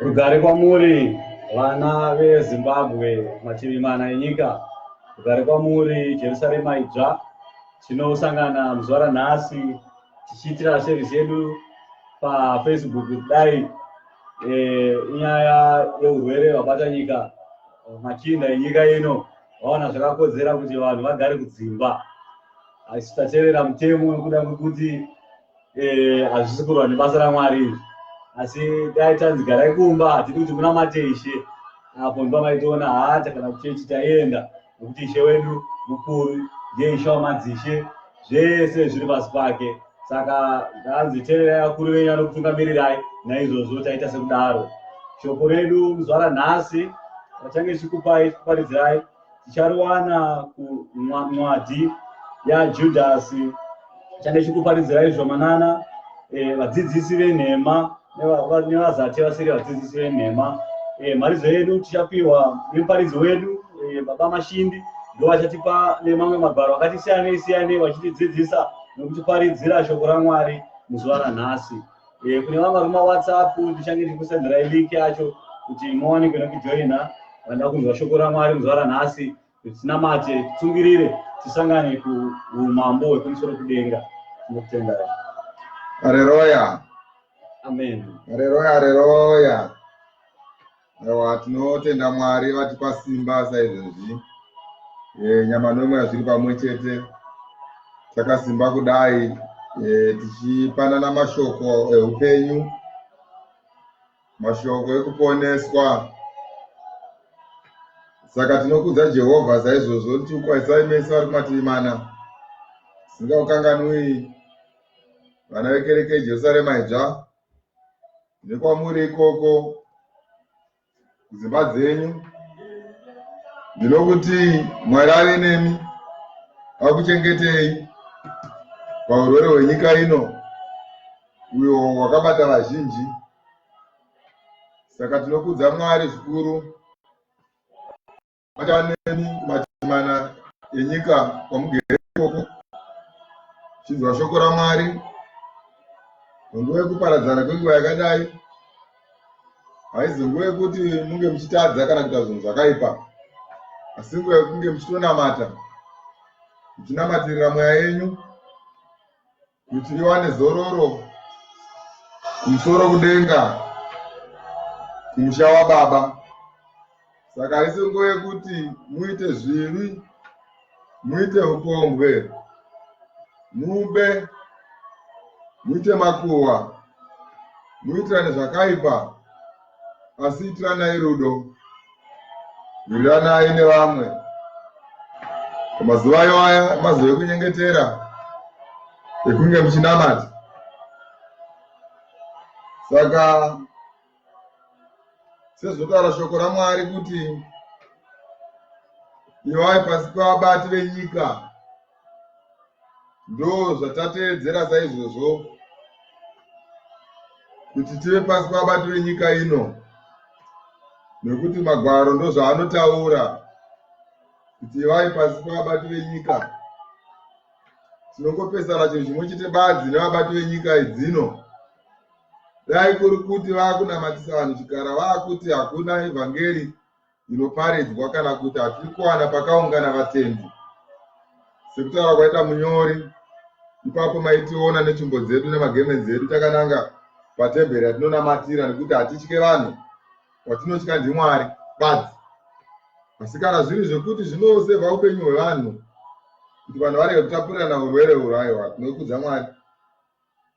Rugare kwamuri vana veZimbabwe, mativi mana enyika. Rugare kwamuri Jerusarema idzva. Tinosangana muzuva ranhasi tichiitira service yedu paFacebook kudai inyaya yeurwere hwabata nyika. Machinda enyika ino vaona zvakakodzera kuti vanhu vagare kudzimba. Asi tateerera mutemo nekuda kwekuti hazvisi kurwa nebasa raMwari izvi. Asi dai tanzi garai kumba, hatidi kuti munamate Ishe. Apo ndipo maitoona haa kana kuchechi taienda nekuti Ishe wedu mukuru, ndiye Ishe wamadzishe, zvese zviri pasi pake. Saka ndanzi teererai vakuru venyu vanokutungamirirai, naizvozvo taita sekudaro. Shoko redu muzuva ranhasi rachange tichikupai tichikuparidzirai tichariwana kumwadhi yaJudhasi. Tichange tichikuparidzirai zvomanana vadzidzisi venhema nevazati vasiri vadzidzisi venhema. Mharidzo yedu tichapiwa nemuparidzi wedu Baba Mashindi, ndo vachatipa nemamwe magwaro akati siyanei siyanei vachitidzidzisa nokutiparidzira shoko raMwari muzuva ranhasi. Kune vamwe vari kumaWhatsApp ndichange ndichikusenderai link yacho kuti muwanikwe nekujoina vanoda kunzwa shoko raMwari muzuva ranhasi, kuti tinamate, titsungirire, tisangane kuumambo hwekumusoro kudenga. Tinokutendai. Hareruya. Amen. Hareruya, hareruya. Aiwa, tinotenda Mwari vatipa simba saizvozvi. Nyama nomweya zviri pamwe chete. Takasimba kudai tichipanana mashoko eupenyu, mashoko ekuponeswa. Saka tinokudza Jehovha saizvozvo, tichikwanisai mese vari kumativi mana. Singakukanganwi vana vekereke yeJerusarema idzva nekwamuri ikoko kudzimba dzenyu. Ndinokuti Mwari ave nemi, akuchengetei paurwere hwenyika ino uyo wakabata vazhinji. Saka tinokudza Mwari zvikuru achava nemi kumativi mana enyika kwamugere ikoko, chinzwa shoko raMwari. Panguva yekuparadzana kwenguva yakadai, haizi nguva yekuti munge muchitadza kana kuita zvinhu zvakaipa, asi nguva yekunge muchitonamata, muchinamatirira mweya yenyu kuti iwane zororo kumusoro kudenga kumusha waBaba. Saka haisi nguva yekuti muite zvivi, muite upombwe, mube, muite makuhwa, muitirane zvakaipa, asi itiranai rudo, wiriranai nevamwe. Pamazuva iwaya mazuva ekunyengetera, ekunge muchinamata. Saka sezvinotaura shoko raMwari kuti ivai pasi pavabati venyika, ndo zvatateedzera saizvozvo kuti tive pasi pavabati venyika ino, nekuti magwaro ndozvaanotaura kuti ivai pasi pavabati venyika. Tinongopesana chinhu chimwe chete badzi nevabati venyika idzino. Dai kuri kuti vakunamatisa vanhu chikara, vakuti hakuna evhangeri inoparidzwa kana kuti hatiri kuwana pakaungana vatendi, sekutaura kwaita munyori ipapo, maitiona netsvimbo dzedu nemagemenzi edu takananga patemberi yatinonamatira, nekuti hatitye vanhu, watinotya ndiMwari badzi. Asi kana zviri zvekuti zvinosevha upenyu hwevanhu kuti vanhu varege kutapurirana urwere urwu, aiwa, tinokudza Mwari.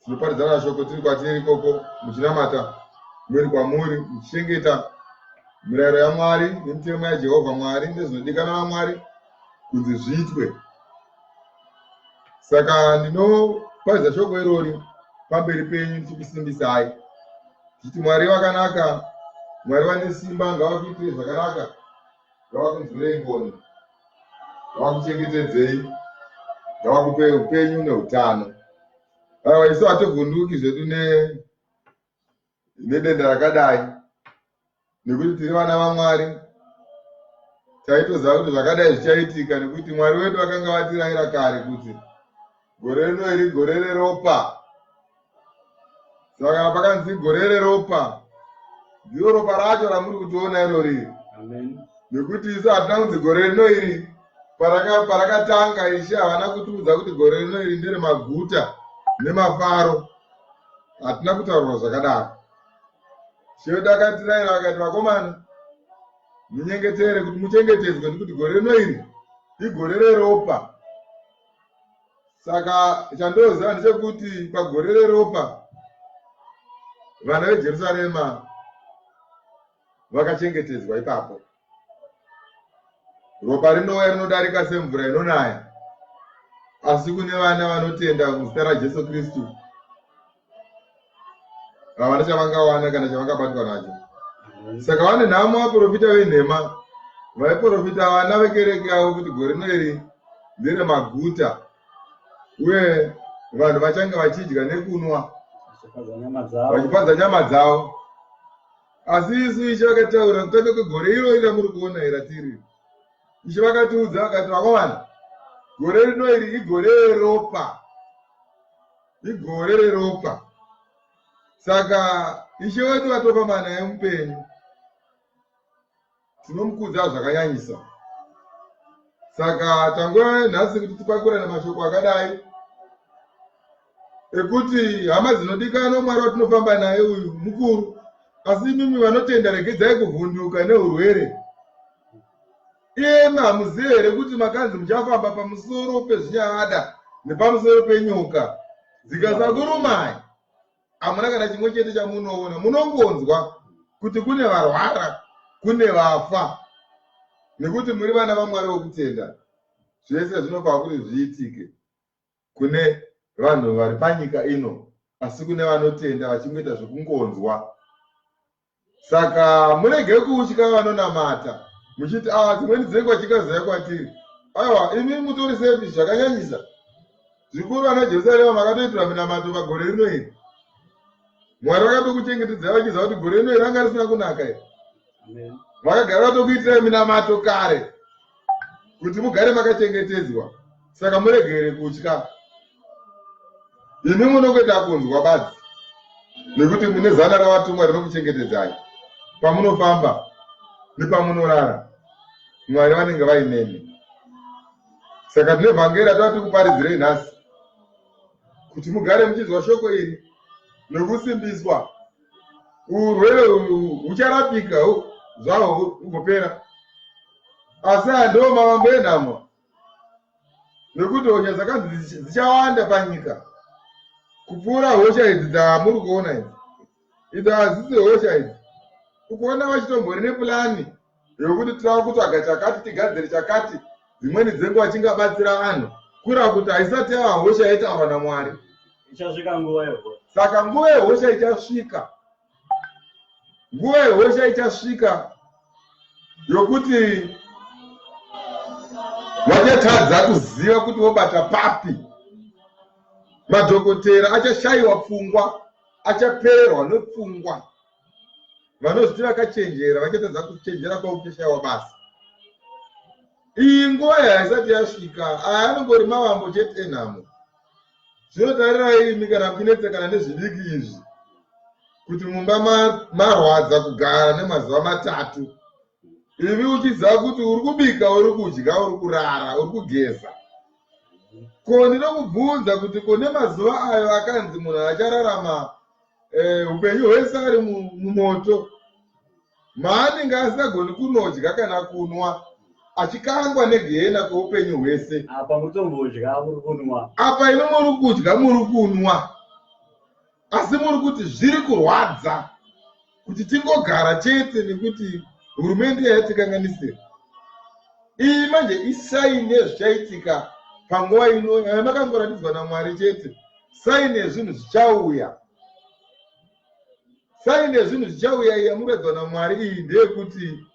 Tinoparidzana shoko tiri kwatiri ikoko, muchinamata muri kwamuri, muchichengeta mirayiro yaMwari nemitemo yaJehovha Mwari nezvinodikanwa naMwari kunzi zviitwe. Saka ndinoparidza shoko irori pamberi penyu ndichikusimbisai, ndichiti Mwari vakanaka, Mwari vane simba, ngavakuitirei zvakanaka, ngavakunzwirei ngoni, ngavakuchengetedzei, ngavakupei upenyu neutano. Aiwa, isu hativhunduki zvedu nedenda rakadai, nekuti tiri vana vaMwari. Taitoziva kuti zvakadai zvichaitika, nekuti Mwari wedu vakanga vatirayira kare kuti gore rino iri gore reropa. Saka kana pakanzi gore reropa, Ndiro ropa racho ramuri kutiona irori. Nekuti isu hatina kunzi gore rino iri parakatanga ishe havana kutiudza kuti gore rino iri ndere maguta nemafaro. Hatina kutaurwa zvakadaro. Ishe wedu akatirayira akati vakomana munyengetere kuti muchengetedzwe nekuti gore rino iri igore reropa. Saka chandoziva ndechekuti pagore reropa vana veJerusarema vakachengetedzwa ipapo. Ropa rinouya rinodarika semvura inonaya, asi kune vana vanotenda muzita raJesu Kristu havana chavangawana kana chavangabatwa nacho. Saka vane nhamo vaprofita venhema vaiprofita vana vekereke yavo kuti gore rino iri nderemaguta uye vanhu vachange vachidya nekunwa vachifadza nyama dzavo. Asi isu Ishe vakataura kutanga kwegore irori ramuri kuona iri ratiri. Ishe vakatiudza vakati vakomana gore rino iri igore reropa. Igore reropa. Saka Ishe wedu vatofamba naye mupenyu. Tinomukudza zvakanyanyisa. Saka tanguva nhasi kuti tipakurane mashoko akadai ekuti hama dzinodikanwa Mwari watinofamba naye uyu mukuru, asi imimi vanotenda regedzai kuvhunduka neurwere. Iyemi hamuzive here kuti makanzi muchafamba pamusoro pezvinyavada nepamusoro penyoka dzikasakurumai? Hamuna kana chimwe chete chamunoona, munongonzwa kuti kune varwara, kune vafa, nekuti muri vana vaMwari wokutenda. Zvese zvinofanira kuti zviitike kune vanhu vari panyika ino, asi kune vanotenda vachingoita zvekungonzwa. Saka murege kutya vanonamata muchiti ah dzimweni dzenguva chingazouya kwatiri. Aiwa imi mutori safe zvakanyanyisa. Zvikuru vana Jerusarema makatoitirwa minamato pagore rino iri. Mwari vakatokuchengetedzai vachiziva kuti gore rino iri ranga risina kunaka iri. Vakagara vatokuitirai minamato kare kuti mugare makachengetedzwa. Saka muregere kutya. Imi munongoita kunzwa badzi nekuti mune zana ravatumwa rinokuchengetedzai pamunofamba nepamunorara. Mwari vanenge vainemi. Saka tine vhangeri ratava tiri kuparidzirei nhasi kuti mugare muchinzwa shoko iri nekusimbiswa. Urwere hucharapika zvahwo hugopera, asi aya ndiwo mavambo enhamo. Nekuti hosha dzakanzi dzichawanda panyika kupfuura hosha idzi dzamuri kuona idzi. Idzi hadzisi hosha idzi. Ukuona vachitombori nepulani yokuti tava kutsvaga chakati tigadzire chakati, dzimweni dzenguva chingabatsira vanhu, kureva kuti haisati yava hosha yaitaurwa naMwari. Ichasvika nguva yehosha. Saka nguva yehosha ichasvika. Nguva yehosha ichasvika yokuti vachatadza kuziva kuti vobata papi. Madhokotera achashayiwa pfungwa, achapererwa nepfungwa. Vanozviti vakachenjera vachatadza kuchenjera kwavo kuchashayiwa basa. Iyi nguva iyi haisati yasvika. Aya anongori mavambo chete enhamo. Zvino tarirai imi kana muchinetsekana nezvidiki izvi kuti mumba marwadza kugara nemazuva matatu imi uchiziva kuti uri kubika uri kudya uri kurara uri kugeza ko ndinokubvunza kuti ko nemazuva ayo akanzi munhu achararama eh, upenyu hwese ari mumoto maanenge asingagoni kunodya kana kunwa achikangwa negehena kweupenyu hwese. Apa mutombodya muri kunwa. Apa imi muri kudya muri kunwa, asi muri kuti zviri kurwadza kuti tingogara chete nekuti hurumende yatikanganisira. Iyi manje isaini yezvichaitika panguva ino yamakangoratidzwa naMwari chete, saini yezvinhu zvichauya. Saini yezvinhu zvichauya iyi yamuratidzwa naMwari iyi ndeyekuti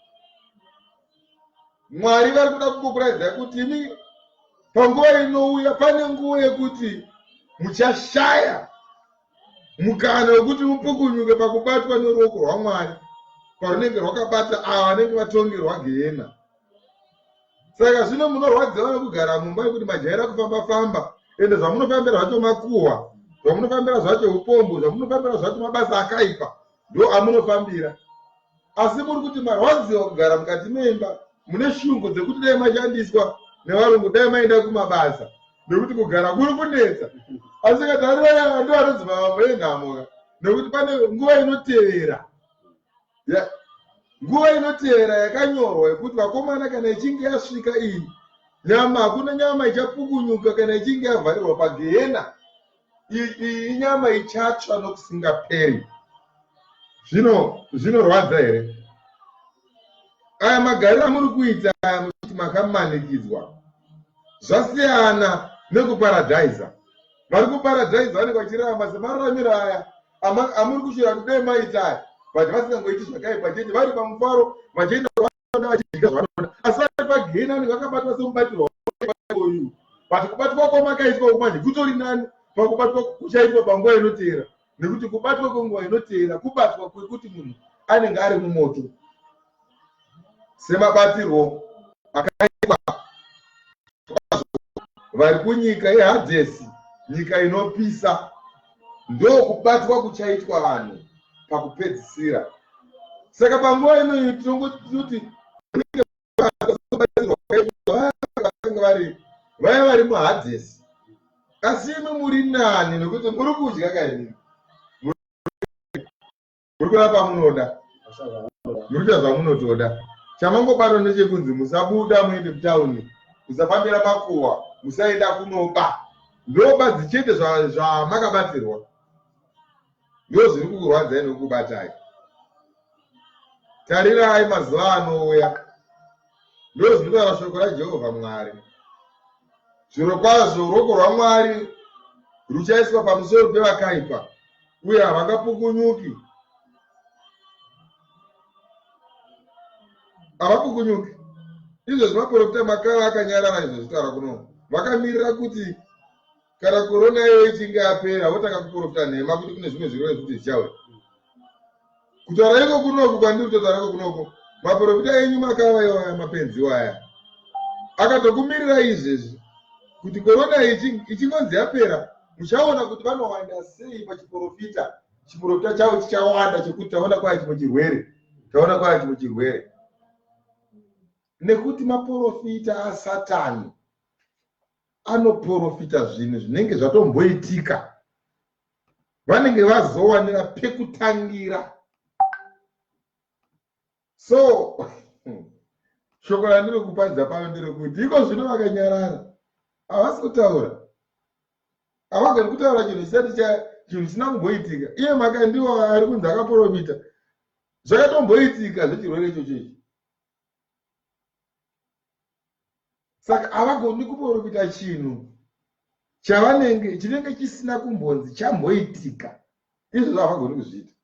Mwari vari kuda kungokuratidzai kuti imi panguva inouya pane nguva yekuti muchashaya mukana wekuti mupukunyuke pakubatwa neruoko rwaMwari parunenge rwakabata ava vanenge vatongerwa gehena. Saka zvino munorwadziwa nekugara mumba nekuti majaira kufamba famba ende zvamunofambira zvacho makuhwa, zvamunofambira zvacho upombwe, zvamunofambira zvacho mabasa akaipa ndo amunofambira. Asi muri kuti marwadziwa kugara mukati memba, mune shungu dzekuti dai mashandiswa nevarungu, dai maenda kumabasa nekuti kugara kuri kunetsa. Asi katarirai ava ndivo vanonzi mavambo enhamo ka, nekuti pane nguva inotevera. Nguva inotevera yakanyorwa yekuti vakomana kana ichinge yasvika iyi nyama, hakuna nyama ichapukunyuka kana ichinge yavharirwa pagehena. Iyi inyama ichatsva nokusingaperi. Zvino zvinorwadza here? Aya magariro amuri kuita aya muchiti makamanikidzwa, zvasiyana nekuparadhaisa. Vari kuparadhaisa vanenge vachirarama semararamiro aya amuri kushora kuti dai maita aya, but vasingangoiti zvakaipa chete, vari pamufaro vachienda vanoda vachidya zvavanoda, asi vari pagehena vanenge vakabatwa semubatirwa uyu. But kubatwa kwamakaitwa uku manje kutori nani pakubatwa kuchaitwa panguva inoteera, nekuti kubatwa kwenguva inoteera kubatwa kwekuti munhu anenge ari mumoto, semabatirwo akaitwa vari kunyika yeHadhesi, nyika inopisa. Ndokubatwa kuchaitwa vanhu pakupedzisira. Saka panguva inoyi tinongoti vakanga vari vaya vari muHadhesi, asi imi muri nani nekuti muri kudya kaini, muri kuda pamunoda, muri kuita zvamunotoda. Chamangobatwa ndechekunzi musabuda muende kutauni, musafambira makuhwa, musaenda kunoba. Ndo badzi chete zvamakabatsirwa, ndo zviri kukurwadzai nekukubatai. Tarirai mazuva anouya, ndo zvinotaura shoko raJehovha Mwari, zvirokwazvo ruoko rwaMwari ruchaiswa pamusoro pevakaipa, uye havangapukunyuki. Havapukunyuki. Izvozvi maprofita makava akanyarara izvozvi taura kuno, vakamirira kuti kana korona iyoyo ichinge yapera votanga kuprofita nhema kuti kune zvimwe zvirwere zvekuti zvichauya. Kutaura iko kunoku kwandiri kutotaura iko kunoku, maprofita enyu makava iwaya mapenzi iwaya akatokumirira izvezvi kuti korona ichingonzi yapera, muchaona kuti vanowanda sei pachiprofita. Chiprofita chavo chichawanda chekuti taona kwaya chimwe chirwere, taona kwaya chimwe chirwere, nekuti maprofita aSatani anoprofita zvinhu zvinenge zvatomboitika, vanenge vazowanira pekutangira. So shoko randiri kuparidza pano nderekuti iko zvino vakanyarara, havasi kutaura, havagoni kutaura chinhu chisati chinhu chisina kumboitika. Iye Makandiwa ari kunzi akaprofita zvakatomboitika zvechirwere ichocho ichi, saka havagoni kuprofita chinhu chavanenge chinenge chisina kumbonzi chamboitika. Izvozvo havagoni kuzviita.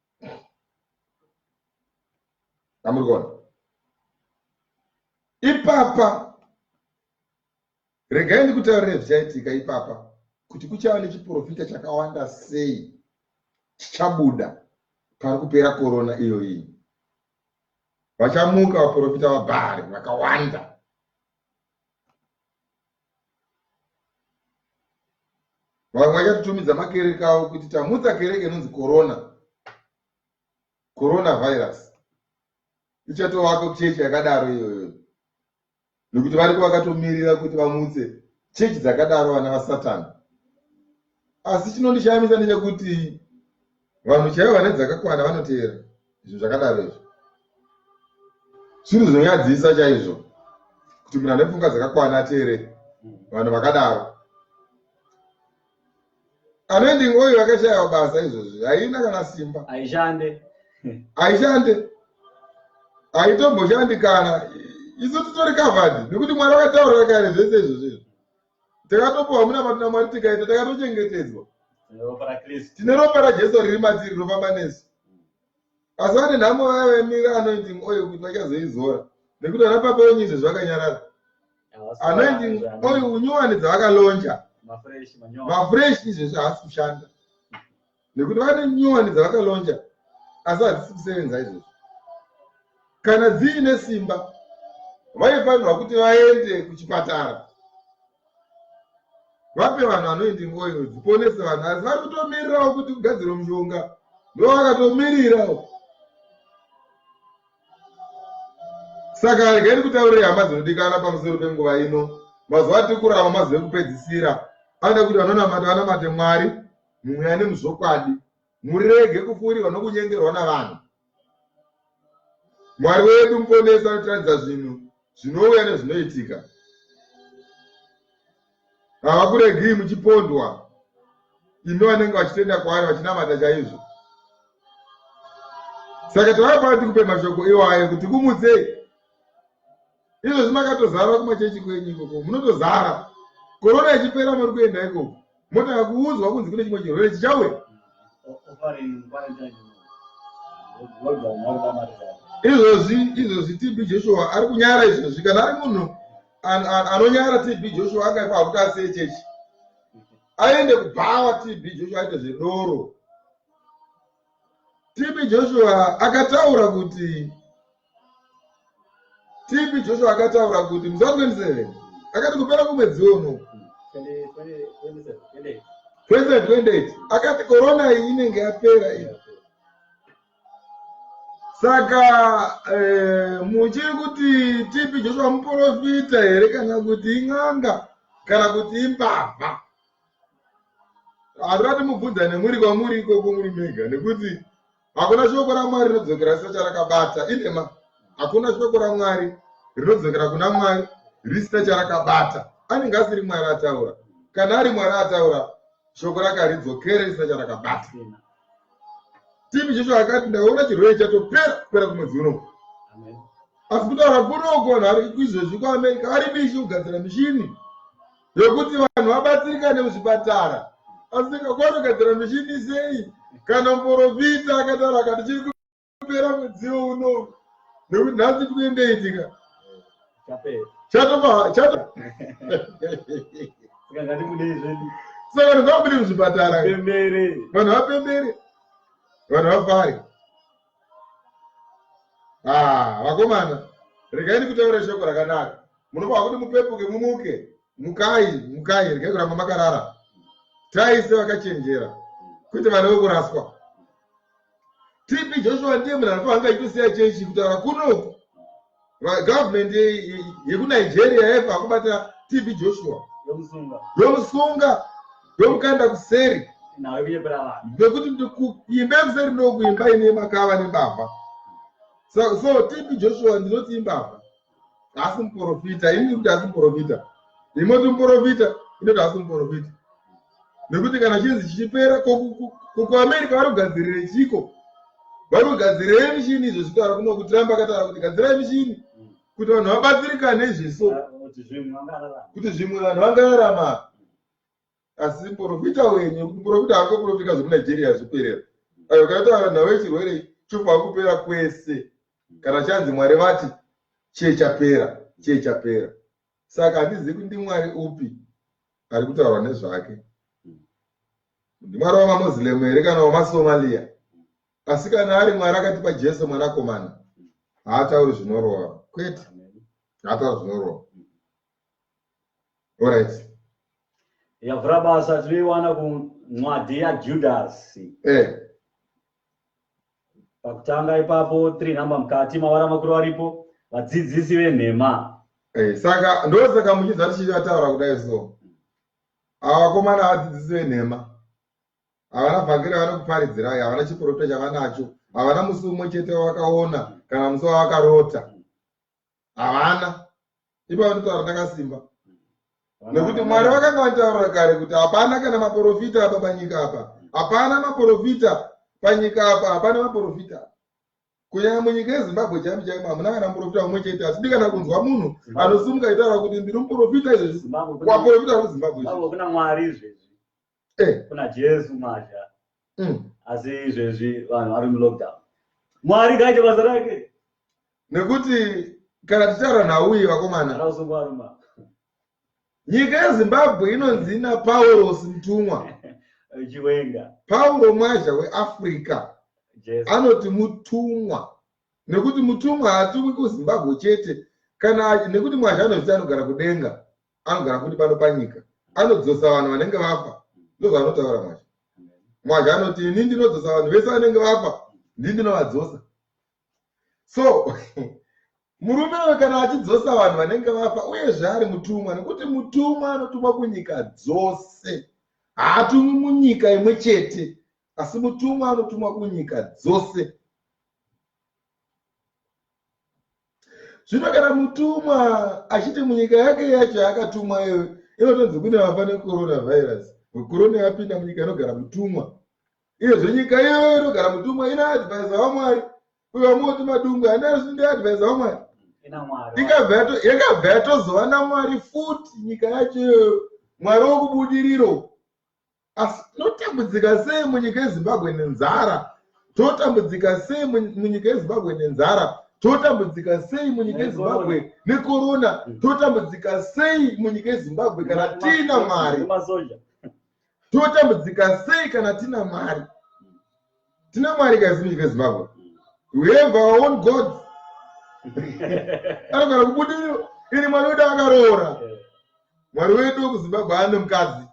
Amuri kuona ipapa? Regai ndikutaurire zvichaitika ipapa, kuti kuchava nechiprofita chakawanda sei chichabuda pari kupera korona iyoyi. Vachamuka vaprofita vaBhaari vakawanda. Vamwe vachatotumidza makereke avo kuti tamutsa kereke inonzi korona, coronavirus. Ichatovako chechi yakadaro iyoyo, nekuti variko vakatomirira kuti vamutse chechi dzakadaro, vana vaSatani. Asi chinondishamisa ndechekuti vanhu chaivo vane dzakakwana vanoteera zvinhu zvakadaro. Izvo zvinhu zvinonyadzisa chaizvo kuti munhu ane pfungwa dzakakwana ateere vanhu vakadaro. Anointing oil yakashayiwa basa izvozvi, haina kana simba, haishande, haishande, haitomboshandi kana. Isu titori covered nekuti Mwari vakataura kare zvese izvozvo. Izvo takatopiwa munamato naMwari, tikaita, takatochengetedzwa. Tine ropa raJesu riri matiri rinofamba nesu. Asi vane nhamo vaya vaimira anointing oil kuti vachazoizora, nekuti vana papa wenyu izvo zvakanyarara. Anointing oil nyuwani dzavakalonja mafresh izvezvi haasi kushanda, nekuti vane nyuwani dzavakalonja asi hadzisi kusevenza izvozvo. Kana dziine simba vaifanirwa kuti vaende kuchipatara vape vanhu anointing oil dziponese vanhu, asi vari kutomirirawo kuti kugadzirwe mushonga, ndo vakatomirirawo. Saka regai ndikutaurire hama dzinodikana pamusoro penguva ino. Mazuva atiri kurarama mazuva ekupedzisira. Anoda kuti vanonamata vanamate Mwari mumweya nemuzvokwadi. Murege kufurirwa nokunyengerwa navanhu. Mwari wedu muponesi anotiratidza zvinhu zvinouya nezvinoitika. Havakuregii muchipondwa imi vanenge vachitenda kwaari vachinamata chaizvo. Saka tava pano tikupe mashoko iwayo kuti kumutsei. Izvozvi makatozara kumachechi kwenyu ikoko, munotozara. Korona ichipera muri kuenda ikoko, motanga kuudzwa kunzi kune chimwe chirwere chichauya. Izvozvi izvozvi TB Joshua ari kunyara izvozvi, kana ari munhu anonyara TB Joshua akaipa hakuti asiye chechi aende kubhawa. TB Joshua aite zvedoro. TB Joshua akataura kuti TB Joshua akataura kuti musi wa 27 akati kupera kwemwedzi uno 2028 akati korona iyi inenge yapera iyi. Saka muchiri kuti TB Joshua muprofita here kana kuti in'anga kana kuti imbavha? Handingati mubvunzane muri kwamuri ikoko muri mega nekuti hakuna shoko raMwari rinodzokera risina charakabata. Inhema. Hakuna shoko raMwari rinodzokera kuna Mwari risina charakabata. Anenge asiri Mwari ataura. Kana ari Mwari ataura, shoko rake haridzokere risina charakabata. TB Joshua akati ndaona chirwere chatopera kupera kumwedzi uno. Asi kutaura kuno uko vanhu vari izvezvi kuAmerica vari bishi kugadzira mishini yokuti vanhu vabatsirikane muzvipatara. Asi kwanogadzira mishini sei kana muprofita akataura akati chiri kupera mwedzi uno nekuti nhasi tikuendeitika chatopa chato saka vanhu vabude muzvipatara, vanhu vapembere, vanhu vafare. Ah, vakomana, regai ndikutaure shoko rakanaka. Munofanira kuti mupepuke, mumuke. Mukai, mukai, regai kuramba makarara. Tai sevakachenjera, kwete vana vekuraswa. TB Joshua ndiye munhu anofanira kunge achitosiya chechi kutaura kunoku. Government yekuNigeria yaifanira kubata TB Joshua yomusunga yomukanda kuseri nekuti imba yekuseri ndokuimba ine makava nembavha. So TB Joshua ndinoti imbavha, haasi muprofita. Ini kuti haasi muprofita, imoti muprofita, inoti haasi muprofita nekuti kana chinzi chichipera kuAmerica vari kugadzirire chiko, vari kugadzirire mishini izvo zvitaura kuno kuti Trump akataura kuti gadzirai mishini kuti vanhu vabatsirikane izveso kuti zvimwe vanhu vangararama. Asi muprofita wenyu, kuti muprofita haangoprofita zvekuNigeria zviperera. Ayo kataura nhau yechirwere chofanira kupera kwese kana chanzi Mwari vati chiye chapera, chiye chapera. Saka handizivi kuti ndiMwari upi ari kutaurwa nezvake, ndiMwari wamaMuslim here kana wamaSomalia? Asi kana ari Mwari akatipa Jesu mwanakomana, haatauri zvinorova, kwete, haatauri zvinorova. Alright. Yavhura basa tinoiwana kuncwadi yaJudasi. Pakutanga ipapo 3 number mukati mavara makuru aripo vadzidzisi venhema. Saka ndosaka muchinzwa tichivataura kudai so. Ava vakomana vadzidzisi venhema. Havana vhangeri ravanokuparidzirai, havana chiprofita chavanacho, havana musi umwe chete wavakaona kana musi wavakarota. Havana. Ipapo nditaura ndakasimba. Nekuti Mwari vakanga vataura kare kuti hapana kana maprofita apa panyika apa. Hapana maprofita panyika apa, hapana maprofita. Kunyanya munyika yeZimbabwe chaimo chaimo hamuna kana muprofita umwe chete. Hatidi kana kunzwa munhu anosimuka achitaura kuti ndiri muprofita izvezvi. Waprofita kuZimbabwe izvezvi. Kuna Mwari izvezvi. Kuna Jesu mazha. Asi izvezvi vanhu vari mulockdown. Mwari ngaite basa rake. Nekuti kana tichitaura nhau iyi vakomana, nyika yeZimbabwe inonzi ina Paulos mutumwa. Chiwenga. Paulo Mwazha weAfrica anoti mutumwa nekuti mutumwa haatumwi kuZimbabwe chete kana nekuti Mwazha anozviti anogara kudenga, anogara futi pano panyika, anodzosa vanhu vanenge vafa. Ndozvaanotaura Mwazha. Mwazha anoti ini ndinodzosa vanhu vese vanenge vafa, ndini ndinovadzosa. So Murume uyu kana achidzosa vanhu vanenge vafa uyezve ari mutumwa nekuti mutumwa anotumwa kunyika dzose. Haatumwi munyika imwe chete asi mutumwa anotumwa kunyika dzose. Zvino kana mutumwa achiti munyika yake yacho yaakatumwa iyoyo inotonzi kune vafa necoronavirus, corona yapinda munyika inogara mutumwa. Iyezve nyika iyoyo inogara mutumwa ina advisor waMwari. Uyo wamoti Madungwe handina ndiadvisor waMwari. Yakabva yatozova naMwari futi nyika yacho iyoyo, Mwari wokubudiriro. Asi tinotambudzika sei munyika yeZimbabwe nenzara? Totambudzika sei munyika yeZimbabwe nenzara? Totambudzika sei munyika yeZimbabwe nekorona? Totambudzika sei munyika yeZimbabwe kana tiina Mwari? Totambudzika sei kana tina Mwari? Tina Mwari kaisi munyika yeZimbabwe. We have our own gods. Anogara kubudiriro. Ini Mwari wedu akaroora. Mwari wedu wekuZimbabwe ane mukadzi.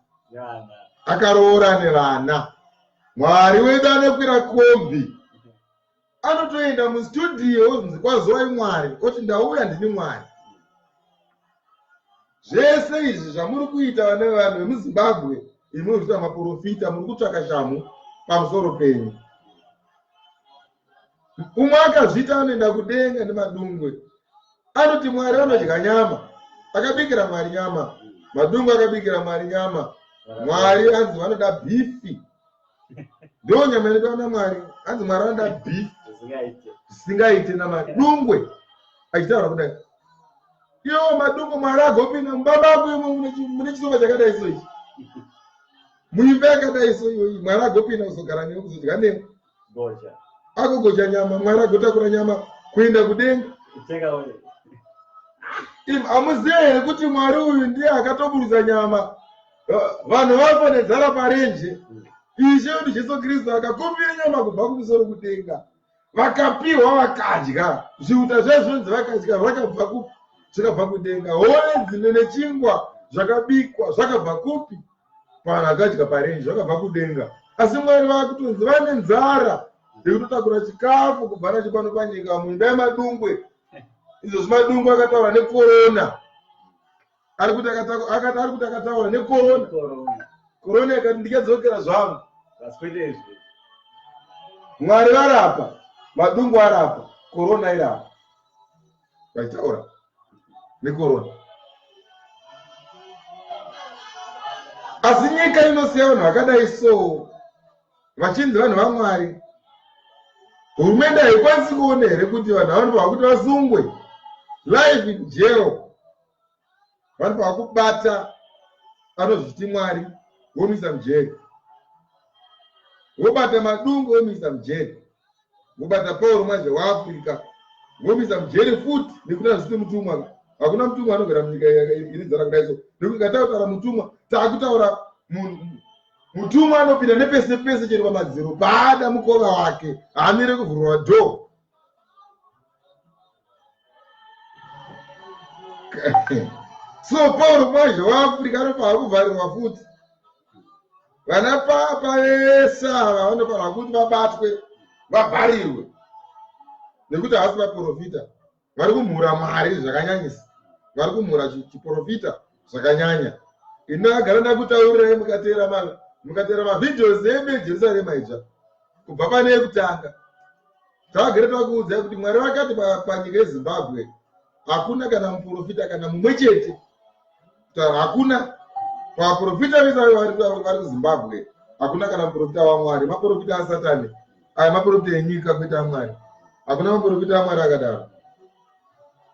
Akaroora nevana. Mwari wedu anokwira kombi. Anotoenda mustudio onzi kwazuwai Mwari oti ndauya ndini Mwari. Zvese izvi zvamuri kuita vana vevanhu vemuZimbabwe imi muri kuita maporofita muri kutsvaka shamhu pamusoro penyu. Umwe akazviita anoenda kudenga nemadungwe. Anoti Mwari vanodya nyama. Akabikira Mwari nyama. Madungwe akabikira Mwari nyama. Mwari anzi vanoda bhifi. Ndiyo nyama inodiwa naMwari. Hanzi Mwari vanoda bhifi. Zvisingaite naMadungwe. Achitaura kudai. Iwo Madungwe Mwari agopinda mumba mako imwe mune chisofa chakadai so ichi. Muimba yakadai so iyoyi Mwari agopinda kuzogara newe kuzodya newe. Gocha. Agogocha nyama, Mwari agotakura nyama kuenda kudenga. Hamuzive here kuti Mwari uyu ndiye akatoburutsa nyama vanhu vafa nenzara parenje. Ishe wedu Jesu Kristu akakumbira nyama kubva kumusoro kudenga. Vakapiwa vakadya. Zviuta zvayo zvinonzi vakadya zvakabva kupi? Zvakabva kudenga. Hove dzine nechingwa zvakabikwa zvakabva kupi? Vanhu akadya parenje zvakabva kudenga. Asi Mwari vakutonzi vane nzara yekutotakura chikafu kubva nacho pano panyika muimba yeMadungwe. Izvozvi Madungwe akataura nekorona. Ari kuti akataura nekorona. Korona yakati ndichadzokera zvangu. Mwari varapa, Madungwe arapa, korona irapa. Vachitaura nekorona. Asi nyika inosiya vanhu vakadai so vachinzi vanhu vaMwari. Hurumende haikwanisi kuona here kuti vanhu vanofanirwa kuti vasungwe life in jail, vanofanirwa kubata anozviti Mwari vomuisa mujeri, vobata Madungwe vomuisa mujeri, vobata Paul Mwazha waAfrica vomuisa mujeri futi, nekuti hazvisi mutumwa. Hakuna mutumwa anogara munyika ine nzara kudai so. Nekuti ngatautaura mutumwa, taakutaura mutumwa anopinda nepese pese chero pamadziro paada mukova wake, haamire kuvhurwa door. So Paul Mwazha waAfrica anofanira kuvharirwa futi. Vana papa vese ava vanofanira kuti vabatwe vavharirwe nekuti havasi vaprofita. Vari kumhura Mwari zvakanyanyisa, vari kumhura chiprofita zvakanyanya. Ini ndakagara ndakutaurirai mukateera mavideos edu eJerusarema idzva kubva pane yekutanga. Takagara takuudzai kuti Mwari vakati panyika yeZimbabwe hakuna kana muprofita kana mumwe chete. Hakuna vaprofita vese vari kuZimbabwe, hakuna kana muprofita waMwari. Maprofita aSatani aya, maprofita enyika kwete aMwari. Hakuna maprofita aMwari akadaro.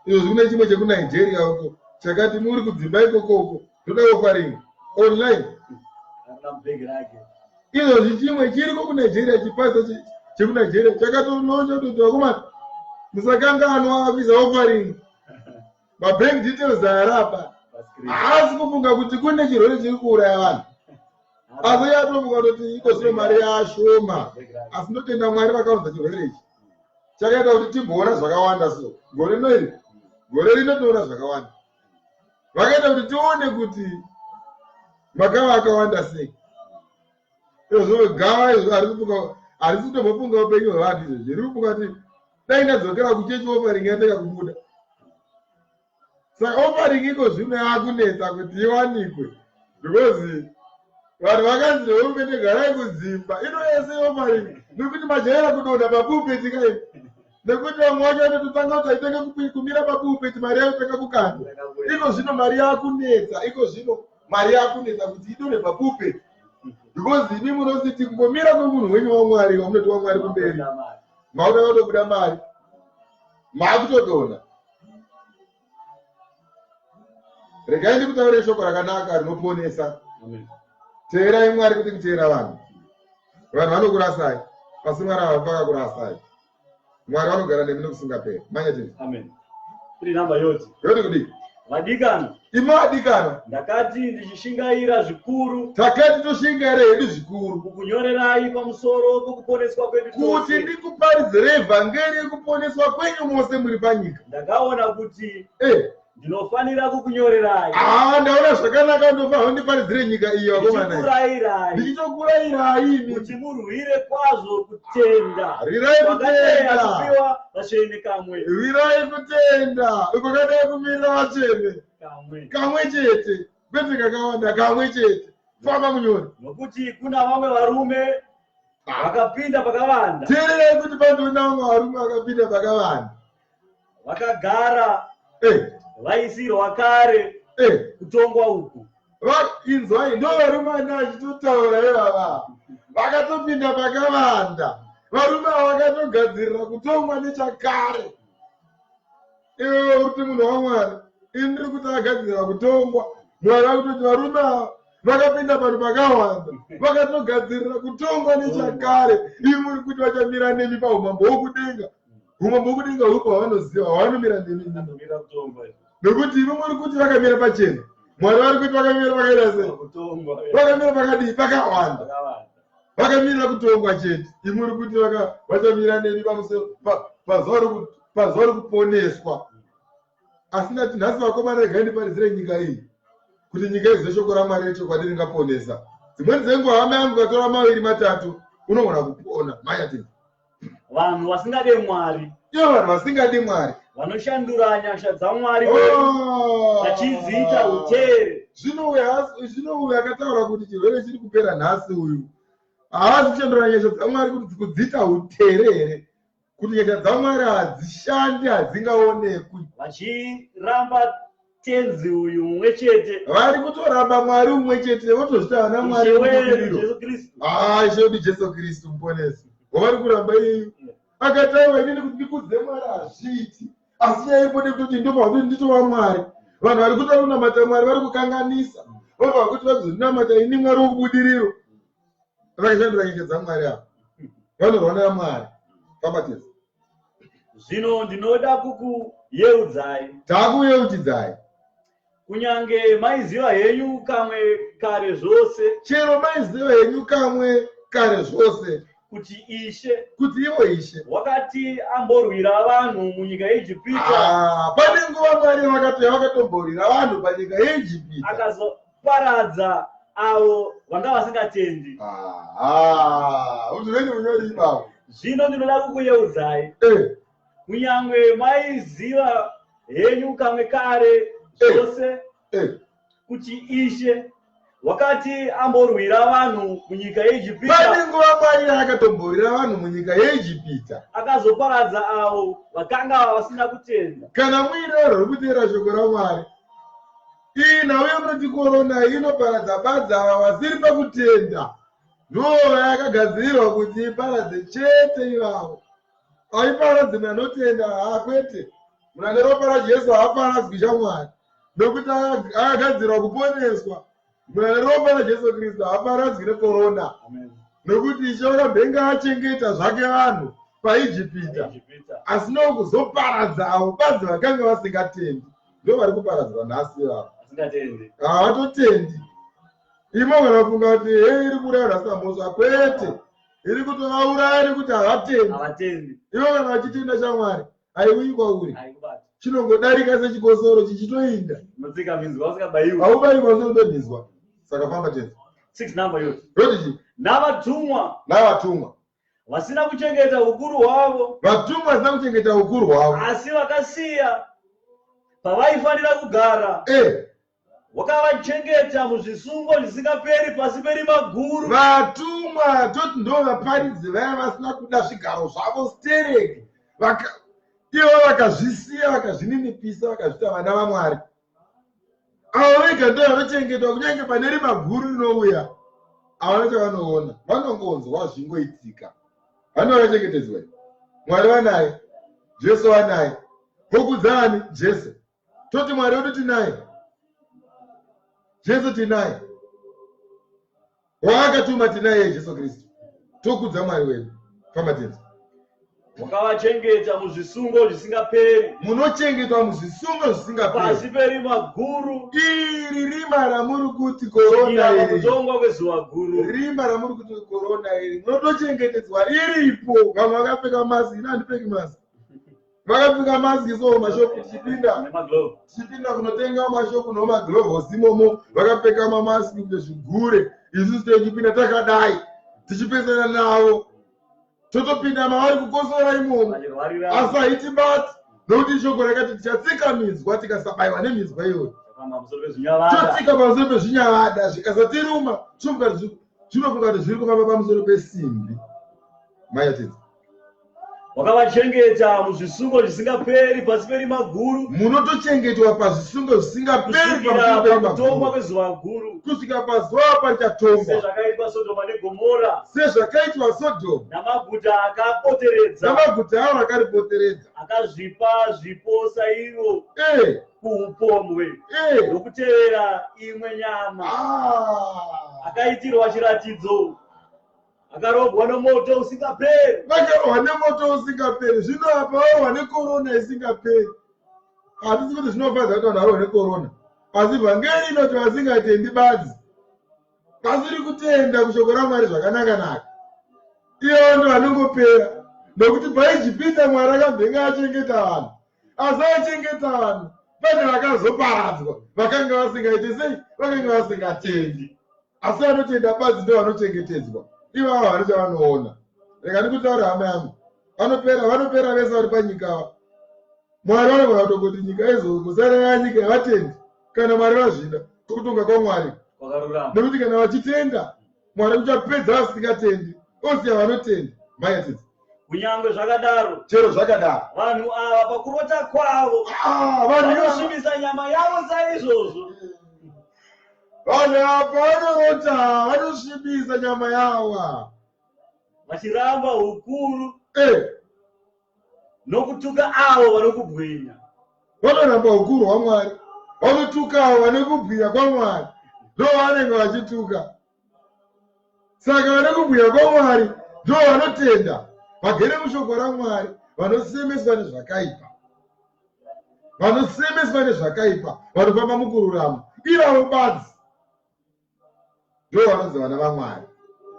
Izvozvi kune chimwe chekuNigeria uko chakati muri kudzimba ikoko uko ndoda offering online. Izvozvi chimwe chiriko kuNigeria, chipasa chekuNigeria chakatoloncha kutoti vakomana musakanganwa kuisa offering, mabank details arapa. Haasi kufunga kuti kune chirwere chiri kuuraya vanhu, asi yatofunga kutoti iko zvino mari yashoma. Asi ndotenda Mwari vakaunza chirwere ichi, chakaita kuti timboona zvakawanda. So gore rino iri, gore rino tinoona zvakawanda. Vakaita kuti tione kuti makava akawanda sei. Izvo gava izvo ari kufunga, harisi kutombofunga upenyu hwevanhu. Izvozvi riri kufunga kuti dai ndadzokera kuchechi, offering yateka kubuda. Saka offering iko zvino yakunetsa kuti iwanikwe because vanhu vakanzi nehurumende garai kudzimba ino yese offering nekuti majaira kudonha papulpit kai nekuti vamwe vacho vanototanga kuti aitanga kumira papulpit mari yakutanga kukandwa. Iko zvino mari yakunetsa, iko zvino mari yakunetsa kuti idonhe papulpit because imi munositi kungomira kwemunhu wenyu waMwari wamunoti waMwari kumberi makuda kutobuda mari makutodonha. Regai ndikutaure shoko rakanaka rinoponesa. Teerai Mwari kuti kuteera vanhu. Vanhu vanokurasai, asi Mwari havafi vakakurasai. Mwari vanogara nemi nokusingaperi. Manya tini. Amen. Iri namba yoti. Yoti kudii? Vadikana. Imi vadikana. Ndakati ndichishingaira zvikuru. Takati toshingaira hedu zvikuru. Kukunyorerai pamusoro pokuponeswa kwedu tose. Kuti ndikuparidzirei vhangeri yekuponeswa kwenyu mose muri panyika. Ndakaona kuti eh. Ndinofanira kukunyorerai. Ah, ndaona zvakanaka ndofanira ndiparidzire nyika iyi vakomana. Ndichikurayirai. Ndichitokurayirai imi. Kuti murwire kwazvo kutenda. Rwirai kutenda. Kupiwa vatsvene kamwe. Rwirai kutenda. Uko kwakadai kumirira vatsvene. Kamwe. Kamwe chete. Kwete kakawanda kamwe chete. Famba munyori. Nokuti kuna vamwe varume vakapinda pakavanda. Teererai kuti pandoona vamwe varume vakapinda pakavanda. Vakagara eh. vaisirwa kare eh. kutongwa uku. Inzwai, ndo varume vane vachitotaura ivava vakatopinda pakavanda. Varume ava vakatogadzirira kutongwa nechakare. Iwewe uri kuti munhu waMwari, ini ndiri kuti agadzirira kutongwa. Mwari akutoti varume ava vakapinda panhu pakawanda vakatogadzirira kutongwa nechakare. Imi muri kuti vachamira nemi paumambo hwokudenga. Umambo hwokudenga huripo hwavanoziva hwavanomira nemi. Nekuti imi muri kuti vakamira pachena. Mwari vari kuti vakamira pakaita sei? Vakamira pakadii? Pakawanda. Vakamirira kutongwa chete. Imi muri kuti vachamira nemi pazuva rekuponeswa. Asi ndati nhasi vakomana regai ndiparidzire nyika iyi kuti nyika izive shoko raMwari rechokwadi ringaponesa. Dzimweni dzenguva hama yangu ukatora maviri matatu unogona kupona. Mhanya tini. Vanhu vasingade Mwari. Ivo vanhu vasingadi Mwari. Vanoshandura nyasha dzaMwari oh. vachidziita utere. Zvino uyu akataura kuti chirwere chiri kupera nhasi uyu haasi kushandura nyasha dzaMwari kuti kudziita utere here? Kuti nyasha dzaMwari hadzishandi hadzingaonekwi. Vachiramba Tenzi uyu mumwe chete. Vari kutoramba Mwari umwe chete votozvita vana Mwari vebudiriro. Ah, Ishe wedu Jesu Kristu muponesi. Wavari kuramba iyeyu. Akataura inini kuti ndikudze Mwari hazviiti. Asi nyaya iripo ndekutoti ndobva kuti nditova Mwari. Vanhu vari kuda kunamata Mwari vari kukanganisa. Vobva kuti vazonamata ini Mwari wokubudiriro. Vakashandura nyasha dzaMwari ava. Vanorwa naMwari. Famba tese. Zvino ndinoda kukuyeudzai. Takuyeuchidzai. Kunyange maiziva henyu kamwe kare zvose. Chero maiziva henyu kamwe kare zvose. Kuti Ishe. Kuti ivo Ishe. Wakati amborwira vanhu munyika yeIjipita. Ah, pane nguva Mwari vakati vakatomborwira vanhu panyika yeIjipita. Akazoparadza avo vanga vasingatendi. Ah, uzviveni munyori ipapo. Zvino ndinoda kukuyeudzai. Eh. Kunyangwe maiziva henyu kamwe kare eh. zvose eh. kuti Ishe wakati amborwira vanhu munyika yeIjipita. Pane nguva Mwari yaakatomborwira vanhu munyika yeIjipita. Akazoparadza avo vakanga vasina kutenda. Kana muine rwekuteera shoko raMwari, Iyi nhau yemunoti korona iyi inoparadza badzi ava vasiri pakutenda. Ndivo vayakagadzirirwa kuti iparadze chete ivavo. Haiparadzi munhu anotenda haa kwete. Munhu ane ropa raJesu haaparadzwi shamwari. Nokuti akagadzirwa kuponeswa. Munhu ane ropa raJesu Kristu haaparadzwi nekorona. Nokuti Ishe wakambenge achengeta zvake vanhu paIjipita. Asi nokuzoparadza avo badzi vakanga vasingatendi. Ndo vari kuparadzwa nhasi ivavo. Havatotendi. Imo vanofunga kuti hei iri kuuraya vanhu vasina mhosva kwete. Iri kutovauraya nekuti havatendi. Ivo kana vachitenda shamwari haiuyi kwauri. Chinongodarika sechikosoro chichitoinda. Haubaiwi usingatominzwa. Saka famba tenzi. 6 number yoti. Yoti chii? Navatumwa. Navatumwa. Vasina kuchengeta ukuru hwavo. Vatumwa vasina kuchengeta ukuru hwavo. Asi vakasiya. Pavaifanira kugara. Eh. Wakavachengeta muzvisungo zvisingaperi pasi perima guru. Vatumwa toti ndo vaparidzi vaya vasina kuda zvigaro zvavo stereki. Vaka ivo vakazvisiya vakazvininipisa vakazviita vana vaMwari. Avo vega ndo vanochengetwa kunyange pane rima guru rinouya. Havana chavanoona, vanongonzwa zvingoitika. Vane vakachengetedzwa. Mwari vanaye, Jesu vanaye. Vokudza ani? Jesu. Toti Mwari wedu tinaye, Jesu tinaye, waakatuma tinaye Jesu Kristu. Tokudza Mwari wedu. Famba tenzi. Wakavachengeta muzvisungo zvisingaperi. Munochengetwa muzvisungo zvisingaperi. Pasi perima guru. Iri rima ramuri kuti korona iri. Kutongwa kwezuva guru. Rima ramuri kuti korona iri. Munotochengetedzwa riripo. Vamwe vakapfeka mask, ini handipfeki mask. Vakapfeka mask so mashopu tichipinda. Tichipinda kunotenga mashopu nomagloves imomo vakapfeka mamask kunge zvigure. Isusu tichipinda takadai tichipesana navo. Totopinda mavari kukosora imomo. Asi haitibati nokuti shoko rakati tichatsika minzwa tikasabaiwa neminzwa iyoyo. Totsika pamusoro pezvinyavada zvikasatiruma zvinofunga kuti zviri kufamba pamusoro pesimbi. Manyatidza. Wakavachengeta muzvisungo zvisingaperi pasi perima guru. Munotochengetwa pazvisungo zvisingaperi pamusoro perima guru. Kwezuva guru. Kusvika pazuva parichatongwa. Sezvakaitwa Sodoma neGomora. Sezvakaitwa Sodoma. Namaguta akapoteredza. Namaguta aro akaripoteredza. Akazvipa zvipo saivo. Eh. Kuupombwe. Eh. Nokutevera imwe nyama. Ah. Akaitirwa chiratidzo. Akarohwa nomoto usingaperi. Vakarohwa nemoto usingaperi. Zvino apa varohwa nekorona isingaperi. Hatisi kuti zvinofadza kuti vanhu varohwe nekorona. Asi vhangeri inoti vasingatendi badzi. Vasiri kutenda kushoko raMwari zvakanaka-naka. Ivo ndo vanongopera. Nokuti paIjipita Mwari akambenge achengeta vanhu. Asi aichengeta vanhu pane vakazoparadzwa vakanga vasingaite sei? Vakanga vasingatendi. Asi vanotenda badzi ndo vanochengetedzwa. Ivava havana chavanoona. Rega ndikutaure hama yangu. Vanopera, vanopera vese vari panyika ava. Mwari vanogona kutongoti nyika izongosara yanyika yevatendi kana Mwari vazvida kutonga kwaMwari. Nekuti kana vachitenda Mwari uchapedza vasingatendi osiya vanotenda. Mhanya tsitsi. Kunyangwe zvakadaro, chero zvakadaro, vanhu ava pakurota kwavo ah, vanosvibisa nyama yavo saizvozvo. Vanhu ava pavanorota vanosvibisa nyama yavo vachiramba ukuru eh. Nokutuka avo vanokubwinya. Vanoramba ukuru hwaMwari, vanotuka avo vane kubwinya kwaMwari, ndo vanenge vachituka. Saka vane kubwinya kwaMwari ndo vanotenda, vagere mushoko raMwari, vanosemeswa nezvakaipa, vanosemeswa nezvakaipa, vanofamba mukururama, ivavo badzi ndo vanonzi vana vaMwari.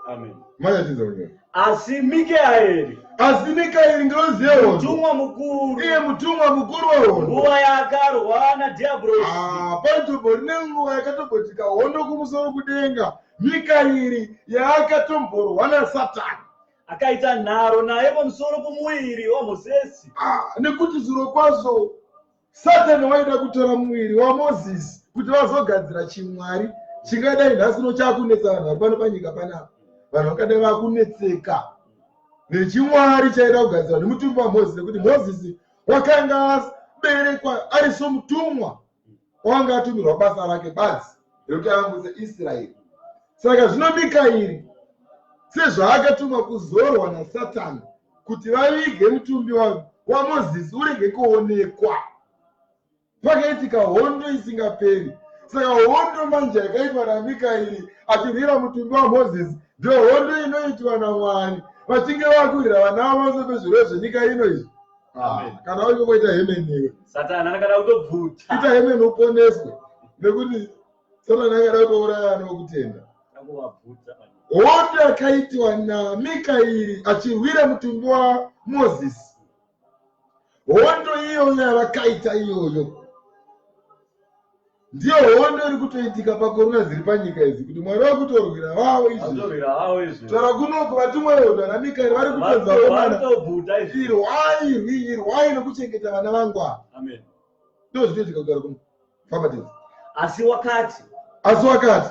Amen. Manyatidza kunyora. Asi Mikaeri, asi Mikaeri ngirozi yehondo, mutumwa mukuru, iye mutumwa mukuru wehondo, nguva yaakarwa naDhiabhorosi. Ah, paitombori nenguva yakatomboitika hondo kumusoro kudenga, Mikaeri yaakatomborwa naSatani. Akaita nharo naye pamusoro pomuviri waMosesi. Ah, nekuti zvirokwazvo Satani waida kutora muviri waMozisi kuti vazogadzira chimwari chingadai nhasi uno chakunetsa vanhu vari pano panyika panapa. Vanhu vangadai vakunetseka nechimwari chaida kugadzirwa nemutumbi waMozisi nekuti Mozisi wakanga aberekwa ari somutumwa wanga atumirwa basa rake badzi rekuti ayambutse Israeri. Saka zvino Mikaeri sezvaakatumwa kuzorwa naSatani kuti vavige mutumbi waMozisi urege kuonekwa. Pakaitika hondo isingaperi. Saka hondo manje yakaitwa naMikaeri achirwira mutumbi waMozisi ndiyo hondo inoitwa naMwari vachinge vakurwira vana vavo pamusoro pezvirwere zvenyika ino izvi. Ah, kana uri kungoita hemeni iwe. Satani anokada kutobvuta. Ita hemeni uponeswe nekuti Satani akada kutouraya vana vokutenda. Hondo yakaitwa naMikaeri achirwira mutumbi waMozisi. Hondo iyoyo yavakaita iyoyo ndiyo hondo iri kutoitika pakorona dziri panyika idzi kuti Mwari vakutorwira vavo izvi. Taura kunoku vatumwa vehondo ana Mikaeri vari kutonzi vakomana irwai irwai nokuchengeta vana vangu ava. Ndo zvinoitika kugara kuno. Famba tezi. Asi wakati. Asi wakati.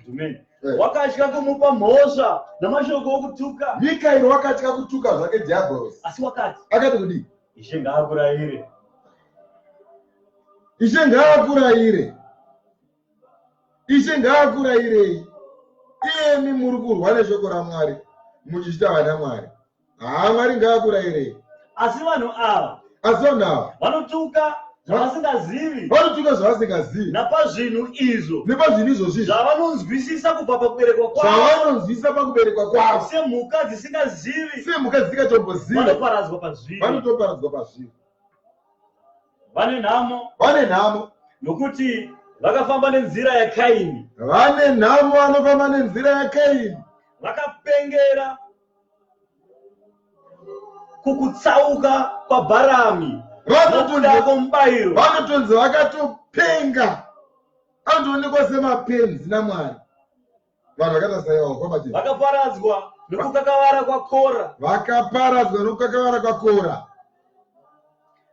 Amen. Wakatya kumupa mhosva namashoko okutuka. Mikaeri wakatya kutuka zvake Diablos. Asi wakati. Akati kudii? Ishe ngaakurayire. Ishe ngaakurayire. Ishe ngaakurayirei. Iyemi muri kurwa neshoko raMwari muchichita vana Mwari. Haa Mwari ngaakurayirei. Asi vanhu ava. Asi vanhu ava. Vanotuka zvavasingazivi. Vanotuka zvavasingazivi. Napazvinhu izvo. Nepazvinhu izvozvi. Zvavanonzwisisa kubva pakuberekwa kwavo. Zvavanonzwisisa pakuberekwa kwavo. Semhuka dzisingazivi. Semhuka dzisingatombozivi. Vanoparadzwa pazviri. Vanotoparadzwa pazviri. Vane nhamo. Vane nhamo. Nokuti vakafamba nenzira yaKaini. Vane nhamo vanofamba nenzira yaKaini. Vakapengera kukutsauka kwaBharami nokuda kwomubayiro. Vanotonzi vakatopenga, anotoonekwa semapenzi naMwari. Vanhu vakaita saiwawo kwamachii. Vakaparadzwa nokukakavara kwaKora. Vakaparadzwa nokukakavara kwaKora.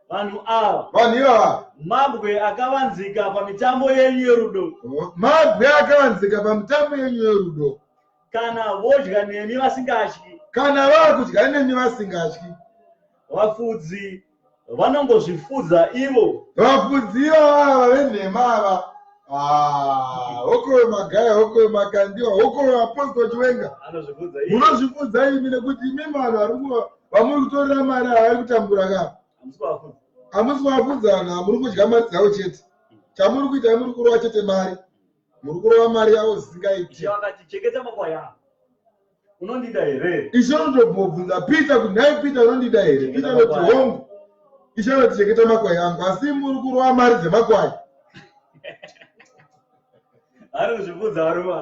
Vanhu ava. Vanhu ivava. Mabwe akavanzika pamitambo yenyu yerudo. Mabwe akavanzika pamitambo yenyu yerudo. Kana vodya nemi vasingatyi. Kana vaakudya nemi vasingatyi. Vafudzi vanongozvifudza ivo. Vafudzi ivava venhema ava. Ah, hokoyo magaya, hokoyo makandiwa, hokoyo apostle Chiwenga. Anozvifudza ivo. Munozvifudza imi nekuti imi vanhu vari vamuri kutorera mari ava vari kutambura ka. Hamusi kuvafudza vanhu ava, muri kudya mari dzavo chete. Chamuri kuita muri kurova chete mari. Muri kurova mari yavo zvisingaiti. Ishe vakati, Chengeta makwai angu. Unondida here? Ishe unotobvunza Peter kuti nhai Peter unondida here? Peter anoti hongu. Ishe anoti chengeta makwai angu. Asi muri kurova mari dzemakwai. Ari kuzvifudza varume.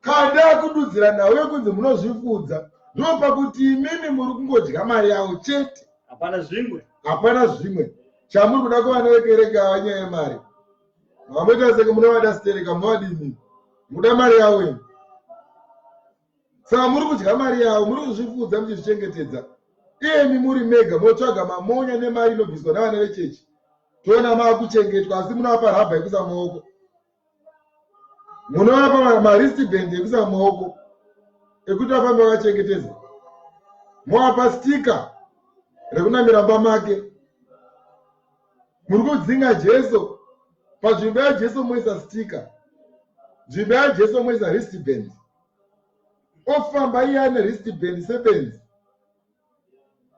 Kana akududzira nhau yekunzi munozvifudza ndopakuti imimi muri kungodya mari yavo chete. Hapana zvimwe. Hapana zvimwe. Chamuri kuda kuvana vekereke ava nyaya yemari. Makamboita seke munovada stereka munovadini? Muda mari yavo imi. Saka muri kudya mari yavo, muri kuzvifudza muchizvichengetedza. Iyemi muri mega motsvaga mamonya nemari inobviswa navana vechechi. Toona maakuchengetwa asi munovapa rabha yekuisa maoko. Munovapa maristband ekuisa maoko ekuti vafambe vakachengetedzwa. Movapa stika rekunamira mumba make. Muri kudzinga Jesu panzvimbo yaJesu moisa stika, nzvimbo yaJesu moisa wristband. Ofamba iye ane wristband sebenzi,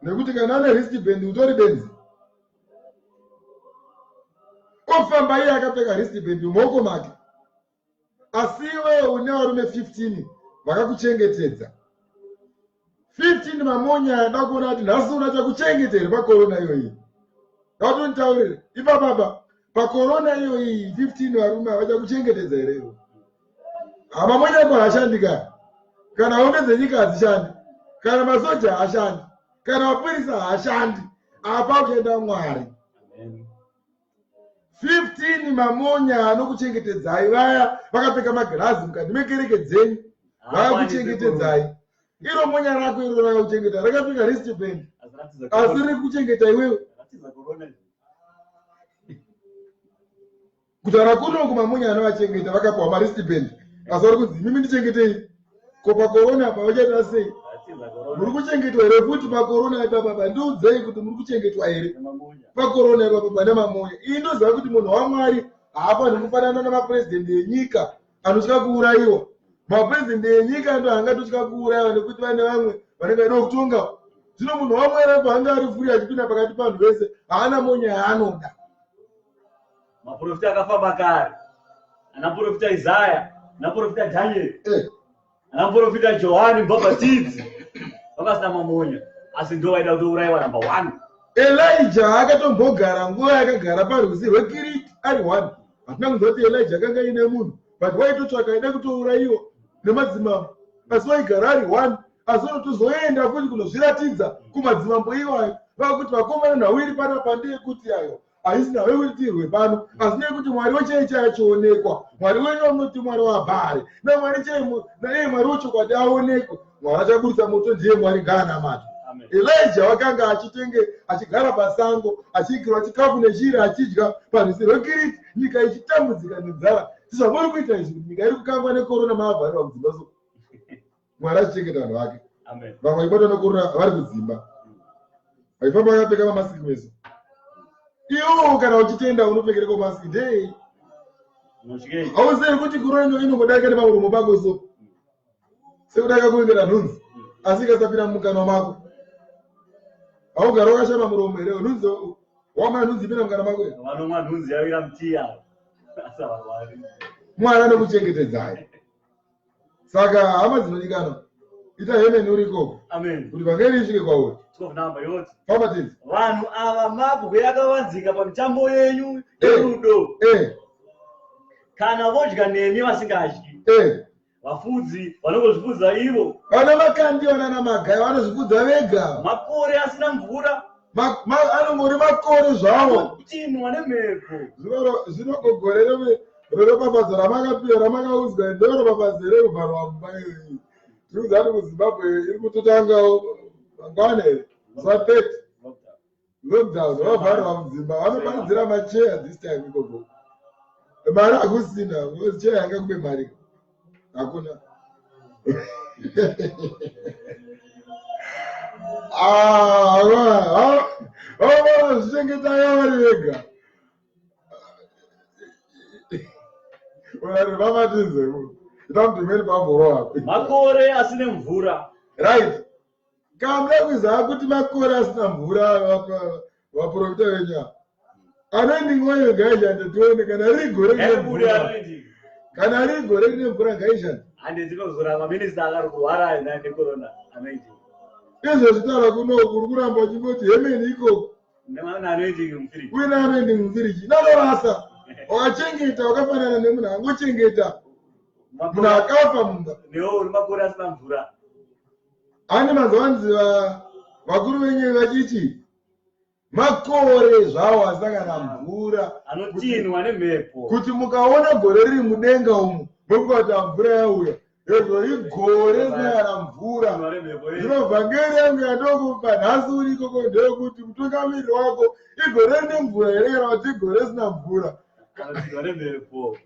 nekuti kana ane wristband utori benzi. Ofamba iye akapfeka wristband mumaoko make. Asi iwewe une varume 15 vakakuchengetedza. 15 mamonya aya ndakuona kuti nhasi una chakuchengeta here pakorona iyoyi. Ndakutonitaurire ipapapa pakorona iyoyi 15 varume havachakuchengetedza here iwe. Hamamonya ako haashandi ka kana hondo dzenyika hadzishandi kana masoja haashandi kana mapurisa haashandi apa kushanda Mwari. Amen. 15 mamonya anokuchengetedzai vaya vakapfeka magirazi mukati mekereke dzenyu vakakuchengetedzai iro monya rako iro rakakuchengeta rakapfeka wristband asi riri kuchengeta iwewe Kutaura kuno kumamunya anovachengeta vakapiwa maristband asi vari kunzi imimi ndichengetei ko pakorona apa vachaita sei muri kuchengetwa here futi pakorona ipapapa ndiudzei kuti muri kuchengetwa here pakorona ipapapa nemamonya iyi ndoziva kuti munhu wamwari haafaniri kufanana namapurezidendi enyika anotya kuurayiwa mapurezidendi enyika ndo angatotya kuurayiwa nekuti vane vamwe vanenge vaida kutonga zvino munhu wamwari apo anga ari furi achipinda pakati pavanhu vese haana monya yaanoda Maprofita akafamba kare, ana profita Isaya, ana profita Daniel, eh. ana profita Johani Mbhabhatidzi vakasina mamonya, asi ndo vaida kutourayiwa number one. Elijah akatombogara nguva yakagara parwizi rweKiriti ari one. Hatina kunzwa kuti Elijah akanga aine munhu, but waitotsvaka aida kutourayiwa nemadzimambo, asi waigara ari one. Asi unotozoenda futi kunozviratidza kumadzimambo iwayo, vakuti vakomana nhau iri panapa ndeyekuti ayo haisi nhau yekuti tirwe pano asi neyekuti mwari wechai chai achionekwa mwari wenyu wamunoti mwari wabhari namwari chai naiye mwari wechokwadi aonekwe mwari achaburitsa moto ndiye mwari ngaanamatwe. Elijah wakanga achitenge achigara pasango achiikirwa chikafu neshiri achidya parwizi rweKiriti, nyika ichitambudzika nenzara. Zvamuri kuita izvi kuti nyika iri kukangwa nekorona maavharirwa kudzimba so. Mwari achichengeta vanhu vake. Vamwe vachibatwa nekorona vari kudzimba. Vaifamba vakapfeka mamasiki meso. Iwo kana uchitenda unopfekereko masiki ndei? Hauzivi kuti korona inongodarika nepamuromo pako so. Sekudarika kuengera nhunzi asi ikasapinda mumukanwa mako. Haugari wakashama muromo here? Nhunzi wamwa nhunzi ipinda mukanwa mako here? Vanomwa nhunzi yawira mutiya. Asavarwari. Mwari anokuchengetedzai. Saka hama dzinodikanwa, ita hemeni uri ikoko. Amen. Kuti vhangeri isvike kwauri. 12 number yoti. Famba tenzi. Vanhu ava mabwe akavanzika pamitambo yenyu yerudo. Kana vodya nemi vasingadyi. Vafudzi vanongozvifudza ivo. Vana makandiwa nana magaya vanozvifudza vega. Makore asina mvura. Anongori makore zvawo. Kutinwa nemhepo. Zvino gore reropafadzo ramakapiwa ramakaudzwa nderopafadzo rekuvharwa mumba iyoyi. Tiri kuziva kuti kuZimbabwe iri kutotangawo mangwana here? Zuva 30. Lockdown, vavharwa mudzimba, vanoparidzira macheya this time ikoko. Mari hakusina, because cheya yanga kube mari. Hakuna. Ah, vanozvichengeta vari vega. Makore asine mvura. Right. Kana kuziva kuti makore asina mvura vaprofita venyu ava. Anointing oil ngaishande tione kana riri gore rine mvura. Kana riri gore rine mvura ngaishande. Hande tinozora maminista akari kurwara necorona anointing. Izvo zvitaura kuno kuri kuramba uchingoti hemeni ikoko. Uine anointing mufiriji. Nanorasa. Wakachengeta wakafanana nemunhu angochengeta. Munhu akafa mumba. Newe uri makore asina mvura. Ane mazuva anzi vakuru venyu vachichi makore zvawo asina kana mvura anotinwa nemhepo kuti mukaona gore riri mudenga umu mofunga kuti mvura yauya ezvo igore risina kana mvura. Zvino vhangeri yangu yandokupa nhasi uri ikoko ndeyekuti mutungamiriri wako igore rine mvura here kana kuti igore risina mvura. Anotinwa nemhepo.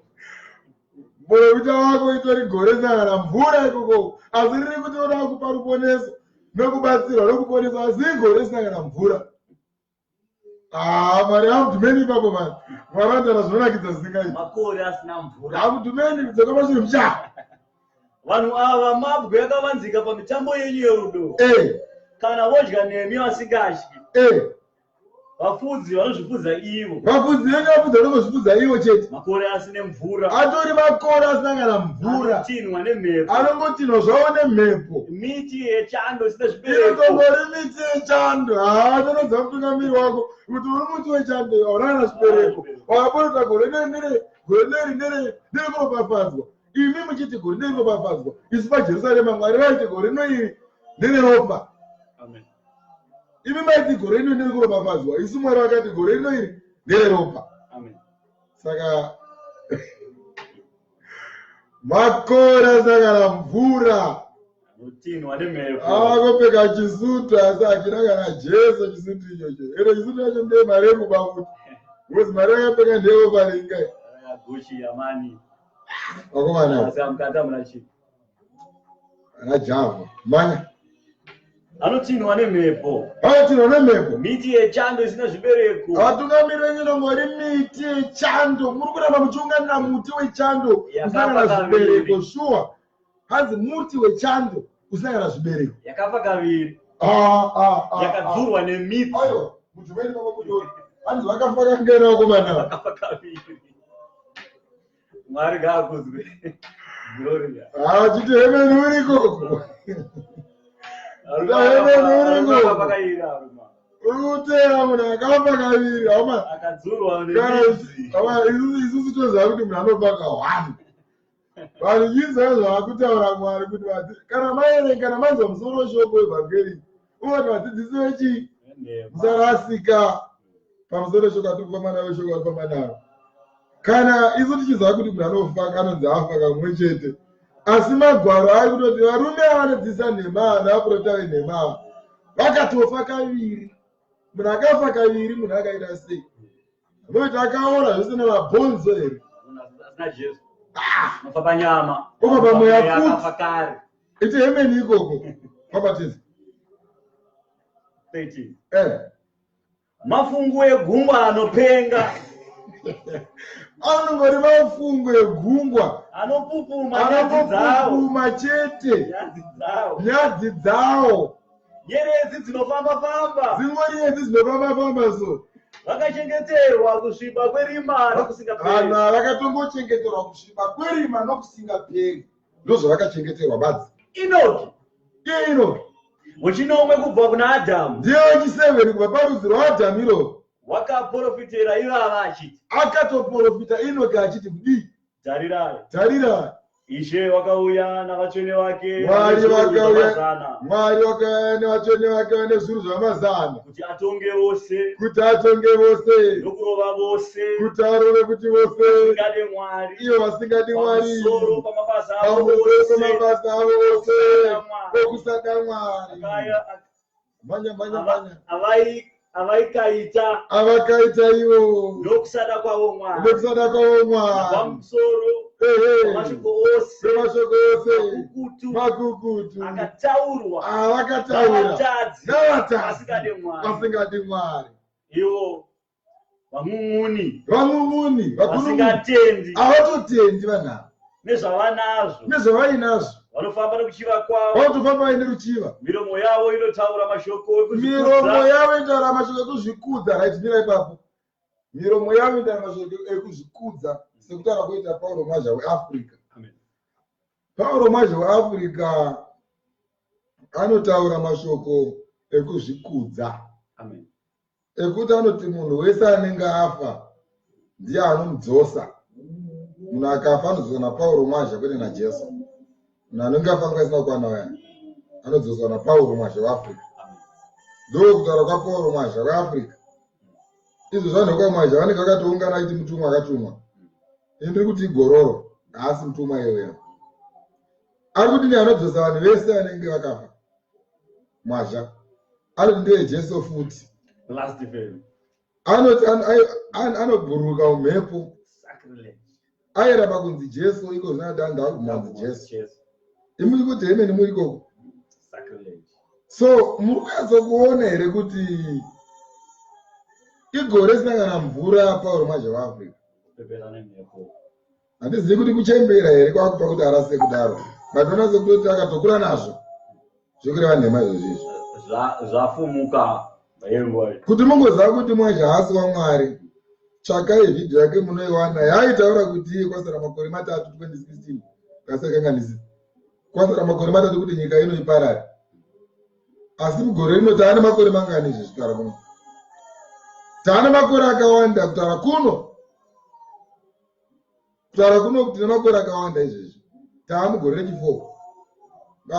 Muprofita wako itori gore risina kana mvura ikoko, asi riri kuti oda kupa ruponeso nokubatsirwa nokuponeswa, asi igore risina kana mvura. Ah, Mwari amudhumeni ipapo mani. Mwari anotaura zvinonakidza zvisingaiti. Makore asina mvura. Amudhumeni kudzoka pashure mucha. Vanhu ava mabwe akavanzika pamitambo yenyu yerudo. Kana vodya nemi vasingadyi. Vafudzi vanozvifudza ivo. Vafudzi venyu vafudzi vanongozvifudza ivo chete. Makore asine mvura. Atori makore asina kana mvura. Anotinwa nemhepo. Anongotinwa zvavo nemhepo. Miti yechando isina zvibereko. Inotongori miti yechando. Haa, tonoziva mutungamiri wako kuti uri muti wechando hauna kana zvibereko. Wakaporota gore nere gore neri nere nderekuropafadzwa. Imi muchiti gore nderekuropafadzwa. Isu paJerusarema Mwari vaiti gore rino iri ndereropa. Amen. Imi maiti gore rino ndiri kuropafadzwa, isu Mwari vakati gore rino iri ndereropa. Amen. Saka makore asina kana mvura. Anotinwa nemhepo. Akopfeka chisutu asi hachina kana Jesu chisutu ichocho. Ero chisutu chacho ndeye mari yekuba futi. Because mari yakapfeka ndeyeoparinga. Gucci yamani. Vakomana. Asi amukati amuna chii. Ana Java. Manya. Anotinhwa nemhepo. Anotinhwa nemhepo. Miti yechando isina zvibereko. Vatungamiri venyu inongori miti yechando. Muri kuramba muchiunganira muti wechando usina kana zvibereko shuwa. Hanzi muti wechando usina kana zvibereko. Yakafa kaviri. Yakadzurwa nemidzi. Ayo, muti wenyu baba kutori. Hanzi vakafa kangana vakomana. Vakafa kaviri. Mwari ngaakudzwe. Gloria. Ah, chiti hemeni uri ikoko. Hemeni uri ikoko. Uri kuteera munhu akafa kaviri. Hama. Akadzurwa nemidzi. Hama isusu toziva kuti munhu anofa ka one. Vanhu chinzwa zvavakutaura Mwari kuti kana maerenga kana manzwa musoro weshoko wevhangeri unoti vadzidzisi vechii musarasika pamusoro weshoko atiri kufamba navo shoko ari kufamba navo. Kana isu tichiziva kuti munhu anofa anonzi afa kamwe chete, asi magwaro ari kutoti varume ava vanodzidzisa nhema ava nevaprofita venhema ava. Vakatofa kaviri. Munhu akafa kaviri munhu akaita sei? Unoita akaora zvese nemabhonzo here? Asina Jesu. Ah! Unofa panyama. Ofa pamweya futi. Iti hemeni ikoko. Papa tinzi. 13. Eh. Mafungu egungwa anopenga. Anongori mafungu egungwa. Anopupuma nyadzi dzawo. Anopupuma chete. Nyadzi dzawo. Nyadzi dzawo. Nyeredzi dzinofamba famba. Dzingori nyeredzi dzinofamba famba so. Vakachengeterwa kusviba kwerima nokusingaperi. Vanhu ava vakatongochengeterwa kusviba kwerima nokusingaperi. Ndozvavakachengeterwa badzi. Inoki. Iye Inoki. Wechinomwe kubva kuna Adhamu. Ndiye wechiseveni kubva parudzi rwaAdhamu iroro. Wakaporofitera ivava achiti. Akatoporofita Inoki achiti kudii? Tarirai. Tarirai. Ishe wakauya navatsvene vake Mwari vakauya Mwari wakauya nevatsvene vake vane zviuru zvamazana kuti atonge vose kuti atonge vose nokurova vose kuti arove kuti vose vasingade Mwari ivo vasingadi Mwari pamusoro pamabasa avo pamusoro ose pamabasa avo ose okusada okusada Mwari. Mhanya mhanya mhanya. Avaikaita Avakaita ivo nokusada kwavo Mwari nokusada kwavo Mwari. Pamusoro Ehe. pamashoko ose Pemashoko ose makukutu makukutu akataurwa avakataura navatadzi navatadzi vasingade Mwari vasingadi Mwari. Ivo van'un'uni Van'un'uni vakunun'uni vasingatendi havatotendi vanhu ava nezvavanazvo nezvavainazvo vanofamba nekuchiva kwavo vanotofamba vaine ruchiva. Miromo yavo inotaura mashoko Miromo ekuzvikudza yavo inotaura mashoko ekuzvikudza. Right, mira ipapo. Miromo yavo inotaura mashoko ekuzvikudza sekutaura kuita Pauro Mwazha weAfrica. Amen. Pauro Mwazha weAfrica anotaura mashoko ekuzvikudza Amen. Ekuti anoti munhu wese anenge afa ndiye anomudzosa. Munhu akafa anodzoswa naPauro Mwazha kwete naJesu. Munhu anenge afa nguva isina kukwana uya anodzoswa naPauro Mwazha weAfrica. Ndokutaura kwaPauro Mwazha weAfrica. Izvo zvanhu vekwaMwazha vanenge vakatoungana achiti mutumwa akatumwa. Ini ndiri kuti igororo, haasi mutumwa iyoyo. Ari kuti ndiye anodzosa vanhu vese vanenge vakafa. Mwazha anoti ndiye Jesu futi. Last verse. Anoti anobhururuka mumhepo. Sacrilege. Airamba kunzi Jesu iko zvino ati anzi akubvuma kunzi Jesu. Jesu. Imi muri kuti hemeni muri ikoko. Sacrilege. So muri kunyatsokuona here kuti igore risina kana mvura Pauro Mwazha weAfrica? Kupepera nemhepo. Handizivi kuti kuchembera here kwakupa kuti arase kudaro. But ona sekutoti akatokura nazvo. Zvekureva nhema izvozvo izvi. Zvafumuka yenguva iyi. Kuti mungoziva kuti Mwazha haasi waMwari, tsvakai vhidhiyo yake munoiwana yaaitaura kuti iye kwasara makore 3 2016 kasakanganisi. Kwasara makore 3 kuti nyika ino iparare. Asi mugore rino taane makore mangani izvi kutaura kuno? Taane makore akawanda kutaura kuno. Kutaura kuno kuti tine makore akawanda izvezvi. Taa mugore rechi4.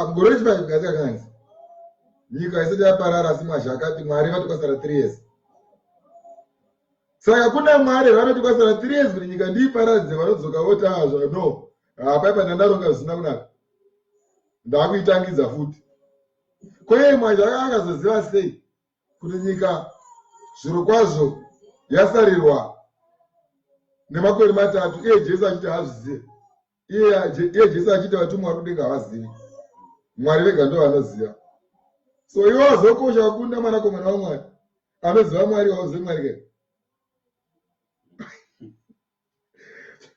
Mugore rechi5 ngasakanganisi. Nyika isati yaparara asi Mwazha akati Mwari vati kwasara 3 years. Saka kuna Mwari vanoti kwasara 3 years kuti nyika ndiiparadze vanodzoka voti ah no. Hapaipa ndandaronga zvisina kunaka. Ndakuitangidza futi. Ko iye Mwazha akazoziva sei kuti nyika zviro kwazvo yasarirwa nemakore 3 iye Jesu achiti haazvizive. Iye Jesu achiti vatumwa vari kudenga havazivi. Mwari vega ndo vanoziva. So iwe wazokosha kukunda mwanakomana waMwari. Anoziva Mwari hauzivi Mwari ke.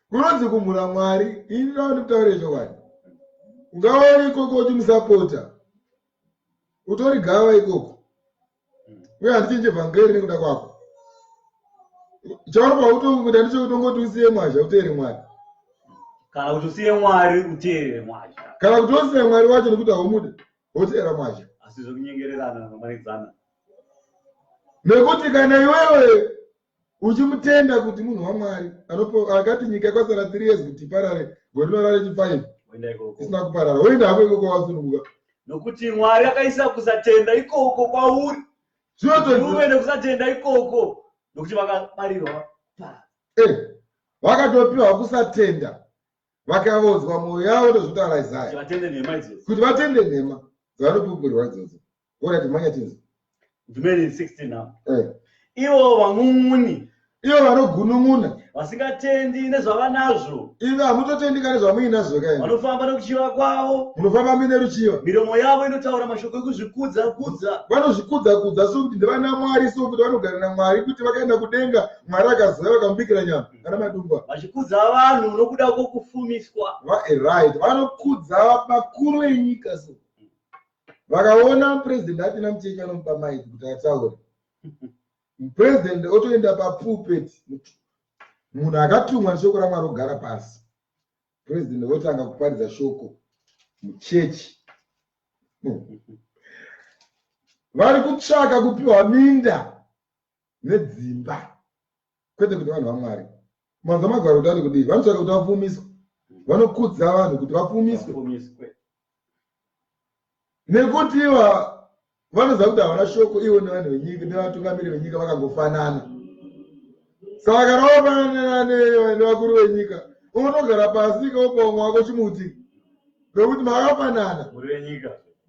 Kunonzi kumhura Mwari, ini ndinoda ndikutaurire chokwadi. Ungava uri ikoko uchimusapota. Utori gava ikoko. Uye handichinje vhangeri nekuda kwako. Chauri pautongoita ndechekutongoti usiye Mwazha uteere Mwari. Kana kuti usiye Mwari uteere Mwazha. Kana kuti usiye Mwari wacho nekuti haumude, woteera Mwazha. Asi zvekunyengererana nokumanikidzana. Nekuti kana iwewe uchimutenda kuti munhu waMwari akati nyika kwasara 3 years kuti iparare, gore rino rave chi5 Woenda ikoko. isina kuparara, woenda hako ikoko wasununguka. Nokuti Mwari akaisa kusatenda ikoko kwauri. Zvinotonzi Uve nekusatenda ikoko nokuti vakabarirwa pa. Vakatopiwa kusatenda, vakavodzwa mwoyo yavo ndozvinotaura Isaya. Kuti vatende nhema idzodzo. Kuti vatende nhema dzavanopupurirwa idzodzo. Alright, manya tinzi. Ndimeni 16 now. Eh. Ivo van'un'uni. Ivo vanogunun'una. Vasingatendi nezvavanazvo. Ivo hamutotendi kana zvamuinazvo kai. Vanofamba nekuchiva kwavo. Munofamba muine ruchiva. Miromo yavo inotaura mashoko ekuzvikudza kudza. Vanozvikudza kudza sokuti ndevana Mwari sokuti vanogara naMwari kuti vakaenda kudenga Mwari akazouya vakamubikira nyama kana madungwa. Vachikudza vanhu nokuda kwokufumiswa. Va, eh, right. Vanokudza vakuru venyika so. Vakaona president apinda muchechi vanomupa mic kuti ataure. President otoenda papulpit munhu akatumwa neshoko raMwari ogara pasi. President votanga kuparidza shoko muchechi. Vari kutsvaka kupiwa minda nedzimba kwete kuti vanhu vaMwari. Manzwa magwaro kuti ari kudii? Vanotsvaka kuti vapfumiswe. Vanokudza vanhu kuti vapfumiswe. Nekuti iva vanoziva kuti havana shoko ivo nevanhu venyika nevatungamiri venyika vakangofanana. Saka kana wafanana nevakuru venyika unotogara pasi ikaopa umwe wako chimuti nekuti makafanana.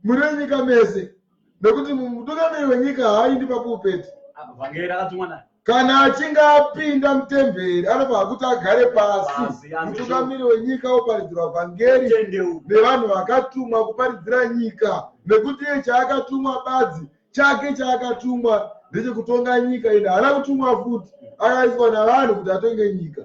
Muri venyika mese. Nekuti mutungamiri wenyika haaindi papulpeti. Vhangeri rakatumwa nani? Kana achinge apinda mutemberi anofanira kuti agare pasi. Mutungamiri wenyika oparidzirwa vhangeri nevanhu vakatumwa kuparidzira nyika, nekuti iye chaakatumwa badzi chake chaakatumwa ndechekutonga nyika ende haana kutumwa futi, akaiswa navanhu kuti atonge nyika.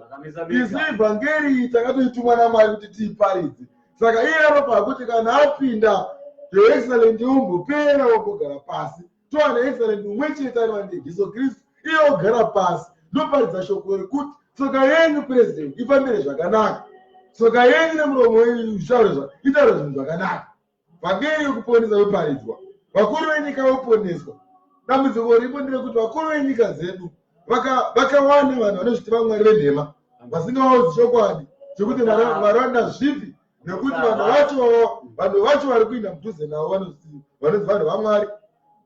Isu ivhangeri iyi takatoitumwa naMwari kuti tiiparidze. Saka iye anofanira kuti kana apinda Your Excellency umbopera wambogara pasi towana excellent umwe chete ari vande Jesu Kristu iye ogara pasi ndoparidza shoko rekuti tsoka yenyu president ifambire zvakanaka tsoka yenyu nemuromo wenyu itaure itaure zvinhu zvakanaka vhangeri yekuponesa yoparidzwa vakuru venyika voponeswa dambudziko ripo nderekuti vakuru venyika dzedu vakawanda vanhu vanozviti vamwari venhema vasingavaudzi chokwadi chekuti mwari vanoda zvipi nekuti vanhu vacho vanhu vacho vari kuinda mudhuze navo vanonzi vanhu vamwari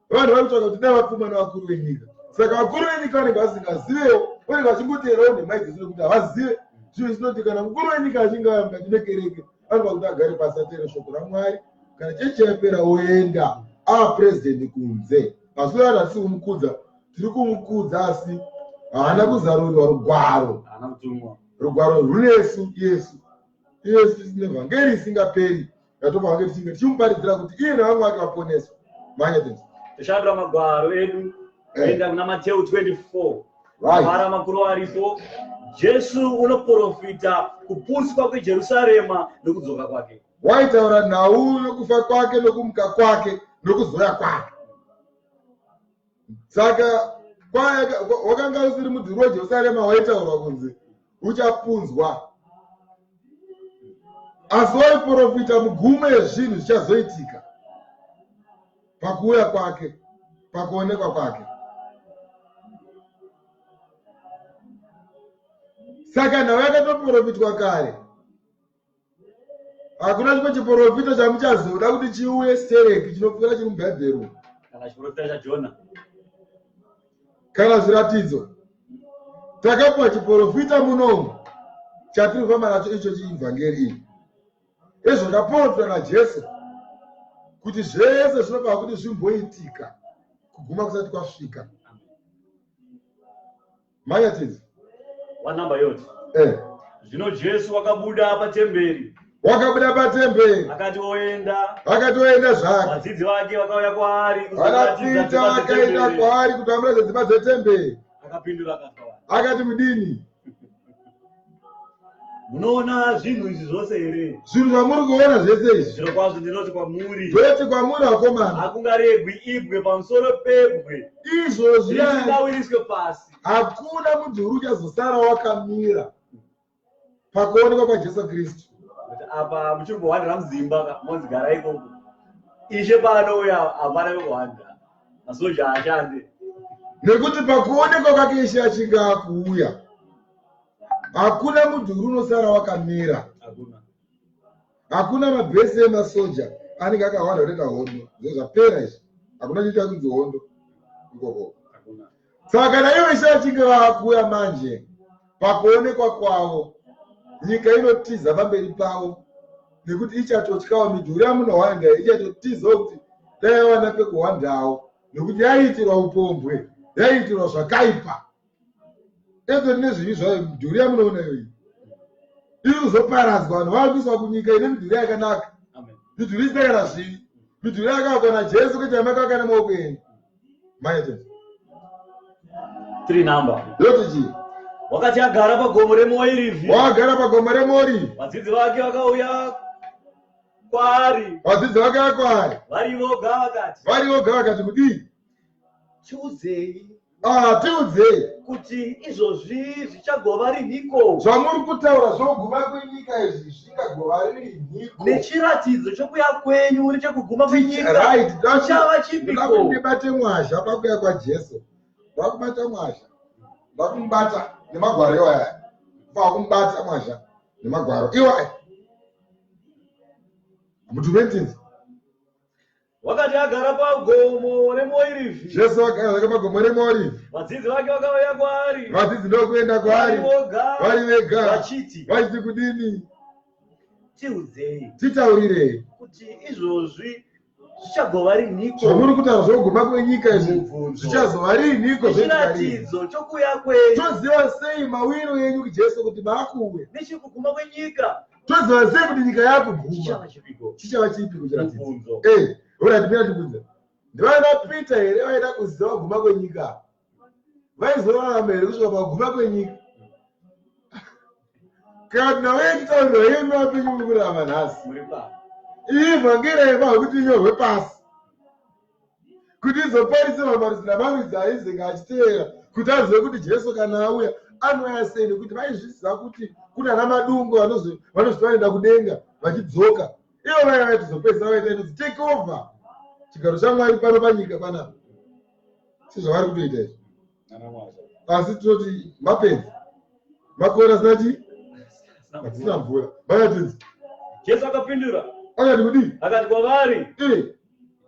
vanhu vari kutsvaka kuti dai vapfuma nevakuru venyika saka vakuru venyika vanenge vasingazivewo vanenge vachingoteerawo nhema idzodzo nekuti havazive zvinhu zvinoti kana mukuru wenyika achinge auya mukati mekereke anofanira kuti agare pasi ateere shoko ramwari kana chechi yapera oenda apurezidendi kunze mazuva ano hatisi kumukudza tiri kumukudza asi haana kuzarurirwa rugwaro rugwaro rwunesu yesu Iye tine vhangeri isingaperi yatofanira kunge tichinge tichimuparidzira kuti iye nevamwe vake vaponeswe. Mhanya tenzi. Tishandura magwaro edu kuenda kuna Mateu 24. Right. Mavara makuru aripo. Jesu unoprofita kuputswa kweJerusarema nokudzoka kwake. Waitaura nhau yokufa kwake nokumuka kwake nokuzouya kwake. Saka wakanga usiri mudhuri weJerusarema waitaurwa kunzi uchapunzwa, asi waiprofita mugumo yezvinhu zvichazoitika pakuuya kwake, pakuonekwa kwake. Saka nhau yakatoprofitwa kare. Hakuna chimwe chiprofita chamuchazoda kuti chiuye stereki chinopfuura chiri muBhaibheri umu. Kana chiprofita chaJona. Kana zviratidzo. Takapiwa chiprofita munomu chatiri kufamba nacho icho chiivhangeri iyi. Ezvakaprofitwa naJesu kuti zvese zvinofanira kuti zvimboitika kuguma kusati kwasvika. Manya tidzi. One number yoti. Eh. Zvino Jesu wakabuda patemberi. Wakabuda patemberi. Akati oenda. Akati oenda zvake. Vadzidzi vake vakauya kwaari. Vana Pita vakaenda kwaari kuti vamuratidze dzimba dzetemberi. Akapindura akati kwavari. Akati mudini? Munoona zvinhu izvi zvose here? Zvinhu zvamuri kuona zvese izvi. Zvirokwazvo ndinoti kwamuri. Ndinoti kwamuri vakomana. Hakungaregwi ibwe pamusoro pebwe. Izvozvi risingawiriswe pasi. Hakuna mudhuri uchazosara wakamira pakuonekwa kwaJesu Kristu. Kuti apa muchiri kuhwandira muzimba ka, monzi garai ikoko. Ishe paanouya hapana pekuhwandira. Masoja haashande. Nekuti pakuonekwa kwake Ishe achinge akuuya. Hakuna mudhuri unosara wakamira. Hakuna mabhesi emasoja anenge akahwanda kutoita hondo. Zvo zvapera izvi. Hakuna chinoita kunzi hondo ikoko. Saka kana ivo Ishe vachinge vakuuya manje pakuonekwa kwavo, nyika inotiza pamberi pavo nekuti ichatotyawo midhuri yamunohwanda ichatotizawo kuti Dai yawana pekuhwandawo nekuti yaiitirwa upombwe, yaiitirwa zvakaipa. Edheni nezvivi zvayo, midhuri yamunoona iyoyi iri kuzoparadzwa, vanhu vakuiswa kunyika ine midhuri yakanaka, midhuri isina kana zvivi, midhuri yakavakwa naJesu kwete yamakavaka nemaoko enyu. Manya tete. Three number. Yoti chii? Wakati agara pagomo reMoirivhi. Wagara pagomo reMoirivhi. Vadzidzi vake vakauya kwaari. Vadzidzi vake kwaari. Vari voga vakati. Vari voga vakati kudii? Tiudzei. Ah, tiudzei. Kuti izvozvi zvichagova rinhiko? Zvamuri kutaura zvoguma kwenyika izvi zvingagova rinhiko? Nechiratidzo chokuya kwenyu nechekuguma kwenyika. Right, chava chipiko? Ndibate mwazha pakuya kwaJesu. Ndakubata mwazha. Ndakumubata nemagwaro iwaya. Pakumubata mwazha nemagwaro iwaya. Mutumentinzi. Wakati agara pagomo reMoirivhi. Jesu akagara zvake pagomo reMoirivhi. Vadzidzi vake vakauya kwaari. Vadzidzi ndokuenda kwaari. Vari vega. Vachiti. Vachiti kudini? Tiudzei. Titaurirei. Kuti izvozvi zvichagova rinhiko? Zvamuri kutaura zvokuguma kwenyika izvi zvichazova rinhiko? Chiratidzo chokuuya kwenyu. Toziva sei mawiro enyu Jesu kuti maakuuya? Nechekuguma kwenyika. Toziva sei kuti nyika yakuguma? Chichava chipiko chiratidzo? Eh, alright, mira tibvunze. Ndivana Peter here vaida kuziva kuguma kwenyika? Vaizorarama here kusvika pakuguma kwenyika? Kana vaitaurirwa yemi vapenyu muri kurarama nhasi. Iyi vhangeri yaiva kuti inyorwe pasi. Kuti izoparisirwa marudzi namarudzi aizenge achiteera kuti azive kuti Jesu kana auya anouya sei nekuti vaizviziva kuti kuna ana madungu vanozoti vanoenda kudenga vachidzoka ivo vaya vaitozopedzisira vaita inonzi take over chigaro chaMwari pano panyika panapa sezvavari kutoita izvi asi tinoti mapenzi makore asina chii asina mvura vakatidzi Jesu akapindura akati kudii akati kwavari eh.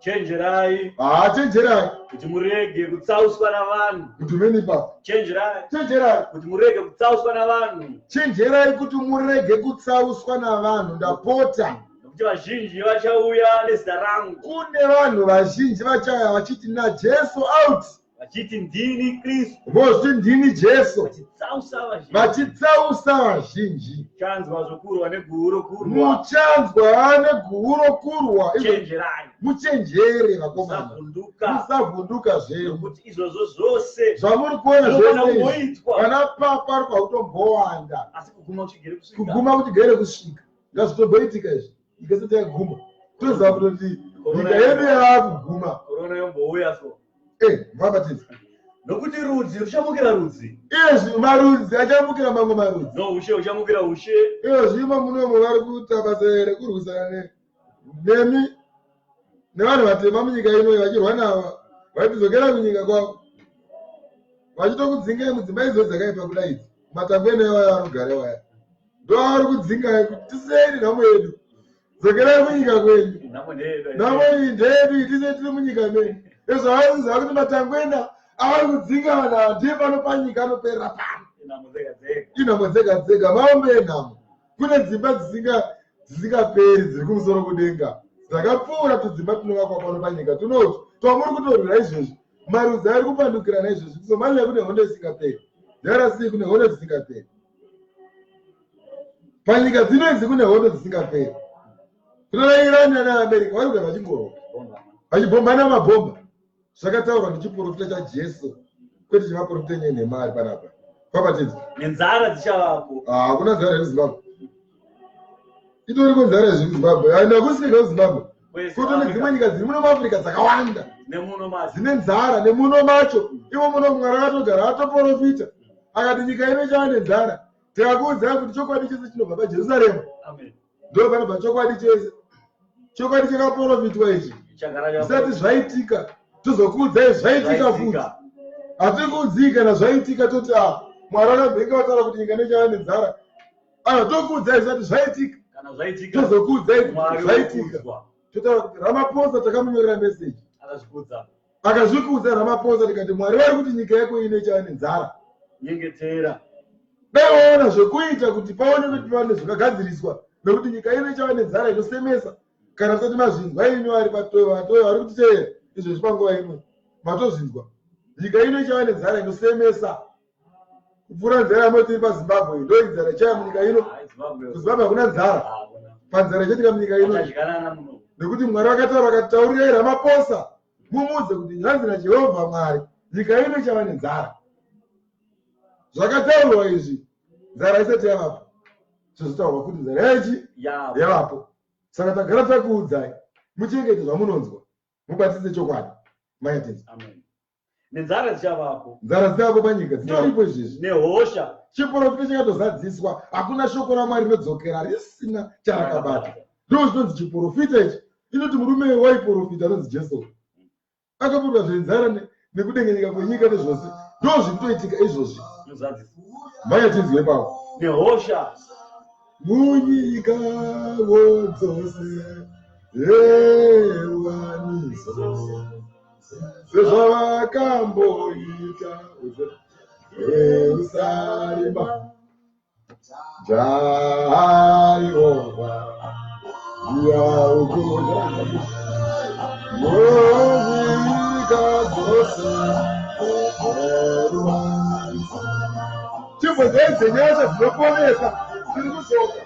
Chenjerai. Ah, chenjerai. Kuti murege kutsauswa navanhu. Mutumeni ipapo. Chenjerai. Chenjerai. Kuti murege kutsauswa navanhu. Chenjerai kuti murege kutsauswa navanhu. Ndapota. Nokuti vazhinji vachauya nezita rangu. Kune vanhu vazhinji vachauya vachiti naJesu out. Vachiti ndini Kristu. Vozviti ndini Jesu. Vachitsausa vazhinji. Vachitsausa vazhinji. Muchanzwa zvokurwa neguhuro kurwa. Muchanzwa neguhuro kurwa. Chenjerai. Muchenjere vakomana. Musavhunduka. Musavhunduka zvenyu. Nokuti izvozvo zvose. Zvamuri kuona zvose. Vana papa vari kwakutombowanda. Asi kuguma kuchigere kusvika. Kuguma kuchigere kusvika. Ngazvitomboitika izvi. Nyika isati yaguma. Toziva kutoti nyika yedu yaakuguma. Korona yombouya so. Eh, mabatiza. Nokuti rudzi ruchamukira rudzi. Izvi marudzi achamukira mamwe marudzi. Noushe uchamukira ushe. Izvi imo munomo vari kuita basa rekurwisana nemi nevanhu vatema munyika ino vachirwa navo vaitidzokera kunyika kwavo vachitokudzingai mudzimba idzo dzakaipa kudai idzi matangwena iwaya vanogara iwaya ndoavari kudzingai kuti tisiyei nhamo yedu dzokerai kunyika kwenyu nhamo iyi ndeyedu iyi tise tiri munyika menyu izvo havaiziva kuti matangwena avari kudzinga vanhu ava ndiye pano panyika anoperera pano inhamo dzega dzega maombe enhamo kune dzimba dzisingaperi dziri kumusoro kudenga dzakapfuura tudzimba tunovakwa pano panyika tunoti twamuri kutorwira izvezvi marudzi ari kupandukirana izvezvi kusomalia kune hondo isingaperi drc kune hondo dzisingaperi panyika dzino idzi kune hondo dzisingaperi tinoona iran naamerica vari kugara vachingorwa vachibhombana mabhomba zvakataurwa nechiprofita chajesu kwete chemaprofita enyu enhema ari panapa pabatidzi nenzara dzichavapo ah, hakuna nzara yemuzimbabwe itoriko nzara yezvemuzimbabwe aenda kusvika kuzimbabwe kuto nedzimwe nyika dziri muno muafrica dzakawanda dzine nzara nemuno macho ivo muno mwari akatogara atoprofita akati nyika ino ichava nenzara tikakuudzai kuti chokwadi chese chinobva pajerusarema ndo panobva chokwadi chese chokwadi chakaprofitwa ichi zvisati zvaitika tozokuudzai zvaitika futi hatikuudzii kana zvaitika toti a ah, mwari akabhenga vataura kuti nyika nechava nenzara aa tokuudzai zvisati zvaitika tozokuudzai kuti zvaitika totaura kuti ramaposa takamunyorera meseji akazvikudza Ramaphosa tikati Mwari vari kuti nyika yako ino ichava nenzara. Nyengetera. Dai waona zvekuita kuti paonekwe kuti pane zvakagadziriswa nekuti nyika ino ichava nenzara inosemesa. Kana musati mazvinzwa imi vari patoyo vari kutiteera izvezvi panguva ino, matozvinzwa. Nyika ino ichava nenzara inosemesa kupfuura nzara yamunoti iri paZimbabwe. Ndo inzara ichaya munyika ino. KuZimbabwe hakuna nzara, panzara ichaitika munyika ino, nekuti Mwari vakataura vakati, taurirai Ramaphosa mumuudze kuti zvanzi naJehovha Mwari, nyika ino ichava nenzara. Zvakataurwa izvi nzara isati yavapo, zvozotaurwa futi nzara yaichi yavapo. Saka tagara takuudzai, muchengete zvamunonzwa, mubatise chokwadi. Manyatidza. Nenzara dzichavapo. Nzara dzichavapo panyika, dzitoripo izvezvi. Nehosha. Chiprofita chakatozadziswa. Hakuna shoko raMwari rinodzokera risina charakabata. Ndo zvinonzi chiprofita ichi. Inoti murume waiprofita anonzi Jesu akaburwa zvenzara nekudengenyeka kwenyika nezvose, ndo zvikutoitika izvozvi. Manya tinzwe ipapo. Nehosha. Munyika wo dzose yewaniso sezvavakamboita Jerusarema, Jehovha yaukuda munyika dzose yeruwaniso. Chimbo dzenyasha dzinoponesa tiri kudzoka.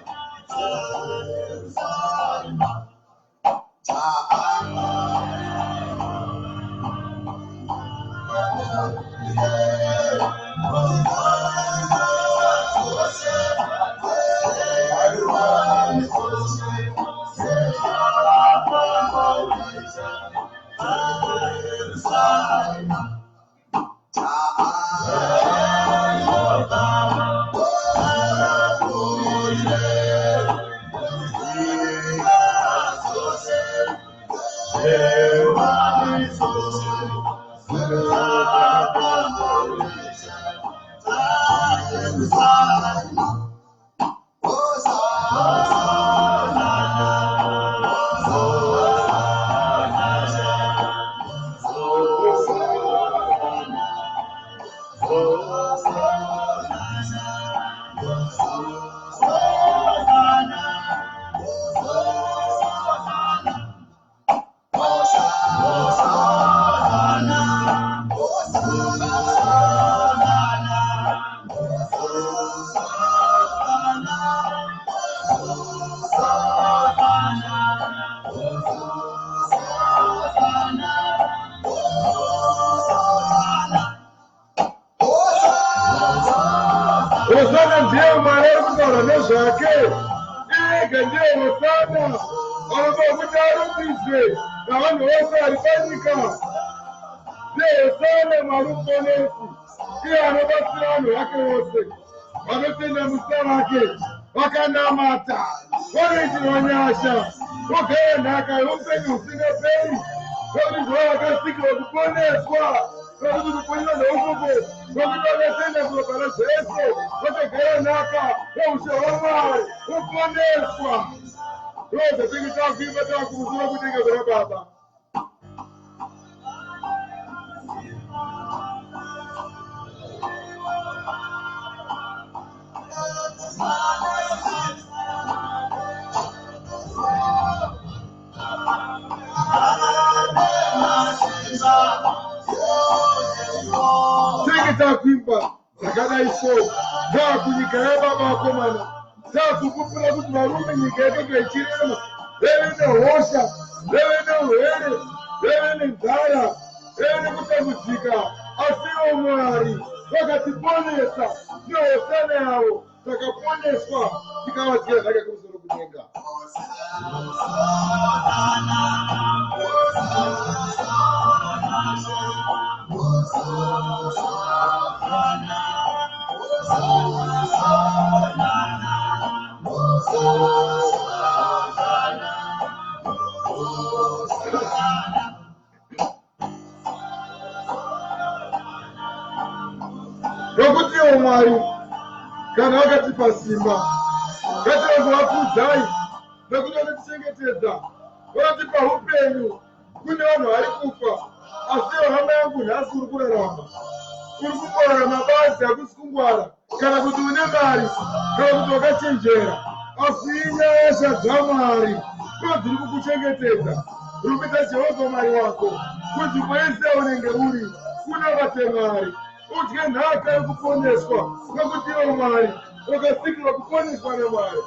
Hosana ndiye Mwari ari kutaura nezvake. Ega ndiye Hosana anoda kuti arumbidzwe navanhu vose vari panyika. Ndiye Hosana Mwari Muponesi, iye anobatsira vanhu vake vose vanotenda muzita rake, vakanamata vanoitirwa nyasha, vogara nhaka youpenyu husingaperi, nokuti ndivo vakasikirwa kuponeswa, nokuti kuponeswa neukoko, nokuti vakatenda kuropa raJesu, vakagara nhaka youshe hwaMwari, voponeswa. Ndo zvatinge takuimba takumusoro kudenga kuna Baba. Tinenge takuimba dzakadai so, taakunyika yababa vakomana, taakupupura kuti varume nyika yakanga ichirema, veve nehosha, veve neurwere, veve nenzara, veve nekutambudzika, asi ivo Mwari vakatiponesa nehosana yavo, takaponeswa tikavatsiira zvake kumusoro kudenga. Nokuti ivo Mwari kana vakatipa simba, ngativangovakudzai nekuti vanotichengetedza, vanotipa upenyu. Kune vanhu vari kufa, asi iwe hama yangu nhasi uri kurarama. Uri kungorarama badzi, hakusi kungwara kana kuti une mari kana kuti wakachenjera, asi inyasha dzaMwari. Ndodziri kukuchengetedza. Rumbidza Jehovha Mwari wako kunzvimbo yese yaunenge uri. Unamate Mwari, udye nhaka yokuponeswa, nokuti iwe Mwari wakasikirwa kuponeswa naMwari.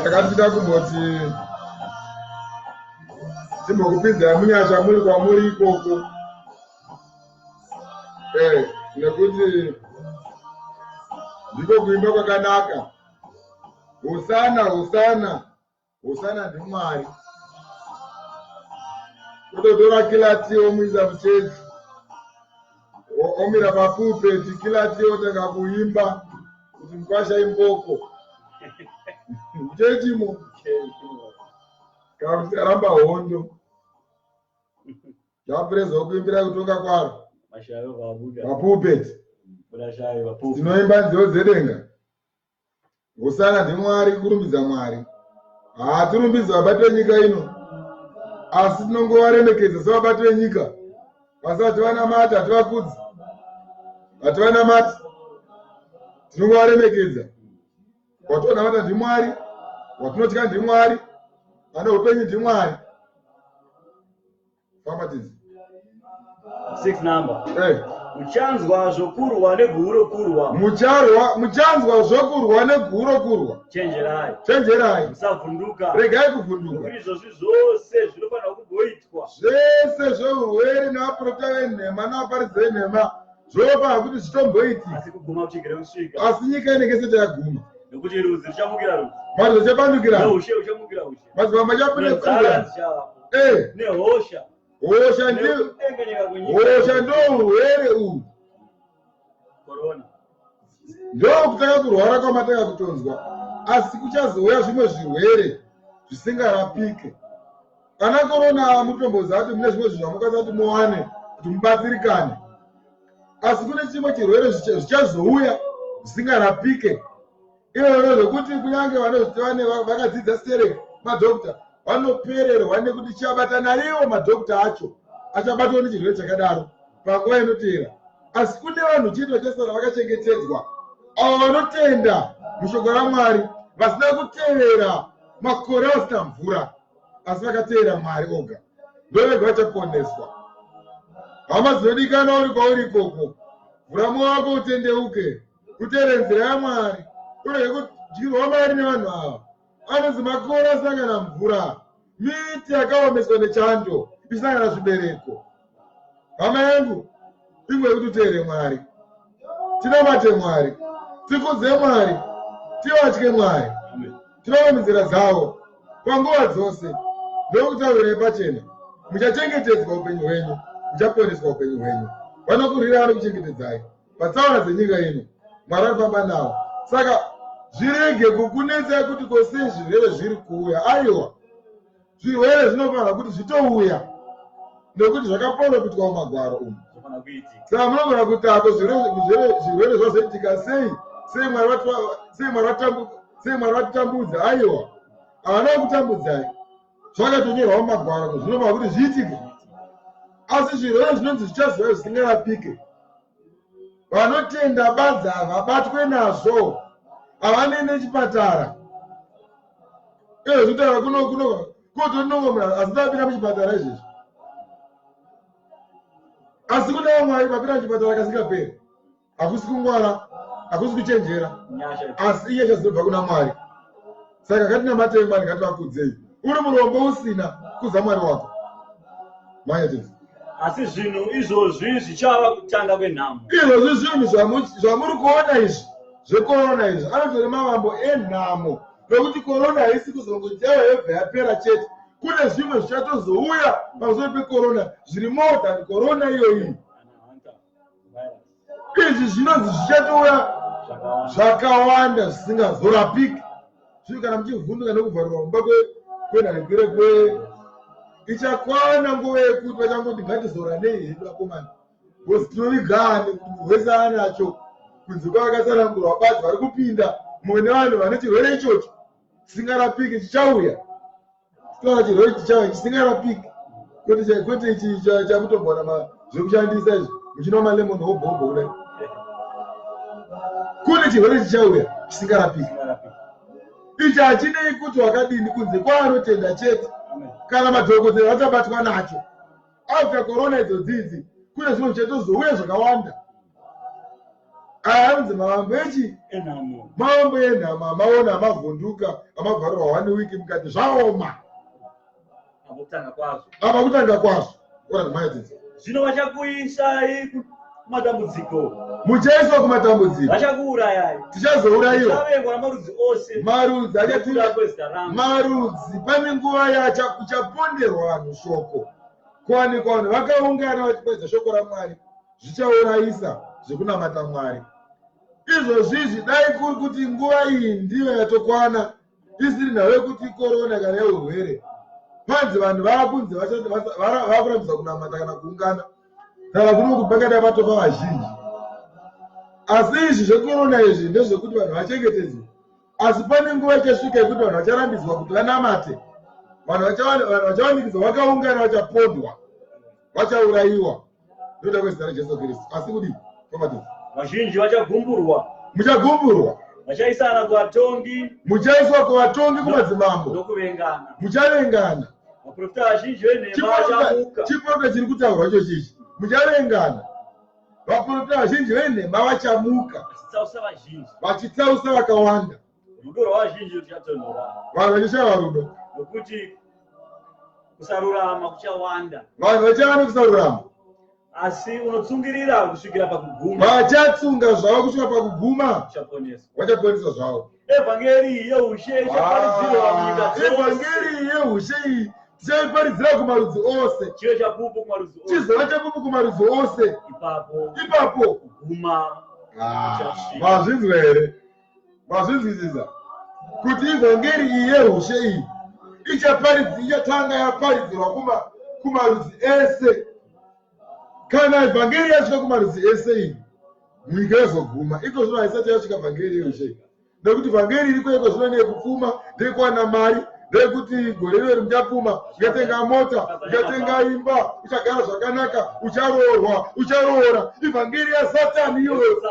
Takatida kumboti timbokupinzai munyasha muri kwamuri ikoko nekuti ndiko kuimba kwakanaka. Hosana, hosana, hosana ndiMwari. Kutotora kilati omuisa muchechi, omira papulpeti, kilati otanga kuimba kuti mukwasha imboko muchechimo, kana kuti aramba hondo. Zvapureza kuimbira kutonga kwaro. Papulpit. Tinoimba nziyo dzedenga. Hosana ndiMwari, kurumbidza Mwari. Hatirumbidzi vabati venyika ino, asi tinongovaremekedza sevabati venyika. Asi hativanamati, hativakudzi, hativanamati, tinongovaremekedza. Watinonamata ndiMwari, watinotya ndiMwari, ane upenyu ndiMwari. Famba tizi. Six number. Hey. Muchanzwa zvokurwa neguhu rokurwa. Mucharwa, muchanzwa zvokurwa neguhu rokurwa. Chenjerai. Chenjerai. Musavhunduka. Regai kuvhunduka. Nokuti izvozvi zvose zvinofanira kumboitwa. Zvese zveurwere nevaprofita venhema nevaparidzi venhema zvofanira kuti zvitomboitika. Asi kuguma kuchigere kusvika. Asi nyika inenge isati yaguma. Nokuti rudzi ruchamukira rudzi. Marudzi achabandukira. Neushe huchamukira ushe. Madzimambo achapinda. Dzichavapo. Eh. Nehosha. Hosha ndi hosha ndo urwere uhu. Corona. Ndokutanga kurwara kwamatanga kutonzwa. Asi kuchazouya zvimwe zvirwere zvisingarapike. Ana corona mutomboziva kuti mune zvimwe zvinhu zvamukwanisa kuti muwane kuti mubatsirikane. Asi kune chimwe chirwere zvichazouya zvisingarapike. Iroro zvekuti kunyange vanozviti vane vakadzidza sterek madhokta vanopererwa nekuti chabata naiwo madhokta acho achabatwa nechirwere chakadaro panguva inoteera. Asi kune vanhu chete vachasara vakachengetedzwa avo vanotenda mushoko raMwari vasina kutevera makore asina mvura asi vakateera Mwari oga ndovega vachaponeswa. Hama dzinodikanwa uri kwauri ikoko, vhura mwoyo wako utendeuke. Kuteera nzira yaMwari urege kudyirwa mari nevanhu ava. Anonzi makore asangana mvura, miti yakaomeswa nechando isangana zvibereko. Hama yangu, inguva yekuti uteere Mwari. Tinamate Mwari, tikudze Mwari, tivatye Mwari, tifambe munzira dzavo panguva dzose. Ndokutaurirai pachena, muchachengetedzwa upenyu hwenyu, muchaponeswa upenyu hwenyu. Vanokurwirai vanokuchengetedzai. Patsaona dzenyika ino, Mwari anofamba nawo. Saka zvirege kukunetsai kuti ko sei zvirwere zviri kuuya. Aiwa, zvirwere zvinofanira kuti zvitouya nekuti zvakaporofitwa mumagwaro umu. Saka munogona kuti ako zvirwere zvazoitika sei? Sei Mwari vatitambudza? Aiwa, havana kukutambudzai. Zvakatonyorwa mumagwaro zvinofanira kuti zviitike. Asi zvirwere zvinonzi zvichazouya zvisingarapike. Vanotenda badza havabatwe nazvo, havanei nechipatara. Izvo zvitaura kuno kuno kotorinongo munhu asi ndapinda muchipatara izvezvi. Asi kune vamwe vari vapinda muchipatara kasingaperi. Hakusi kungwara, hakusi kuchenjera, asi inyasha dzinobva kuna Mwari. Saka ngatinamatei Mwari, ngativakudzei. Uri murombo usina, kudza Mwari wako. Manya tete. Asi zvinhu izvozvi zvichava kutanga kwenhamo. Izvozvi zvinhu zvamuri kuona izvi zvekorona izvi anotori mavambo enhamo nokuti korona haisi kuzongoti yava yobva yapera chete. Kune zvimwe zvichatozouya pamusoro pekorona zviri more than korona iyoyi. Izvi zvinonzi zvichatouya zvakawanda zvisingazorapiki. Zvino kana muchivhunduka nekuvharirwa mumba kwenharekwire kwe ichakwana nguva yekuti vachangoti ngatizoranei hedu vakomana because tinovigani kuti munhu wese anacho kunze kwavakatsanangurwa badzi vari kupinda mumwe nevanhu vane chirwere ichocho chisingarapiki chichauya. Chitova chirwere chichauya chisingarapiki kwete kwete ichi chakutombona zvekushandisa izvi muchinwa malemon hobho hobho kudai. Kune chirwere chichauya chisingarapiki. Ichi hachinei kuti wakadini kunze kwaanotenda chete kana madhokotera vachabatwa nacho. After corona idzo dzidzi kune zvimwe zvichatozouya zvakawanda. Aya anonzi mavambo echi mavambo enhamo amaona amavhunduka amavharirwa one week mukati zvaoma. Apa kutanga kwazvo. Ora kumaya dzidzi. Zvino vachakuisai kumatambudziko. Muchaiswa kumatambudziko. Vachakuurayai. Tichazourayiwa. Muchavengwa namarudzi ose. Marudzi achatura marudzi pane nguva yachakuchaponderwa vanhu shoko. Kuwanikwa vanhu vakaungana vachiparidza shoko raMwari zvichaurayisa zvekunamata Mwari. Izvozvi izvi dai kuri kuti nguva iyi ndiyo yatokwana isiri nhau yekuti ikorona kana yeurwere. Panzi vanhu vakunzi vakurambidzwa kunamata kana kuungana. Kana kuno kupakata vatofa vazhinji. Asi izvi zvekorona izvi ndezvekuti vanhu vachengetedzwe. Asi pane nguva ichasvika yekuti vanhu vacharambidzwa kuti vanamate. Vanhu vachawanikidzwa vakaungana vachapondwa, vachaurayiwa nokuda kwezita raJesu Kristu. Asi kudii? Tomatisi. Vazhinji vachagumburwa. Muchagumburwa. Vachaisana kuvatongi. Muchaiswa kuvatongi kumadzimambo. Nokuvengana. Muchavengana. Vaprofita vazhinji venhema vachamuka. Chiprofita chiri kutaurwa icho chichi. Muchavengana. Vaprofita vazhinji venhema vachamuka. Vachitsausa vazhinji. Vachitsausa vakawanda. Rudo rwavazhinji ruchatonhora. Vanhu vachashaiwa rudo. Nokuti kusarurama kuchawanda. Vanhu vachava nekusarurama. Asi unotsungirira kusvikira pakuguma. Vachatsunga zvavo kusvika pakuguma. Uchaponeswa. Vachaponeswa zvavo. Evhangeri yeushe ichaparidzirwa munyika dzose. Evhangeri yeushe iyi tichaiparidzira kumarudzi ose. Chive chapupu kumarudzi ose. Chizova chapupu kumarudzi ose. Ipapo. Ipapo. Kuguma. Ah, mazvinzwa here? Mazvinzwisisa kuti ivhangeri iyi yehushe iyi ichaparidzi ichatanga yaparidzirwa kuma kumarudzi ese. Kana vhangeri yasvika kumarudzi ese iyi, nyika yozoguma. Iko zvino haisati yasvika vhangeri yehushe iyi. Nekuti vhangeri iriko iko zvino ndeyekupfuma, ndeyekuwana mari, ndeyekuti gore rino muchapfuma, uchatenga mota, uchatenga imba, uchagara zvakanaka, ucharoorwa, ucharoora. Ivhangeri yaSatani iyoyo.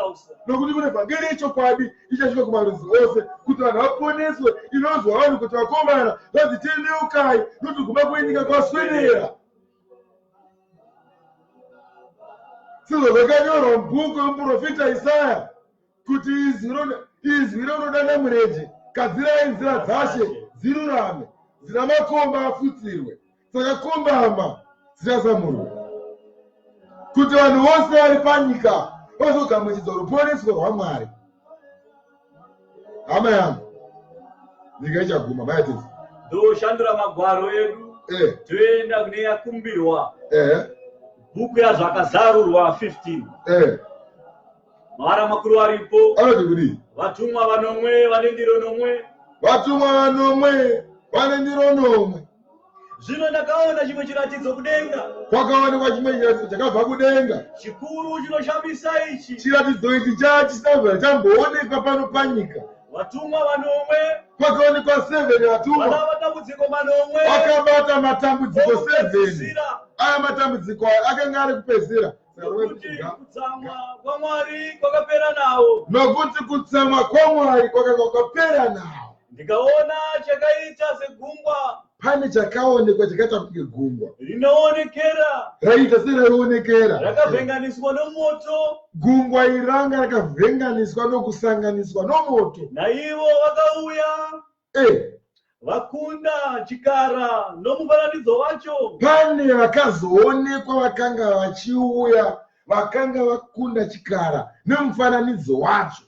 Nokuti kune vhangeri yechokwadi ichasvika kumarudzi ose kuti vanhu vaponeswe, inonzwa vanhu kuti vakomana vanzi tendeukai, nokuti guma kwenyika kwaswedera. Sezvazvakanyorwa mubhuku yomuprofita Isaya kuti izwi rinodana murenje, gadzirai nzira dzashe dzirurame, dzina makomba afutsirwe, dzakakombama dzichasamurwa, kuti vanhu vose vari panyika vazogamuchidzwa ruponeso rwaMwari. Hama yangu, nyika ichaguma. Mayatisi Ndoshandura magwaro edu toenda kune yakumbirwa bhuku yaZvakazarurwa 15. Mavara makuru aripo. Anoti kudii? Vatumwa vanomwe vane ndiro nomwe. Vatumwa vanomwe vane ndiro nomwe. Zvino ndakaona chimwe chiratidzo kudenga. Kwakaonekwa chimwe chiratidzo chakabva kudenga. Chikuru chinoshamisa ichi. Chiratidzo ichi chaa chisina kubvira chamboonekwa pano panyika. Vatumwa vanomwe. Kwakaonekwa 7 vatumwa. Vana matambudziko manomwe. Vakabata matambudziko 7. Okupedzisira. Aya matambudziko aya akanga ari kupedzisira. Nokuti kutsamwa kwaMwari kwakapera nawo. Nokuti kutsamwa kwaMwari kwakanga kwakapera nawo. Ndikaona chakaita segungwa. Pane chakaonekwa chakaita kunge gungwa. Rinoonekera. Raita serarionekera. Rakavhenganiswa nomoto. Gungwa iri ranga rakavhenganiswa nokusanganiswa nomoto. Naivo vakauya. Vakunda chikara nomufananidzo wacho. Pane vakazoonekwa vakanga vachiuya vakanga vakunda chikara nemufananidzo wacho.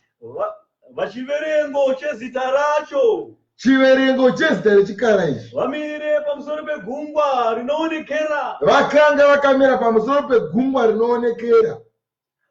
Vachiverengo chezita racho. Chiverengo chezita rechikara ichi. Vamire pamusoro pegungwa rinoonekera. Vakanga vakamira pamusoro pegungwa rinoonekera.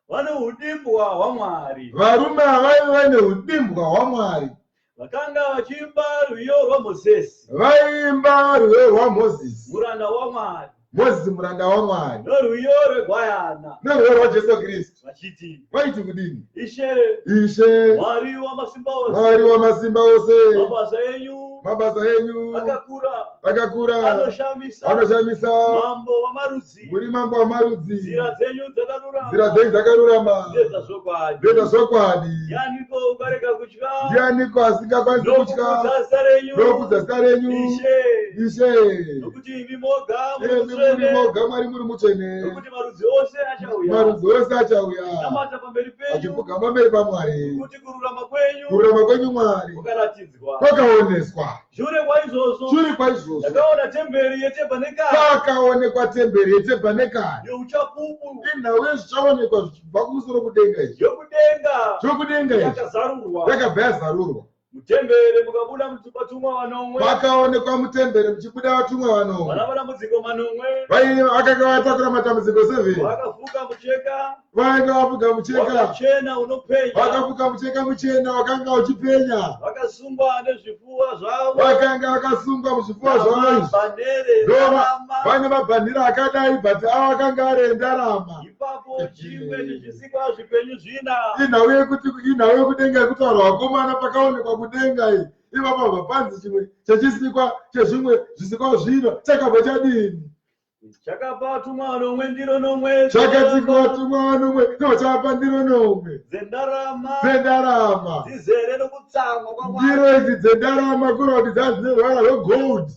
Vane udimbwa hwaMwari. Varume ava vaive vaine udimbwa hwaMwari. Vakanga vachiimba rwiyo rwaMozisi. Vaiimba rwiyo rwaMozisi. Muranda waMwari. Mozisi muranda waMwari. Norwiyo rwegwayana. Norwiyo rwaJesu Kristu. Vachiti. Vaiti kudini? Ishe. Ishe. Mwari wamasimba ose. Mwari wamasimba ose. Mabasa enyu. Mabasa enyu. Akakura. Akakura. Anoshamisa. Anoshamisa. Mambo wamarudzi. Muri mambo wamarudzi. Nzira dzenyu dzakarurama. Nzira dzenyu dzakarurama. Ndedza zvokwadi. Ndedza zvokwadi. Ndianiko ukarega kutya? Ndianiko asingakwanisi kutya? Nokukudza zita renyu. Nokukudza zita renyu. Ishe. Ishe. Nokuti imi moga muri Imi muri mutsvene. moga Mwari muri mutsvene. Nokuti marudzi ose achauya. Marudzi ose achauya. Namata pamberi penyu. Achipfugama pamberi paMwari. Nokuti kururama kwenyu. Kururama kwenyu Mwari. Kwakaratidzwa. Kwakaoneswa. Shure kwaizvozvo. Shure kwaizvozvo. Ndakaona temberi yetebhanekari. Pakaonekwa temberi yetebhanekari. Youchapupu. Inhau yezvichaonekwa zvichibva kumusoro kudenga izvi. Yokudenga. Zvokudenga izvi. Yakazarurwa. Yakabva yazarurwa. Mutemberi mukabuda vatumwa vanomwe. Pakaonekwa mutemberi muchibuda vatumwa vanomwe. Vana matambudziko manomwe. Vakanga vatakura matambudziko 7. Vakafuka mucheka. Vainga vafuka mucheka. Wakachena unopenya. Vakafuka mucheka muchena wakanga uchipenya. Vakasungwa nezvifuwa zvavo. Vakanga vakasungwa muzvifuwa zvavo izvi. Namabhanhere Vane mabhanhira akadai, but ava akanga ari endarama. Chakavapo chimwe chezvisikwa zvipenyu zvina. Inhau yekuti inhau yekudenga yekutaura vakomana pakaonekwa kudenga iyi. Ipapa bva panzi chimwe chechisikwa chezvimwe zvisikwa zvino chakabva chadini? Chakapa vatumwa vanomwe ndiro nomwe. Chakati kuvatumwa vanomwe ndobva chavapa ndiro nomwe. Dzendarama. Dzendarama. Dzizere nokutsamwa kwaMwari. Ndiro idzi dzendarama kureva kuti dzaa dzine ruvara rwegold.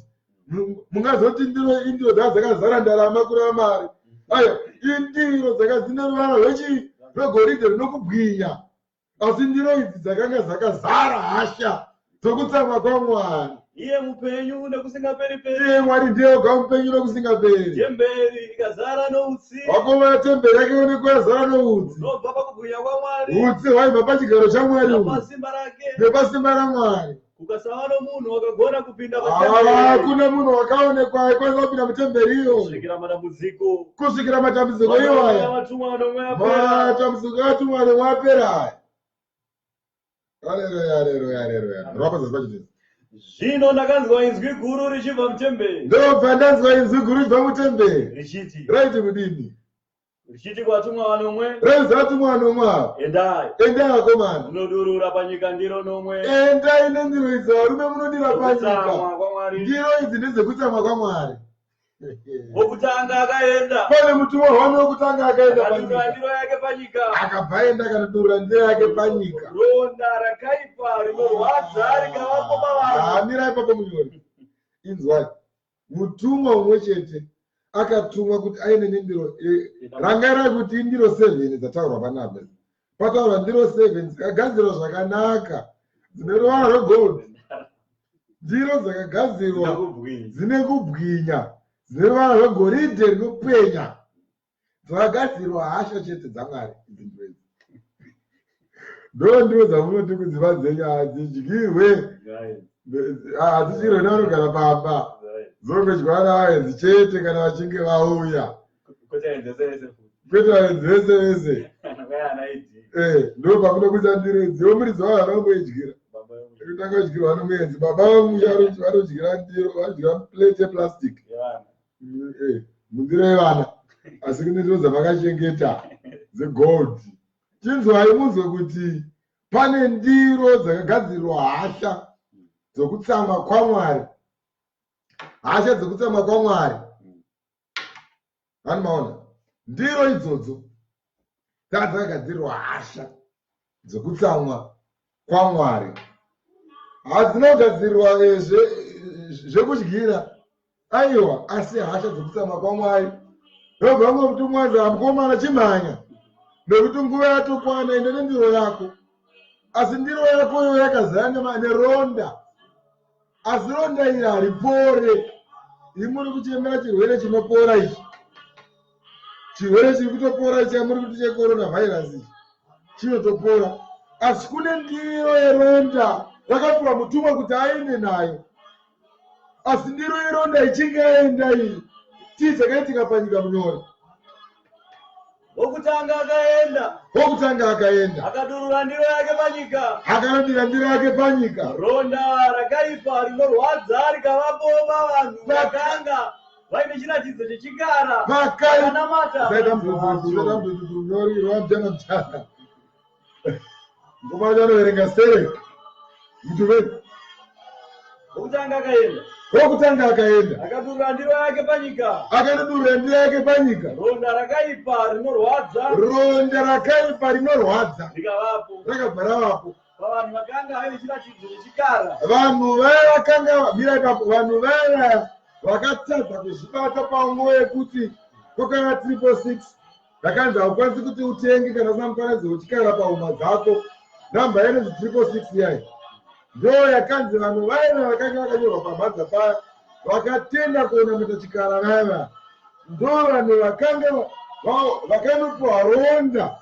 Mungazoti ndiro indiro dzaa dzakazara ndarama kureva mari. Ayo indiro dzaka dzine ruvara rwechi rwegoridhe runokubwinya. Asi ndiro idzi dzakanga dzakazara hasha dzokutsamwa kwaMwari. Iye mupenyu nokusingaperi-peri. Iye Mwari ndiye oga mupenyu nokusingaperi. Temberi ikazara noutsi. Vakomana temberi yake ionekwa yazara noutsi. Unobva pakubwinya kwaMwari. Utsi hwaibva pachigaro chaMwari. Nepasimba rake. Nepasimba raMwari. Kukasava nomunhu wakagona kupinda patemberi. Hakuna munhu wakaonekwa aikwanisa kupinda mutemberi iyoyo. Kusvikira matambudziko. Kusvikira matambudziko iwaya. Matambudziko atumwa nomwe apera aya. Haleluya, haleluya, haleluya. Rwapa zasi pacho. Zvino ndakanzwa inzwi guru richibva mutemberi. Ndobva ndanzwa inzwi guru richibva mutemberi. Richiti. Raiti kudini? Richiti kuvatumwa vanomwe. Raiti vatumwa vanomwe ava. Endai. Endai vakomana. Munodurura panyika ndiro nomwe. Endai nendiro idzi varume munodira panyika. Ndiro idzi ndedzekutsamwa kwaMwari. Wokutanga akaenda. Pane mutumwa hwani wokutanga akaenda panyika. Ndiro yake panyika. Akabva aenda akanodurura ndiro yake panyika. Ronda rakaipa rinorwadza rikavapo pavanhu. Ah, mirai ipapo munyori. Inzwai. Mutumwa umwe chete akatumwa kuti aende nendiro eh, rangarai kuti indiro 7 dzataurwa panapa. Pataurwa ndiro 7 dzakagadzirwa zvakanaka dzine ruvara rwegold. Ndiro dzakagadzirwa dzine kubwinya dzine ruvara rwegoridhe rinopenya dzakagadzirwa hasha chete dzamwari idzi ndiro idzi ndo ndiro dzamunoti kudzimba dzenyu hadzidyirwe hadzidyirwe nevanogara pamba dzongodyiwa navaenzi chete kana vachinge vauya kwete vaenzi vese vese eh, ndo pamunokuita ndiro idzi iwo muridzi wayo anomboidyira kutanga kudyirwa nomuenzi baba vemusha vanodyira ndiro vanodyira plate yeplastic eh, mundiro yevana asi kune ndiro dzamakachengeta dzegold chinzwai munzwe kuti pane ndiro dzakagadzirirwa hasha dzokutsamwa kwamwari hasha dzokutsamwa kwamwari Vani maona ndiro idzodzo dzanga dzakagadzirirwa hasha dzekutsamwa kwaMwari. Hadzina kugadzirirwa eh, zvekudyira aiwa, asi hasha dzekutsamwa kwaMwari. Ndobva vamwe mutumwa anzi amukomana chimhanya nekuti nguva yatokwana ende nendiro yako asi ndiro yako iyo yakazara neronda Asi ronda iri haripore. Imi muri kuchemera chirwere chinopora ichi. Chirwere chiri kutopora ichi chamuri kuti checorona virus ichi. Chinotopora. Asi kune ndiro yeronda rakapiwa mutumwa kuti aende nayo. Asi ndiro yeronda ichinge yaenda iyi, chii chakaitika panyika munyori? Wokutanga akaenda. Wokutanga akaenda. Akadurura ndiro yake panyika. Akanodira ndiro yake panyika. Ronda rakaipa rinorwadza rikavapo pavanhu vakanga vaine chiratidzo chechikara. Vakanamata. Zaita mdudu nyori rwa mjana mjana. Ngoma anoverenga sterek. Mutuveni. Wokutanga akaenda. Wokutanga akaenda. Akadurura ndiro yake panyika. Akadurura ndiro yake panyika. Ronda rakaipa rinorwadza. Ronda rakaipa rinorwadza. Rikavapo. Rakabva ravapo. Pavanhu vakanga vaine chiratidzo chechikara. Vanhu vaya vakanga mira ipapo vanhu vaya vakatadza kuzvibata panguva yekuti kwakanga 346 Ndakanzi haukwanisi kuti utenge kana usina mufananidzo wechikara pahuma dzako. Namba yainonzi 666 iyai ndo yakanzi vanhu vaiva vakanga vakanyorwa pamhanza paya vakatenda kuonamata chikara vaya vaya ndo vanhu vakanga vakanopiwa ronda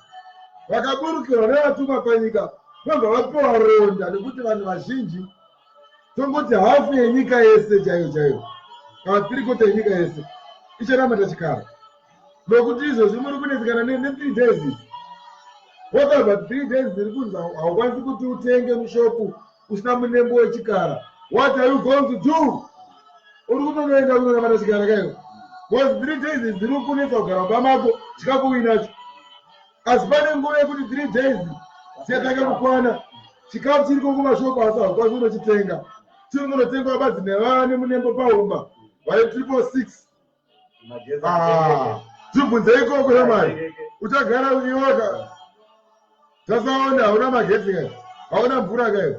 vakaburukirwa nevatumwa panyika ndobva vapiwa ronda nekuti vanhu vazhinji tongoti hafu yenyika yese chaiyo chaiyo kana tirikota yenyika yese ichanamata chikara nokuti izvozvi muri kunetsekana ne-three days idzi what about three days dziri kunzi haukwanisi kuti utenge mushopu usina munembo wechikara what are you going to do uri kutonoenda kunonamata chikara kaiwo because three days idzi dziri kunetsa kugara mumba mako chikafu uinacho. Asi pane nguva yekuti 3 days dziyatanga kukwana, chikafu chiriko kumashopu asi haukwanisi kunochitenga. Chiri kunotengwa badzi nevane munembo pauma vane 666. Ah, zvibvunze ikoko shamwari, uchagara iwoka tasaona hauna magetsi kai, hauna mvura kai,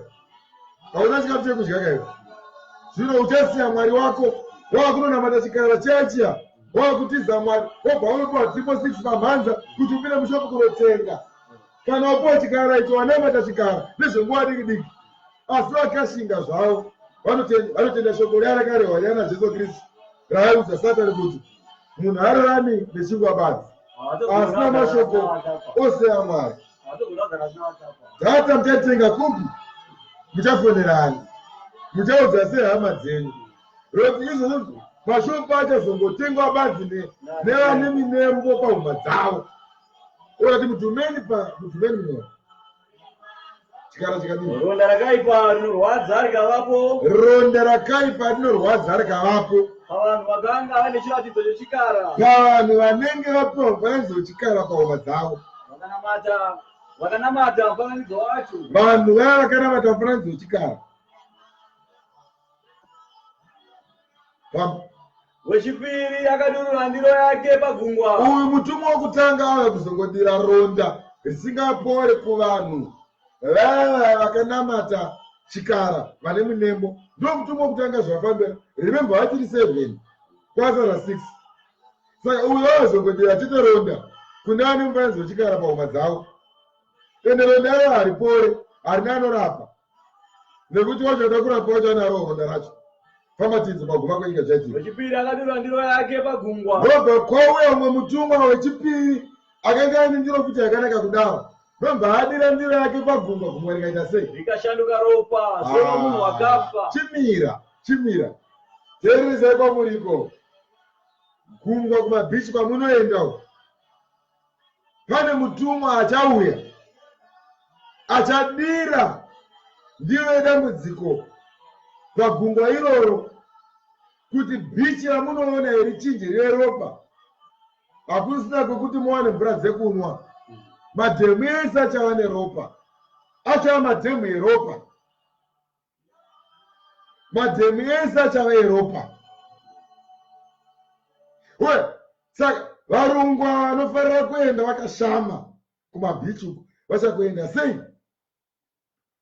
hauna chikafu chekudya kai. Zvino uchasiya Mwari wako wakunonamata chikara chiya chiya, wakutiza Mwari, wobva unopiwa 666 pamhanza kuti upinde mushopu kunotenga. Kana wapiwa chikara icho wanamata chikara nezvenguva diki diki, asi vakashinga zvavo vanotenda shoko riya rakarehwa riya naJesu Kristu raaiudza Satani kuti munhu haararami nechingwa badzi asi namashoko ose aMwari. Data muchatenga kupi? Muchafonerani? Muchaudza sei hama dzenyu? Roti izvozvo mashopu achazongotengwa badzi nevane minembo pahuma dzavo. Orati mudhumeni pa mudhumeni munyora. Chikara chikadini? Ronda rakaipa rinorwadza rikavapo. Ronda rakaipa rinorwadza rikavapo. Pavanhu vakanga vane chiratidzo chechikara. Pavanhu vanenge vapiwa mufananidzo wechikara pahuma dzavo. Vakanamata, vakanamata mufananidzo wacho. Vanhu vaya vakanamata mufananidzo wechikara. Wechipiri akadurura ndiro yake pagungwa. Uyu mutumwa wokutanga auya kuzongodira ronda risingapore kuvanhu vaya vakanamata chikara vane munembo. Ndo mutumwa wokutanga zvafambira. Remember vachiri 7 kwasara 6. Saka uyu wazongodira chete ronda kune vane mufananidzo wechikara pahuma dzavo. Ende ronda iro haripore, harina anorapa. Nekuti wacho ada kurapa wacho anaro ronda racho. Famba tinzi maguma kwenyika chaitika. Wechipiri akadurura ndiro yake pagungwa. Ndobva kwauya umwe mutumwa wechipiri akanga aine ndiro futi yakanaka kudaro. Ndobva adira ndiro yake pagungwa, gungwa rikaita sei? Rikashanduka ropa, seromunhu wakafa. Chimira, chimira. Teereresai kwamuriko. Gungwa kumabhichi kwamunoenda uko. Pane mutumwa achauya achadira ndiro yedambudziko pagungwa iroro kuti bhichi ramunoona iri chinje rive ropa. Hakusina kwekuti muwane mvura dzekunwa. Madhemu ese achava neropa, achava madhemu eropa. Madhemu ese achava eropa. We saka varungu vanofarira kuenda vakashama kumabhichi uko vachakuenda sei?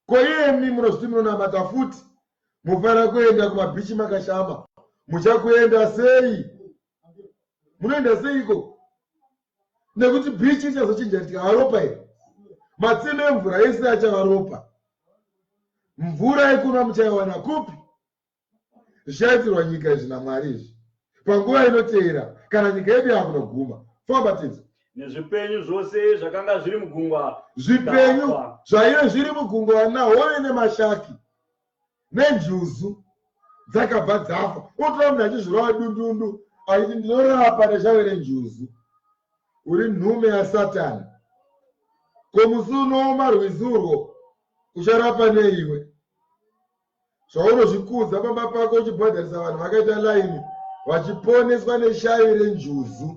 Ko iyemi munozviti munonamata futi mufanira kuenda kumabhichi makashama, muchakuenda sei? Munoenda seiko? Nekuti bhichi ichazochinja tikava ropa iri. Matsime emvura ese achava ropa. Mvura yekunwa muchaiwana kupi? Zvichaitirwa nyika izvi naMwari izvi panguva inoteera kana nyika yedu yakunoguma. Famba tinzi. Nezvipenyu zvose zvakanga zviri mugungwa. Zvipenyu zvaive zviri mugungwa nahove nemashaki nenjuzu dzakabva dzafa. Unotora munhu achizvirova dundundu achiti ndinorapa neshave renjuzu. Uri nhume yaSatani. Ko musi unooma rwizi urwo ucharapa neiwe? Zvaunozvikudza pamba pako uchibhadharisa vanhu vakaita laini vachiponeswa neshavi renjuzu.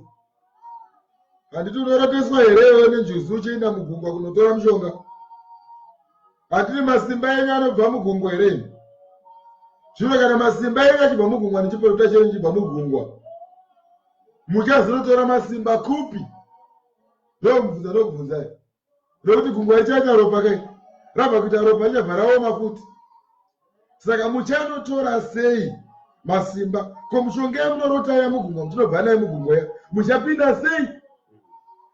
Handiti unoroteswa here iwe nenjuzu uchienda mugungwa kunotora mushonga? Handiti masimba enyu anobva mugungwa here imi? Zvino kana masimba enyu achibva mugungwa nechiporofita chenyu chibva mugungwa, muchazonotora masimba kupi? Ndomubvunza, ndokubvunzai. Nekuti gungwa richaita ropa kai, rabva kuita ropa richabva raoma futi. Saka muchanotora sei masimba? Ko mushonga yamunorota ya mugungwa muchinobva nayo mugungwa ya muchapinda sei?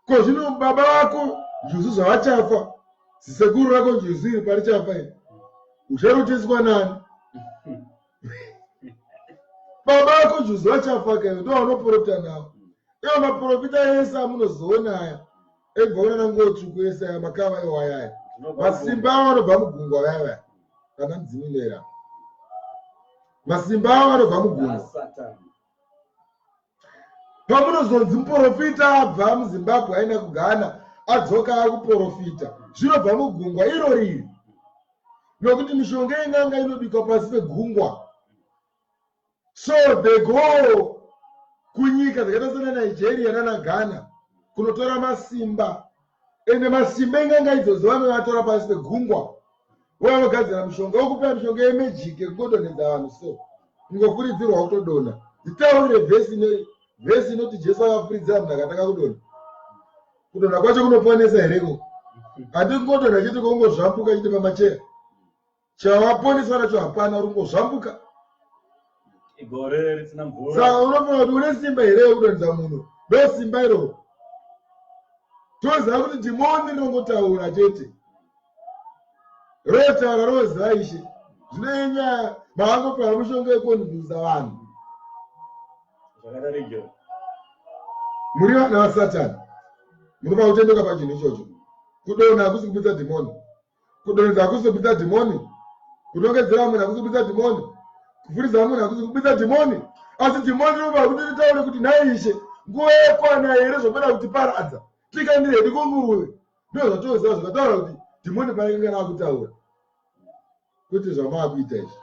Ko zvino baba vako njuzu zvavachafa, zisekuru rako njuzu iri parichafa iri, ucharoteswa nani? Baba vako njuzu vachafa kai, ndo vanoprofita navo. Ivo maprofita ese amunozoona aya ebva kunana nguo tsvuku ese aya makava iwaya aya, masimba avo anobva mugungwa vaya vaya kana mudzimu inoera, masimba avo anobva mugungwa. Pamunozonzi muprofita abva muZimbabwe aenda kuGhana adzoka akuprofita, zvinobva mugungwa iro riri, nokuti mishonga yen'anga inobikwa pasi pegungwa. So they go kunyika dzakaita sena Nigeria nana Ghana kunotora masimba. Ende masimba en'anga idzodzo vanovatora pasi pegungwa vouya vogadzira mishonga vokupa mishonga yemejiki yekungodonhedza vanhu so kungofuridzirwa kutodonha. Nditaurire vhesi vhesi inoti Jesu akafuridzira munhu akatanga kudonha. Kudonha kwacho kunoponesa here ko? Handi kungodonha chete kongozvambuka chete pamacheya. Chawaponeswa nacho hapana, uri kungozvambuka. Igore risina mvura. Saka unofunga kuti une simba here yekudonhedza munhu? Ndo simba iroro. Toziva kuti dhimoni rinongotaura chete. Rotaura roziva ishe. Zvino inyaya makangopiwa mishonga yekonhuza vanhu. Zvakadaro. Muri vana vaSatani. Munofanira kutendoka pachinhu ichocho. Kudonha hakusi kubudisa dhimoni. Kudonhedza hakusi kubudisa dhimoni. Kunongedzera munhu hakusi kubudisa dhimoni. Kufuridza munhu hakusi kubudisa dhimoni. Asi dhimoni rinobva kuti ritaure kuti nhai ishe, nguva yakwana here zvokuda kutiparadza? Tikandire hedu kunguruve. Ndozvatoziva zvakataura kuti dhimoni parinenge rakutaura. Kwete zvamaakuita izvi.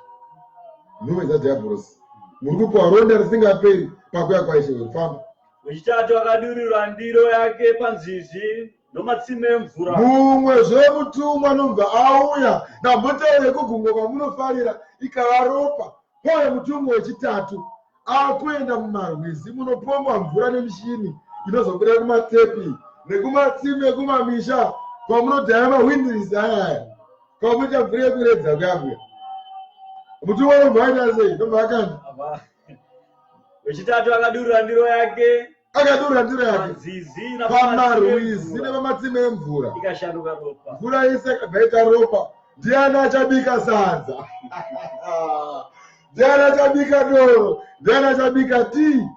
Nhume dzadhiabhorosi. Muri kupiwa ronda risingaperi pakuya kwaIshe wedu. Famba. Wechitatu akadurura ndiro yake panzizi nomatsime emvura. Mumwezve mutumwa anobva auya ndambotaura yekugungwa kwamunofarira ikava ropa. Pouya mutumwa wechitatu akuenda mumarwizi munopombwa mvura nemishini inozobuda kumatepi nekumatsime ekumamisha kwamunodhaya mahwindirisi aya aya kwamuita mvura yekuredza kuya kuya. Mutumwa unobva aita sei? Unobva akanda. Wechitatu akadurura ndiro yake akadurura ndiro yake panzizi pamarwizi nepamatsime emvura ikashanduka ropa. Mvura yese ikabva ita ropa. Ndiani achabika sadza? Ndiani achabika doro? Ndiani achabika tii?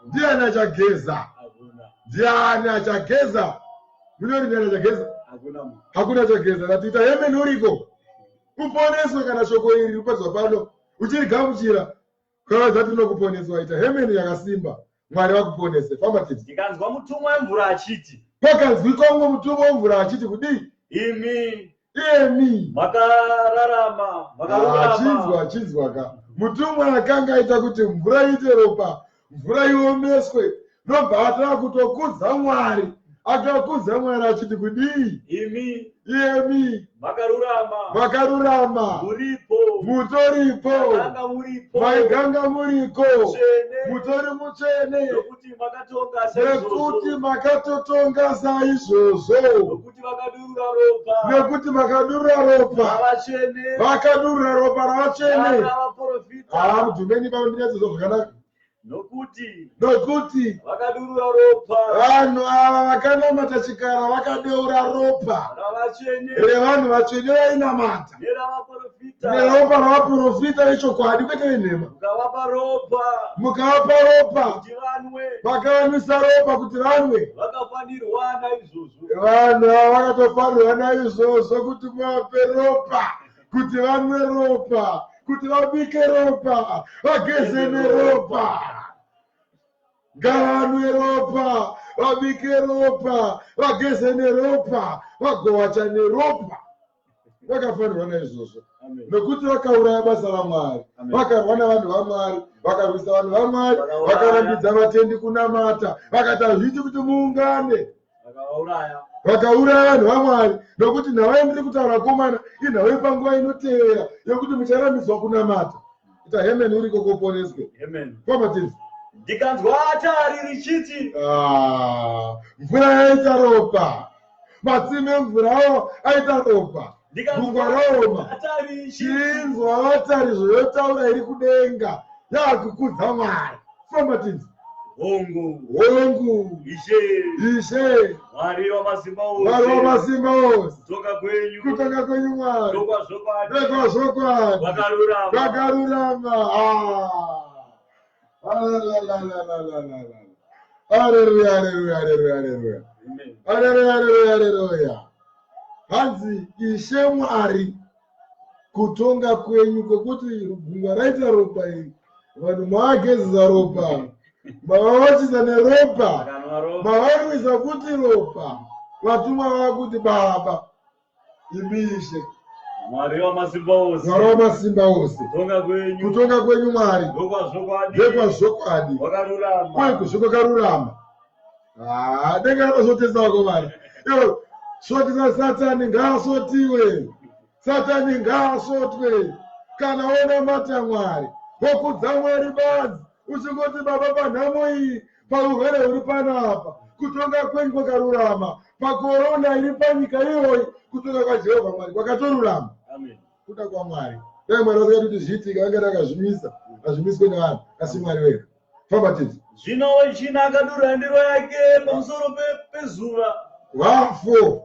Ndiani achageza? Ndiani achageza? Munyori ndiani achageza? Hakuna achageza. Ndatiita hemeni uriko uponeswe kana shoko iri ripadzwa pano uchirigamuchira. Kana zati rinokuponeswa ita hemeni yakasimba. Mwari vakuponese. Famba tidzi. Ndikanzwa mutumwa wemvura achiti. Pakanzwikwa mumwe mutumwa wemvura achiti kudii? Imi. Imi. Makararama, makarurama. Chinzwa, chinzwa ka. Mutumwa akanga aita kuti mvura iite ropa, mvura iomeswe, ndobva atanga kutokudza Mwari. Akakudza Mwari achiti kudii? Imi. Iyemi. Makarurama. Makarurama. Muripo. Mutoripo. Maiganga muripo. Maiganga muriko. Mutsvene. Mutori mutsvene. Nokuti makatonga saizvozvo. Nekuti makatotonga saizvozvo. Nokuti vakadurura ropa. Nekuti makadurura ropa. Ravatsvene. Vakadurura ropa ravatsvene. Ravaprofita. Ah, mudhumeni pano ndinyatsozwa zvakanaka. Nokuti nokuti vakadurura ropa vanhu ava vakanamata chikara vakadeura ropa ravatsvene revanhu vatsvene vainamata neravaprofita neropa ravaprofita vechokwadi kwete venhema. Mukavapa ropa mukavapa ropa kuti vanwe vakavanwisa ropa kuti vanwe. Vakafanirwa naizvozvo. Vanhu ava vakatofanirwa naizvozvo kuti muvape ropa kuti vanwe ropa kuti vabike ropa vageze neropa. Ngavanwe ropa vabike ropa vageze neropa vagowacha neropa. Vakafanirwa naizvozvo nokuti vakauraya basa raMwari, vakarwa navanhu vaMwari, vakarwisa vanhu vaMwari, vakarambidza vatendi kunamata, vakati hazviiti kuti muungane. Vakauraya vanhu vaMwari nokuti nhau yandiri kutaura komana inhau yepanguva inotevera yekuti mucharambidzwa kunamata. Ita hemeni uriko koponeswe. Famba tinzi. Ndikanzwa atari richiti mvura yaita ropa, matsime emvurawo aita ropa, gungwa raoma. Chinzwa atari zvoyotaura iri kudenga yakukudza Mwari. Famba tinzi. Hongu. Hongu. Ishe. Ishe. Mwari wamasimba ose. Mwari wamasimba ose. Kutonga kwenyu. Kutonga kwenyu Mwari. Ndokwazvokwadi. Ndokwazvokwadi. Kwakarurama. Kwakarurama. Haleluya, haleluya, haleluya, haleluya. Haleluya, haleluya, haleluya. Hanzi Ishe Mwari kutonga kwenyu kwekuti gungwa raita ropa iri vanhu mavagezesa ropa mavawachisa neropa mavanwisa futi ropa vatumwa vakuti baba imi Ishe Mwari wamasimba ose. Mwari wamasimba ose. Kutonga kwenyu. Kutonga kwenyu Mwari. Ndokwazvokwadi. Ndokwazvokwadi. Kwakarurama. Uye kwazvo kwakarurama. Denga rakazotesa vakomana. Svotisa Satani ngaasvotiwe. Satani ngaasvotwe. Kana wonamata Mwari, wokudza Mwari badzi, uchingoti baba panhamo iyi, paurwere huri panapa, kutonga kwenyu kwakarurama, pakorona iri panyika iyoyi, kutonga kwaJehovha Mwari kwakatorurama. Kuda kwaMwari. Dai Mwari vasingati kuti zviitike, vange akazvimisa, hazvimiswe nevanhu, asi Mwari wega. Famba titi. Zvino wechina akadurura ndiro yake pamusoro pezuva. Va4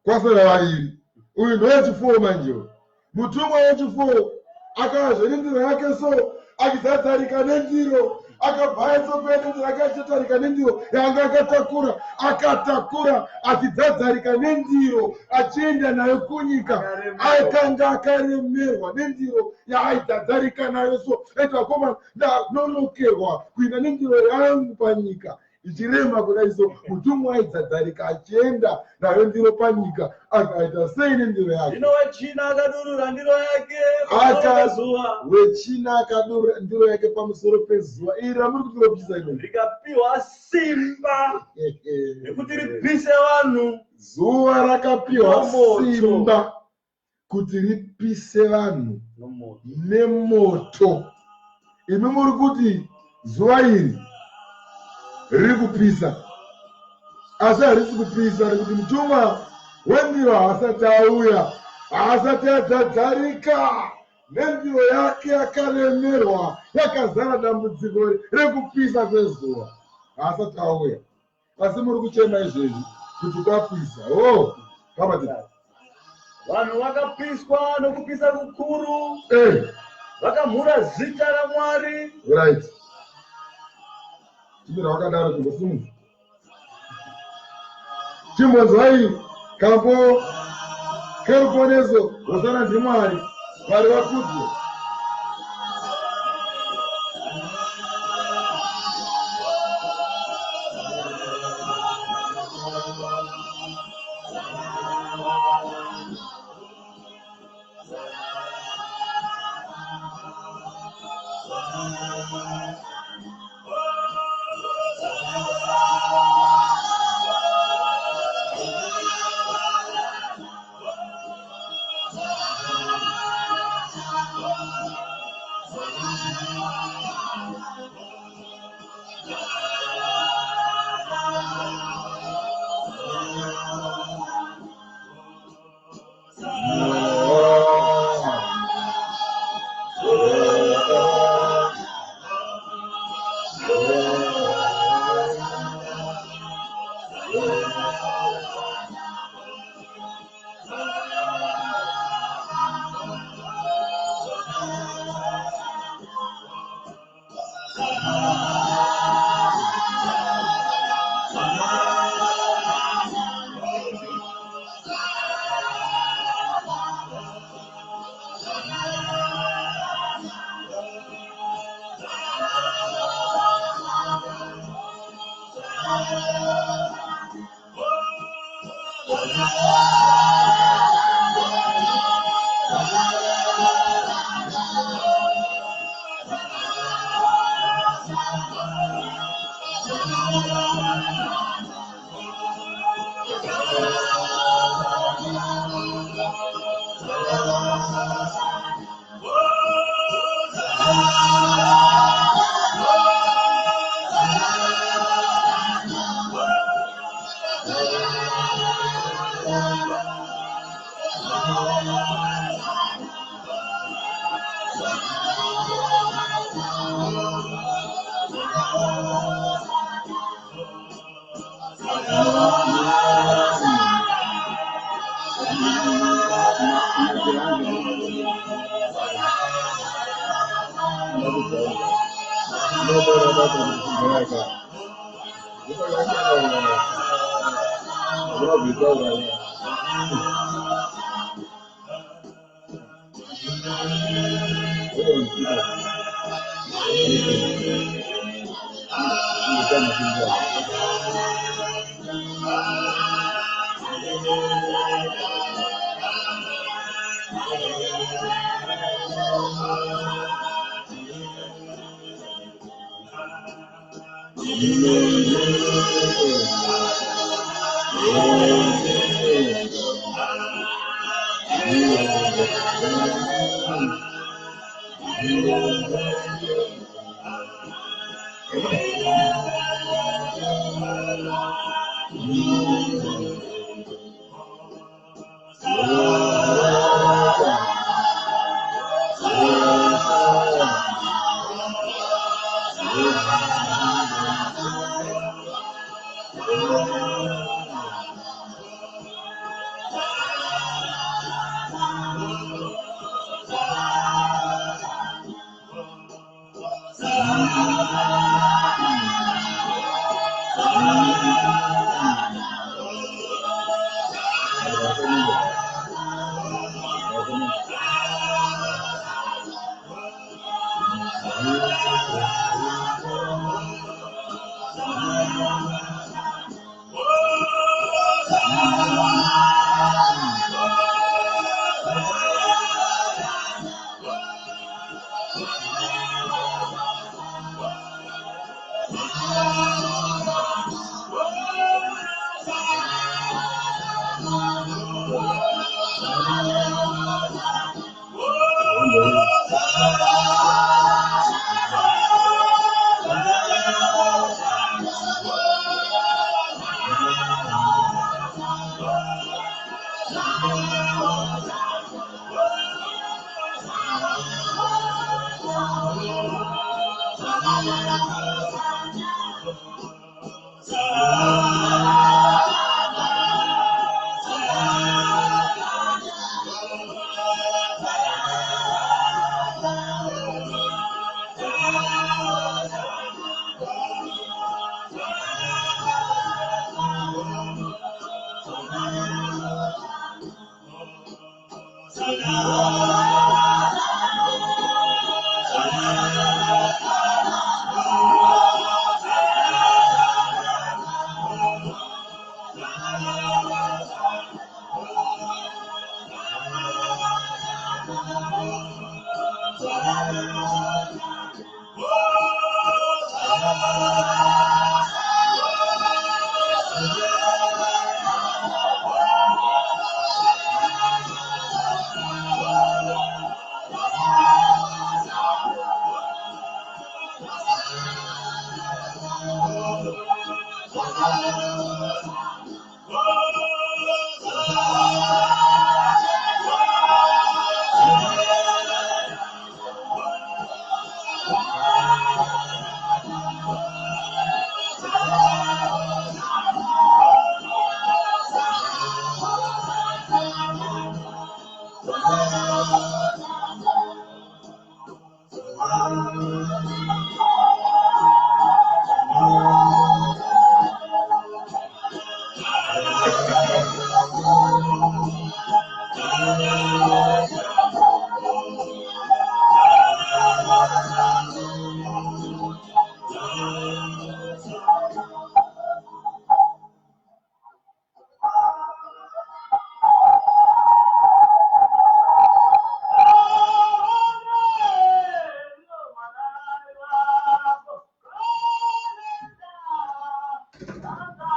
kwasara vaviri. Uyu ndowechi4 manje uyu. Mutumwa wechi4 akavazve nendiro yake so achidzadzarika nendiro akabva aitsopeya nendiro yake achitarika nendiro yaanga akatakura akatakura achidzadzarika nendiro achienda nayo kunyika akanga akaremerwa nendiro yaaidzadzarika nayo so aiti vakomana ndanonokerwa kuenda nendiro yangu panyika ichirema kudai so mutumwa aidzadzarika achienda nayo ndiro panyika akaita sei nendiro yake. Zvino wechina akadurura ndiro yake pamusoro pezuva. Wechina akadurura ndiro yake pamusoro pezuva. Iri ramuri kuti ropisa iro. Rikapiwa simba rekuti ripise vanhu. Zuva rakapiwa simba kuti ripise vanhu nemoto. Imi muri kuti zuva iri riri kupisa, asi harisi kupisa nekuti mutumwa wendiro haasati auya, haasati adzadzarika nendiro yake yakaremerwa yakazara dambudziko rekupisa kwezuva, haasati auya. Asi muri kuchema izvezvi kuti kwapisa. Oh, kabati. Vanhu vakapiswa nokupisa kukuru. Eh. Vakamhura zita raMwari. Right. Chimira wakadaro chimbosimudza. Chimbonzwai kambo keruponeso hosana ndiMwari. Mwari vakudzwe.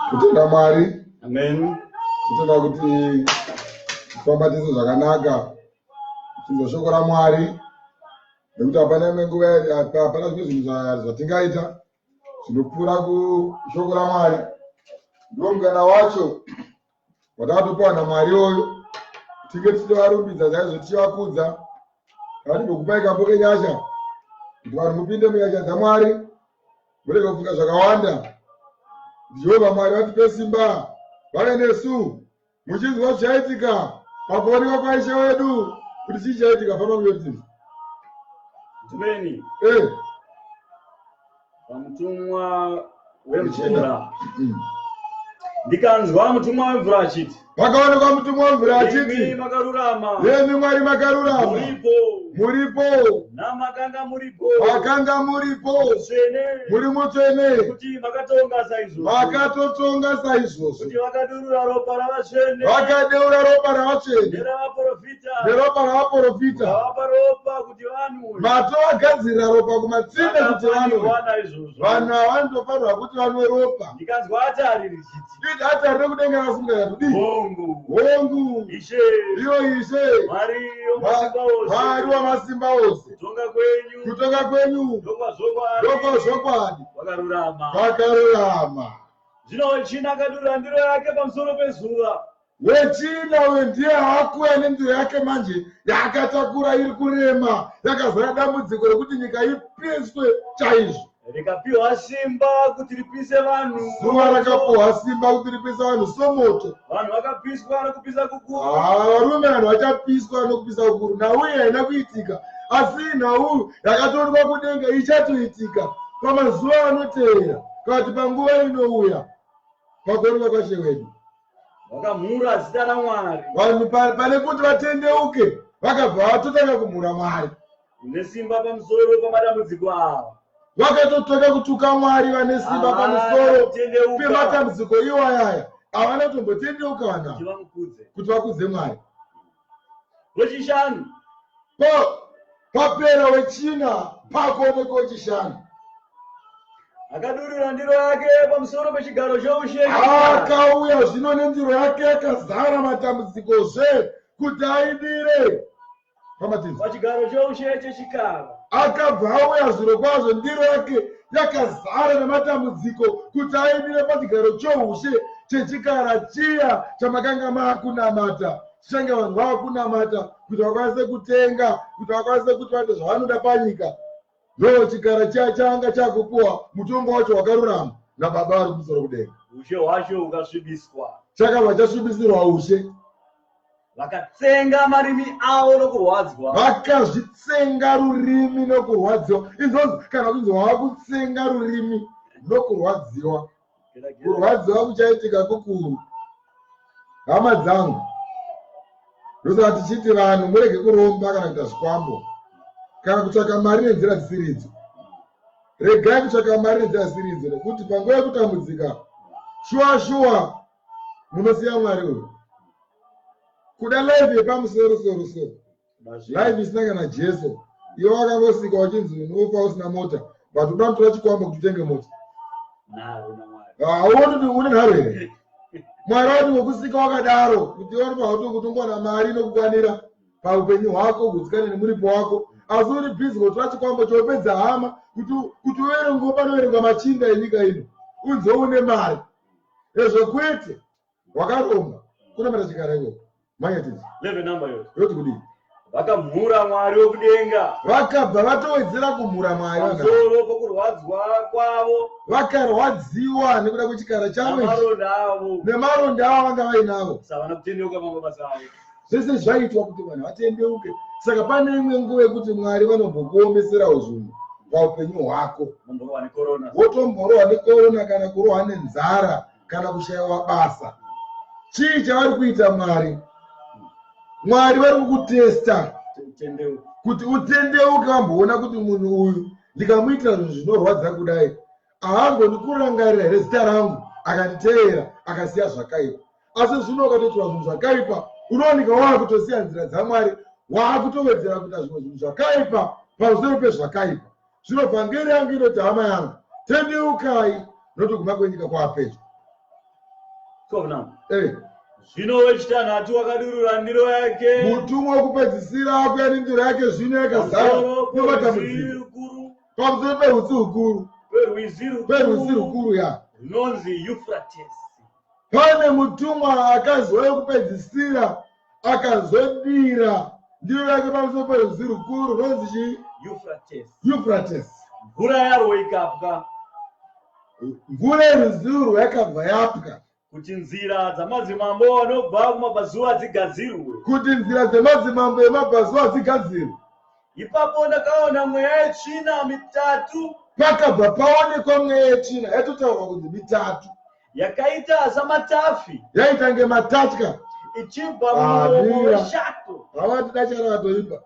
Kutenda Mwari. Amen. Kutenda kuti kufamba tese zvakanaka chinzwa shoko raMwari nekuti hapana imwe nguva hapana zvimwe zvinhu zvatingaita zvinopfuura kushoko raMwari. Ndiwo mukana wacho watakatopiwa naMwari iwoyo tinge tichitovarumbidza chaizvo tichivakudza Ngatimbokupai kambo kenyasha kuti vanhu mupinde munyasha dzaMwari murege kufunga zvakawanda. Jehovha Mwari vatipe simba vave nesu muchinzwa zvichaitika pakuonekwa kwaIshe wedu kuti chii chaitika famba muyotinzi. Ndimeni. Eh. Pamutumwa wemvura. Ndikanzwa mutumwa wemvura achiti. Pakaonekwa mutumwa wemvura Imi achiti, makarurama, Imi Mwari makarurama, muripo, muripo, namakanga muripo, makanga muripo, mutsvene, muri mutsvene, kuti makatonga saizvozvo, makatotonga saizvozvo, kuti vakadurura ropa ravatsvene vakadeura ropa ravatsvene neravaprofita, neropa ravaprofita, mukavapa ropa kuti vanwe, matovagadzirira ropa kumatsime kuti vanwe. Vakafanirwa naizvozvo. Vanhu ava vanotofanirwa kuti vanwe ropa. Ndikanzwa atari richiti, Atari rekudenga rakasimuka kudii? Hongu, Hongu, Ishe, iyo Ishe, Mwari wamasimba ose, Mwari wamasimba ose, kutonga kwenyu kutonga kwenyu ndokwazvokwadi, ndokwazvokwadi, kwakarurama. kwakarurama. Zvino wechina akadurura ndiro yake pamusoro pezuva, Wechina uyo ndiye akuya nendiro yake manje yaakatakura iri kurema, yakazara dambudziko rekuti nyika ipiswe chaizvo. Rikapiwa simba kuti ripise vanhu. Zuva rakapuhwa simba kuti ripise vanhu somoto. Vanhu vakapiswa nokupisa kukuru. Ah, varume, vanhu vachapiswa nokupisa kukuru. Nhau iyi haina kuitika, asi nhau yakatorwa kudenga ichatoitika pamazuva anoteera, kana kuti panguva inouya pakuonekwa kwaShe wedu. Vakamhura zita raMwari. Vanhu pane kuti vatendeuke, vakabva vatotanga kumhura Mwari. Une simba pamusoro pamadambudziko ava. Vakatotanga kutuka Mwari vane simba Havana pamusoro kutendeuka pematambudziko iwayaya. Havana kutombotendeuka vanhu kuti ava vamukudze. kuti vakudze Mwari. Wechishanu Papera wechina, pakuonekwa wechishanu. Akadurura ndiro yake pamusoro pechigaro choushe. Akauya zvino nendiro yake yakazara matambudzikozve kuti aidire pamativi. Pachigaro choushe chechikara. Akabva auya zviro kwazvo ndiro yake yakazara nematambudziko kuti aidire pachigaro choushe chechikara chiya chamakanga maakunamata, chichange vanhu vaakunamata kuti vakwanise kutenga, kuti vakwanise kuti vaite zvavanoda panyika. Ndo chikara chiya changa chakupuwa mutongo wacho wakarurama naBaba vari kumusoro kudenga. Ushe hwacho hukasvibiswa. Chakabva chasvibisirwa ushe. Vakatsenga marimi avo nokurwadzwa. Vakazvitsenga rurimi nokurwadziwa. Izvozvo kana kunzi wava kutsenga rurimi nokurwadziwa, kurwadziwa kuchaitika kukuru, hama dzangu. Ndosaka tichiti vanhu murege kuromba kana kuita zvikwambo kana kutsvaka mari nenzira dzisiridzo. Regai kutsvaka mari nenzira dzisiridzo, nekuti panguva yekutambudzika, shuwa shuwa munosiya Mwari uyu. Kuda life yepamusoro soro so, life isina kana Jesu. Iwe wakangosika uchinzi unofa usina mota, but uda kutora chikwambo kuti utenge mota. Nharo naMwari. Hauoni kuti une nharo here? Mwari wati wekusika wakadaro kuti unofanira kuti ungowana mari inokukwanira paupenyu hwako, gutsikane nemuripo wako, asi uri busy kutora chikwambo chopedza hama kuti uverengewo panoverengwa machinda enyika ino, unzi une mari. Ezvo kwete, wakaromba kunamata chikara ikoko. Manyatidzi. 11 number yoti. Yoti kudii? Vakamhura Mwari wokudenga. Vakabva vatowedzera kumhura Mwari vanhu ava. Pamusoro pokurwadzwa kwavo. Vakarwadziwa nekuda kwechikara chavo ichi. Namaronda avo. Nemaronda avo vanga vainavo. Savana kutendeuka pamabasa avo. Zvese zvaitwa kuti vanhu vatendeuke. Saka pane imwe nguva yekuti Mwari vanombokuomeserawo zvinhu paupenyu hwako. Mumborohwa nekorona. Wotomborohwa nekorona kana kurohwa nenzara kana kushayiwa basa. Chii chavari kuita Mwari? Mwari vari kukutesta Tendeuka. kuti utendeuke, vamboona kuti munhu uyu ndikamuitira zvinhu zvinorwadza kudai, haangoni kurangarira here zita rangu akanditeera akasiya zvakaipa? Asi zvino ukatoitirwa zvinhu zvakaipa, unowanika waakutosiya nzira dzaMwari, waakutowedzera kuita zvimwe zvinhu zvakaipa pamusoro pezvakaipa. Zvino vhangeri yangu inoti, hama yangu, tendeukai, nokuti kuguma kwenyika kwaapedyo. 12 number. Eh. Zvino wechitanhatu wakadurura ndiro yake. Mutumwa wekupedzisira akuya nendiro yake zvino yakazara pamusoro porwizi nematambudziko rukuru. Pamusoro perwizi rukuru. Perwizi Perwizi rukuru rukuru ya. Runonzi Euphrates. Pane mutumwa akazouya kupedzisira, akazodira ndiro yake pamusoro perwizi rukuru runonzi chii? Euphrates. Euphrates. Mvura yarwo ikapwa. Mvura yerwizi urwu yakabva yapwa. Kuti nzira dzamadzimambo anobva kumabvazuva dzigadzirwe. Kuti nzira dzemadzimambo emabvazuva dzigadzirwe. Ipapo ndakaona mweya yetsvina mitatu. Pakabva paonekwa mweya yetsvina yatotaurwa kunzi mitatu. Yakaita samatafi. Yaitange matatya. Ichibva mumuromo weshato. Havati datya rakatoipa.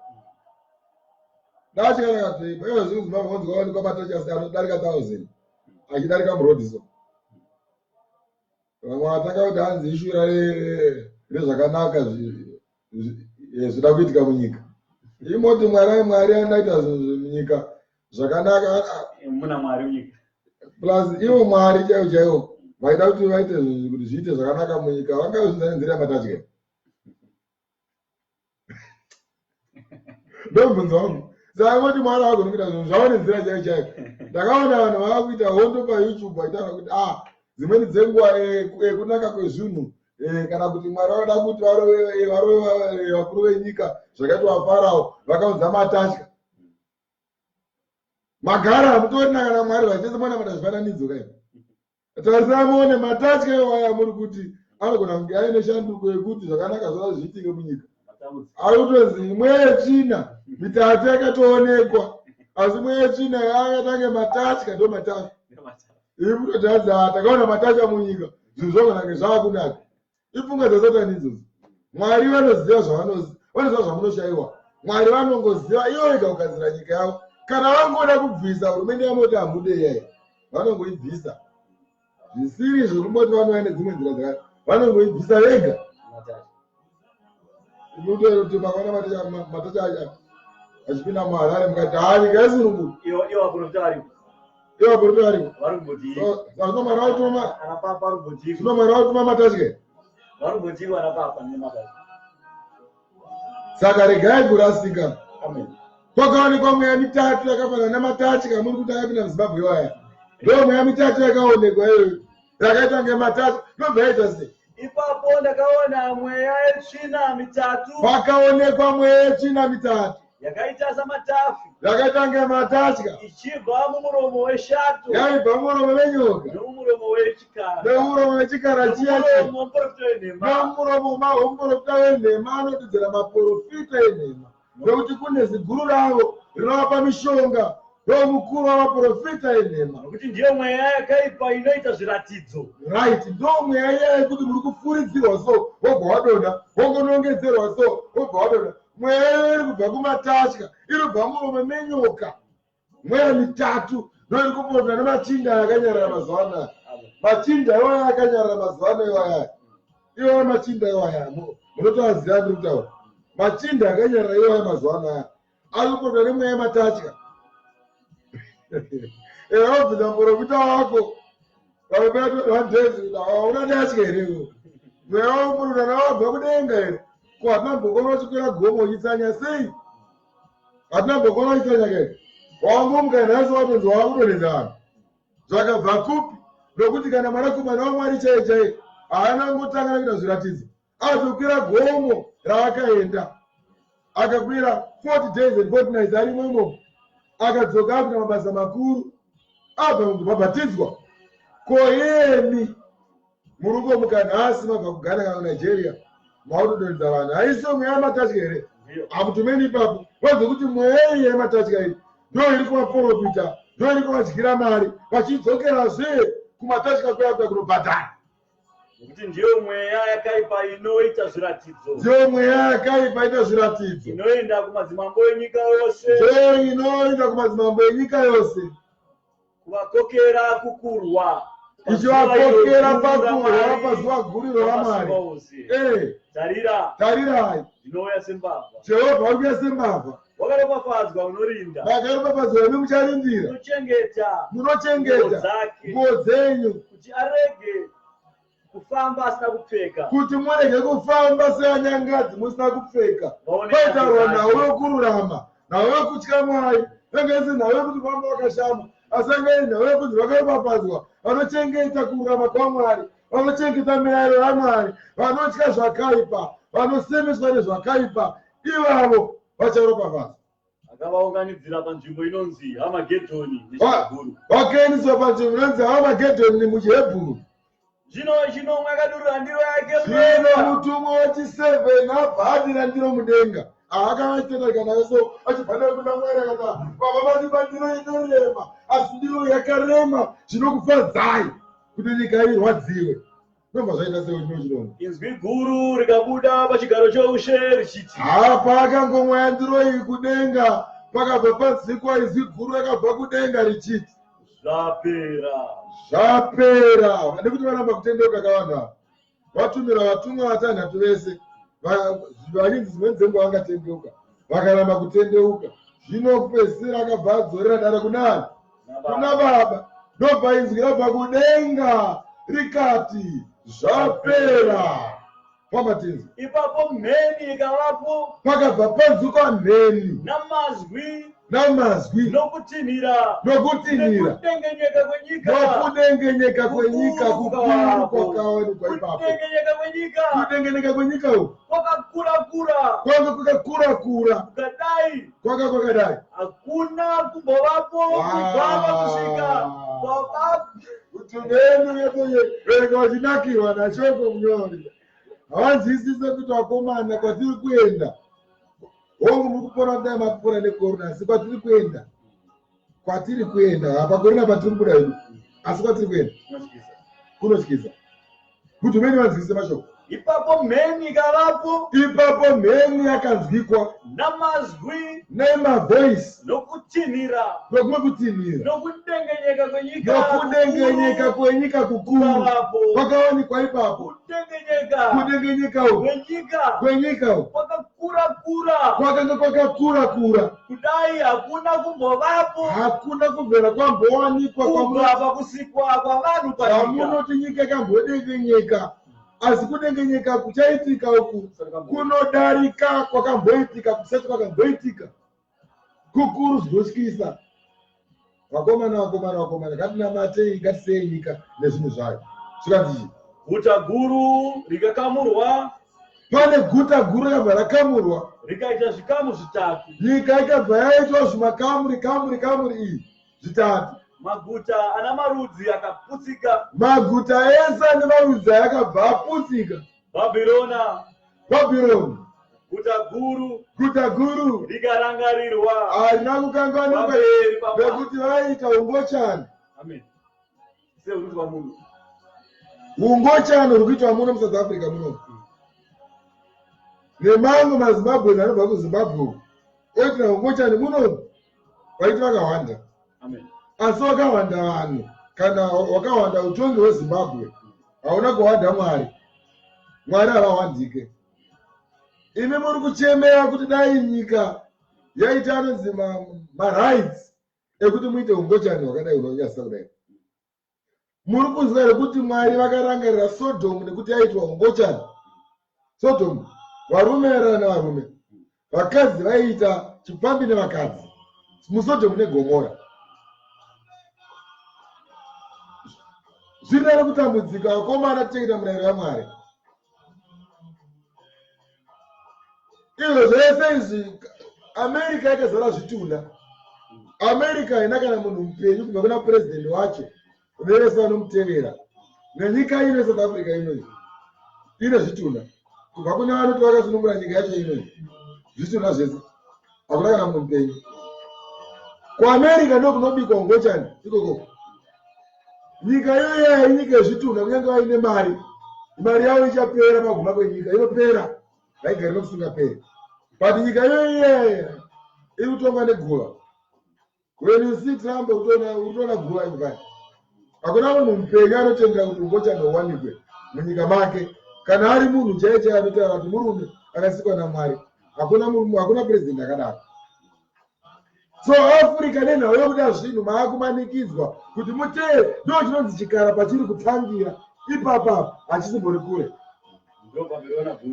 Datya rakatoipa. Ivo zvino Zimbabwe vanzi kwawanikwa matatya anodarika 1000 achidarika muroad so. Vamwe vatanga kuti hanzi ishura rezvakanaka zvida kuitika munyika. Imoti Mwari Mwari anoita zvinhu munyika zvakanaka. Muna Mwari munyika. Plus ivo Mwari chaivo chaivo vaida kuti vaite zvinhu kuti zviite zvakanaka munyika vangazviita nenzira yamatatya. Ndomubvunzo wangu. Saka voti Mwari havagoni kuita zvinhu zvavo nenzira chaiyo chaiyo. Ndakaona vanhu vava kuita hondo paYouTube vachitaura kuti ah dzimweni dzenguva kunaka kwezvinhu kana kuti Mwari vanoda kuti varove varove vakuru venyika zvakaitwa Farao vakaunza matatya. Magara hamutorina kana Mwari vachese mwana zvifananidzo kai. Tarisai muone matatya iwaya muri kuti anogona kunge aine shanduko yekuti zvakanaka zvava zviitike munyika. Ari kutonzi mweya yetsvina mitatu yakatoonekwa asi mweya yetsvina yakatange matatya ndo matatya. Iri kutoti hanzi takaona matatya munyika zvinhu zvagona kunge zvaakunaka. Ipfungwa dzaSatani idzodzo. Mwari vanoziva zvavanoziva, vanoziva zvamunoshaiwa. Mwari vanongoziva ivo vega kugadzira nyika yavo. Kana vangoda kubvisa hurumende yamoti hamude iyai, vanongoibvisa. Zvisiri zvekumboti vanouya nedzimwe nzira dzakati, vanongoibvisa vega. Kuti makaona matacha achipinda muHarare mukati haa nyika yasununguka. Iwo vaprofita variko. Iwo vaprofita variko. Vari kumbodii? Zvino Mwari vautuma. Ana papa vari kumbodii? Zvino Mwari vautuma matatya. Vari kumbodii ana papa nematatya? Saka regai kurasika. Amen. Kwakaonekwa mweya mitatu yakafanana nematatya muri kuti akapinda muZimbabwe iwaya. Ndo mweya mitatu yakaonekwa iyoyo. Yakaita kunge matatya. Ndobva yaita sei? Ipapo ndakaona mweya yetsvina mitatu. Pakaonekwa mweya yetsvina mitatu. Yakaita samatafi. Yakaita kunge matatya. Ichibva mumuromo weshato. Yaibva mumuromo wenyoka. Nomumuromo wechikara. Nomumuromo wechikara chiya. Nomumuromo womuprofita wenhema. Nomumuromo womuprofita wenhema anodudzira maprofita enhema. Nokuti kune ziguru ravo rinovapa mishonga, ndomukuru wavaprofita enhema. Nokuti ndiyo mweya yakaipa inoita zviratidzo. Right, ndo mweya iya yekuti muri kufuridzirwa so wobva wadonha, wongonongedzerwa so wobva wadonha. Mweya iyo iri kubva kumatatya, iri kubva muromo menyoka. Mweya mitatu ndo iri kupotwa nemachinda akanyarara mazuva anaya. Machinda iwaya akanyarara mazuva ano iwaya. Iwaya machinda iwaya munotoaziva ndiri kutaura. Machinda akanyarara iwaya mazuva anaya ari kupotwa nemweya yematatya. Eya wabvunza muprofita wako hauna datya here iwe? Mweya wauprofita nawabva kudenga here? Ko hatina mbokona uchikwira gomo uchitsanya sei? Hatina mbokona uchitsanya kai? Wangomuka nhasi watonzi wakudonhedza vanhu. Zvakabva kupi? Nokuti kana mwanakomana waMwari chaiye chaiye haana kungotanga nekuita zviratidzo. Atokwira gomo raakaenda. Akakwira 40 days and 40 nights arimo imomo. Akadzoka akuita mabasa makuru. Abva mukubhabhatidzwa. Ko iyemi muri kungomuka nhasi mabva kuGhana kana kuNigeria mautodonhedza vanhu. Haisiyo mweya yamatatya here? Hamutumeni ipapo. Vanzwe kuti mweya iyi yematatya iyi ndo iri kuvaporofita, ndo iri kuvadyira mari vachidzokerazve kumatatya kuya kuya kunobhadhara. Nokuti ndiyo mweya yakaipa inoita zviratidzo. Ndiyo mweya yakaipa inoita zviratidzo. Inoenda kumadzimambo enyika yose. Ndiyo inoenda kumadzimambo enyika yose. Kuvakokera kukurwa. Ichivakokera pakurwa pazuva guru iro raMwari. Tarira. Tarirai. Ndinouya sembavha. Jehovha ari kuuya sembavha. Wakaropafadzwa unorinda. Vakaropafadzwa imi mucharindira. Munochengeta. Munochengeta nguo dzenyu. Kuti arege kufamba asina kupfeka. Kuti murege kufamba seanyangadzi musina kupfeka. Kwaitaurwa nhau yokururama, nhau yokutya Mwari, yanga isi nhau yokuti famba wakashama, asi yanga iri nhau yokunzi vakaropafadzwa vanochengeta kururama kwaMwari, vanochengeta mirayiro yaMwari, vanotya zvakaipa, vanosemeswa nezvakaipa, ivavo vacharopafadzwa. Akavaunganidzira panzvimbo inonzi Hamagedhoni nechiHebhuru. Vakaendeswa panzvimbo inonzi Hamagedhoni muchiHebhuru. Zvino chinomwe akadurura ndiro yake Zvino mutumwa wechiseven abva adira ndiro mudenga. Akanga achitenda nayo so achibva nayo kuna Mwari akati, Baba vandipa ndiro inorema, asi ndiro yakarema zvinokufadzai kuti nyika irwadziwe. Zvinobva zvaita sei chino? Inzwi guru rikabuda pachigaro choushe richiti. Haa, paakangomwa yandiro iyi kudenga, pakabva panzwikwa izwi guru rakabva kudenga richiti. Zvapera. Zvapera. Nekuti varamba kutendeuka kavanhu ava. Vatumira vatumwa vatanhatu vese vachinzi dzimweni dzenguva vangatendeuka. Vakaramba kutendeuka. Zvino kupedzisira akabva adzorera dare kunani? Kuna Baba. Ndobva inzwi rabva kudenga rikati, Zvapera. Famba tinzwe. Ipapo mheni ikavapo. Pakabva panzwikwa mheni. Namazwi. Namazwi. Nokutinhira. Nokutinhira. Nekudengenyeka kwenyika. Nokudengenyeka kwenyika kukuru kwakawanikwa ipapo. Kudengenyeka kwenyika. Kudengenyeka kwenyika uku. Kwakakura kura. Kwanga kwakakura kura. Kukadai. Kwanga kwakadai. Hakuna kumbovapo kubva pakusvika kwava. Kuti venu verenga vachinakirwa nashoko munyori. Havanzwisise kuti vakomana kwatiri kuenda. Hongu muri kupona kudai makupona nekorona asi kwatiri kuenda. Kwatiri kuenda. Hapa korona patiri kubuda hedu. Asi kwatiri kuenda. Kunotyisa. Kuti vene vanzwisise mashoko. Ipapo mheni ikavapo. Ipapo mheni yakanzwikwa. Namazwi. Nemavoice. Nokutinhira. Nokumwe kutinhira. Nokudengenyeka kwenyika. Nokudengenyeka kwenyika kukuru. Kwakawanikwa ipapo. Kudengenyeka. Kudengenyeka uku. Kwenyika. Kwenyika uku. Kwakakura kura. Kwakanga kwakakura kura. Kudai hakuna kumbovapo. Hakuna kubvira kwambowanikwa. Kubva pakusikwa kwavanhu panyika. Kwamunoti nyika yakambodengenyeka. Asi kudengenyeka kuchaitika uku kunodarika kwakamboitika kusati kwakamboitika kukuru zvinotyisa. Vakomana, vakomana, vakomana, ngatinamatei, ngatisiyei nyika nezvinhu zvayo. Zvikanzi chii? Guta guru rikakamurwa. Pane guta guru rakabva rakamurwa. Rikaita zvikamu zvitatu. Nyika ikabva yaitwa zvimakamuri, kamuri, kamuri iyi zvitatu. Maguta ana marudzi akaputsika. Maguta ese ane marudzi ayakabva aputsika. Bhabhirona. Bhabhironi. Guta guru. Guta guru. Rikarangarirwa. Harina kukanganwikwa nekuti vaiita ungochani. Amen. Sehuri muno. Ungochani huri kuitwa muno muSouth Africa muno. Nemamwe maZimbabweans anobva kuZimbabwe uku. Oitira ungochani muno. Vaiti vakawanda. Amen. Asi wakawanda vanhu kana wakawanda utongi hweZimbabwe hauna kuwanda Mwari. Mwari havawandike. Imi muri kuchemera kuti dai nyika yaita anonzi marights ekuti muite ungochani hwakadai hunonyadzisa kudai. Muri kunzwa here kuti Mwari vakarangarira Sodhomu nekuti yaitwa ungochani? Sodhomu, varume vairara nevarume, vakadzi vaiita chipfambi nevakadzi muSodhomu neGomora. Zviri nani kutambudzika vakomana tichengeta murayiro yaMwari. Izvo zvese izvi America yakazara zvitunha. America haina kana munhu mupenyu kubva kuna president wacho nevese vanomutevera. Nenyika ino yeSouth Africa ino iyi ine zvitunha kubva kune vanoti vakasunungura nyika yacho ino iyi zvitunha zvese hakuna kana munhu mupenyu. KuAmerica ndokunobikwa ungochani ikoko. Nyika iyoyo yainyika yezvitunha kunyange vaine mari, mari yavo ichapera paguma kwenyika inopera, haigari nokusingaperi. But nyika iyoyo iri kutongwa neguva. When you see Trump utoona guva iko kani. Hakuna munhu mupenyu anotendera kuti ungochani uwanikwe munyika make. Kana ari munhu chaiye chaiye anotaura kuti murume akasikwa naMwari. Hakuna murume, hakuna president akadaro. So Africa nenhau yokuda zvinhu maakumanikidzwa kuti muteye ndo chinonzi chikara pachiri kutangira ipapa hachisimbori kure.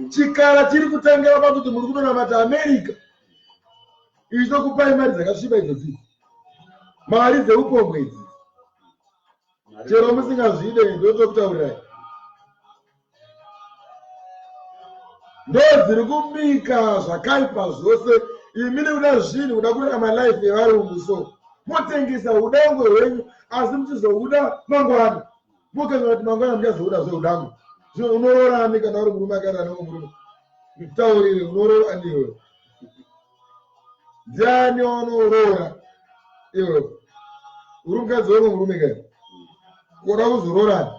Chikara chiri kutangira pakuti muri kunonamata America ichitokupai mari dzakasviba idzodzi mari dzeupombwe idzi chero musingazvide ndotokutaurirai Ndodziri kubika zvakaipa zvose imi nekuda zvinhu kuda kurarama life yevarungu so motengesa udangwe hwenyu asi muchizouda mangwana mokanganwa kuti mangwana muchazouda zveudangwe zvino unoroora ani kana uri murume akarara nemumwe murume nditaurire unoroora ani iwewe ndiani waunoroora iwewe uri mukadzi wemumwe murume kai kuda kuzoroorani.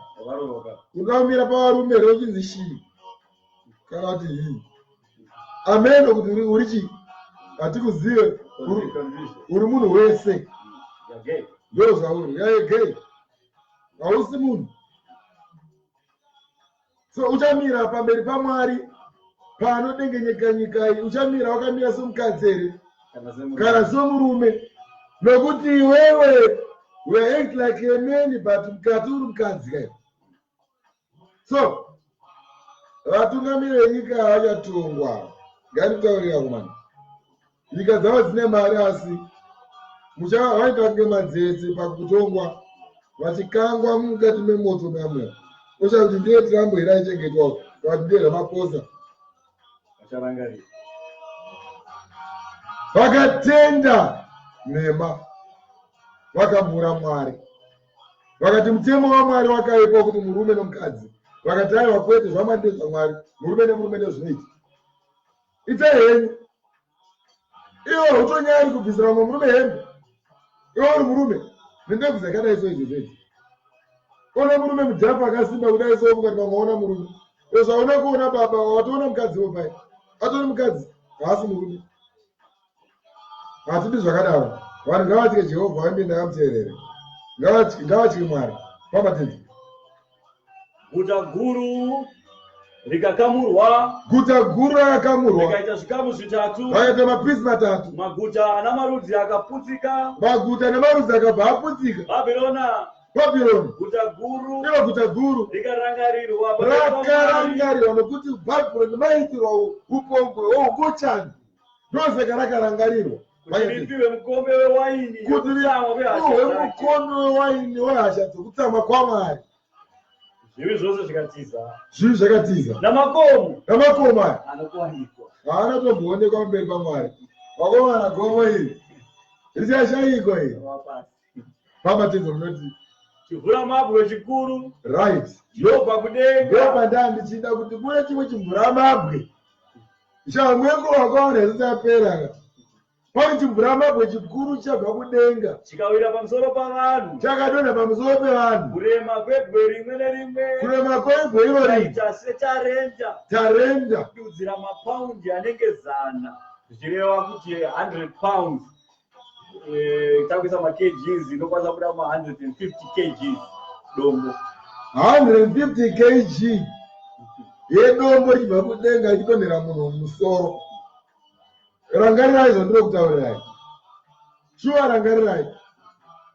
Unoda kumira pavarume here uchinzi she kana kuti he? Ameno kuti uri chii, hatikuzive. Uri munhu wese, ndo zvauri. Yaye gay, hausi munhu. So uchamira pamberi paMwari panodengenyeka nyika iyi, uchamira wakamira somukadzi here kana somurume? Nokuti iwewe we act like a man, but mukati uri mukadzi kai. So vatungamiri venyika vachatongwa. Nganditaurira kumana, nyika dzavo dzine mari, asi vaita kunge madzetse pakutongwa, vachikangwa mukati memoto memuya. Osha kuti ndiye Trump here aichengetwa, kana kuti ndiye Ramaphosa? Vakatenda nhema, vakamhura Mwari, vakati mutemo waMwari wakaipa kuti murume nomukadzi. Vakati aiwa, kwete, zvaMwari ndezvaMwari, murume nemurume ndezvinoita. Itai henyu. Iwe utonyari kubvisira mumwe murume hembe, iwe uri murume nendebvu dzakadai so. Izvo zvedzi ona murume mudhafu akasimba kudai so, mukati pamwaona murume zvauna kuona baba, watoona mukadzi wopai, atori mukadzi, haasi murume. Hatidi zvakadaro. Vanhu ngavatye Jehovha, vaimbe ndakamuteerere. Ngavatye Mwari pamatende. Guta guru rikakamurwa. Guta guru rakakamurwa. Rikaita zvikamu zvitatu. Rakaita mapisi 3. Maguta namarudzi akaputsika. Maguta nemarudzi akabva aputsika. Babirona. Babironi. Guta guru. Iro guta guru. Rikarangarirwa. Rakarangarirwa, nokuti Bhabhironi maitirwa upombwe hwougochani, ndosaka rakarangarirwa. Kuti ripiwe mukombe wewaini kuti yokutsamwa kwehasha ripiwe dzake. Mukombe wewaini wehasha dzokutsamwa kwaMwari. Zvivi zvose zvikatiza. Zvivi zvakatiza. Namakomo. Namakomo aya. Anokuwanikwa. Haana tomboonekwa pamberi paMwari. Vakomana, gomo iri richashayikwa iri. Pasi. Pamatedzo munoti chimvuramabwe chikuru chinobva kudenga. Ndopandaa ndichida kuti kune chimwe chimvuramabwe chamweko wakaona isati yapera. Pane chimvuramabwe chikuru chabva kudenga. Chikawira pamusoro pavanhu. Chakadonha pamusoro pevanhu. Kurema kwebwe rimwe nerimwe. Kurema kwebwe iro rimwe. Kaita setarenda. Tarenda. Kududzira mapaundi anenge 100, zvichireva kuti 100 pounds, takuisa makgs, inokwanisa kuda ma150 kgs dombo. 150 kg yedombo richibva kudenga richidonhera munhu mumusoro. Rangarirai zvandiri kutaurirai, shuwa rangarirai.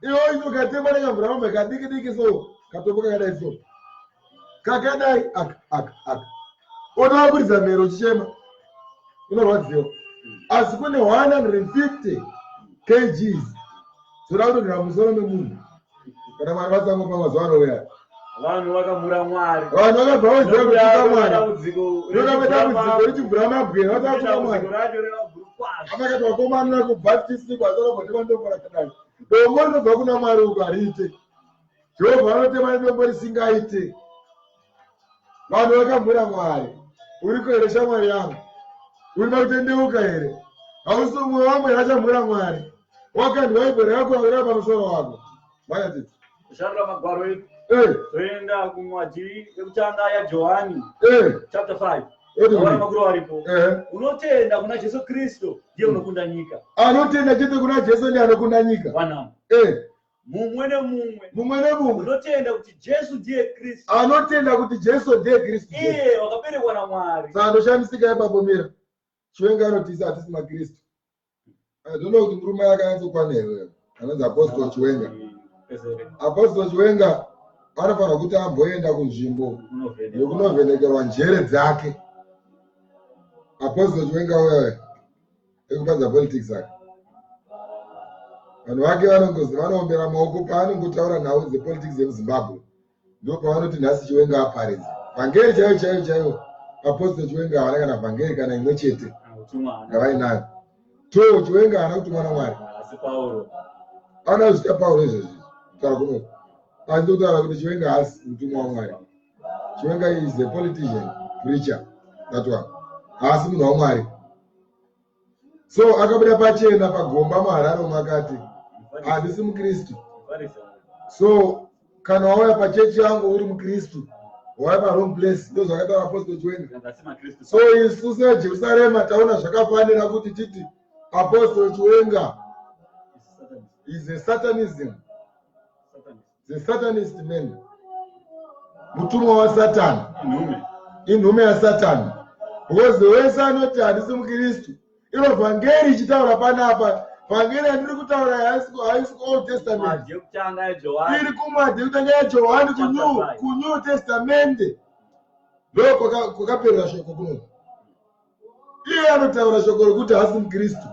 Iwo ino katemba nekamvuramabwe kadiki diki so, katombo kakadai so, kakadai aka aka aka, otava kuridza mhero uchichema, unorwadziwa. Asi kune 150 kgs dzoda kudonhera musoro memunhu kana Mwari vatsamwa pamazuva anouya. Vanhu vakamhura Mwari. Vanhu vakabva vaziva kutuka Mwari. Dambudziko. Ndoda dambudziko richimvura mabwe, vatatuka Mwari. Racho reva guru kwazvo. Amakati vakomana kubhaptisi kwazorobotema dombo rakadai. Dombo rinobva kuna Mwari uku hariite. Jehovha anotema nedombo risingaite. Vanhu vakamhura Mwari. Uriko here, shamwari yangu? Uri pakutendeuka here? Hausi umwe wamwe achamhura Mwari? Wakandwa ibwe rakakuwira pamusoro wako. Makatiti. Kushandura magwaro edu. Toenda kumwadhi yekutanga yaJohani, chapter 5. Awana makuru aripo. Unotenda kuna Jesu Kristu ndiye unokunda nyika. Anotenda chete kuna Jesu ndiye anokunda nyika. Wanamo. Mumwe nemumwe. Mumwe nemumwe. Unotenda kuti Jesu ndiye Kristu. Anotenda kuti Jesu ndiye Kristu. Iye wakaberekwa naMwari. Saka ndoshamisika ipapo, mira. Chiwenga anotisa hatisi maKristu. I don't know kuti murume akanyatsokwana here anonzi Apostle Chiwenga. Apostle Chiwenga anofanira kuti amboenda kunzvimbo yekunovhenekerwa njere dzake. Apostle Chiwenga uyoyo ekupadza politics ake, vanhu vake vanongozi vanoombera maoko paanongotaura nhau dzepolitics yemuZimbabwe. Ndo pavanoti nhasi Chiwenga aparidza vhangeri chaiyo chaiyo chaiyo. Apostle Chiwenga havana kana vhangeri kana imwe chete ngavainayo. To Chiwenga haana kutumwa naMwari. Asi Pauro. Ana zvita Pauro izvezvi kutaura kuno, asi ndokutaura kuti Chiwenga haasi mutumwa waMwari. Chiwenga is a politician preacher, that one. Haasi munhu waMwari. So akabuda pachena pagomba muHarare umo akati handisi muKristu. So Kana wauya pachechi yangu uri mukristu, wauya pawrong place. Ndozvakataura Apostle Chiwenga. So isu seJerusarema taona zvakafanira kuti titi Apostle Chiwenga is a satanism, the satanist man, mutumwa waSatani, inhume yaSatani, because wese anoti handisi mukristu, iro vhangeri ichitaura panapa, vhangeri yandiri kutaura haisi kuOld Testament, iri kumwadhi yekutanga yaJohani, kuNew Testament, ndo kwakaperera shoko kuno. Iye anotaura shoko rekuti haasi mukristu.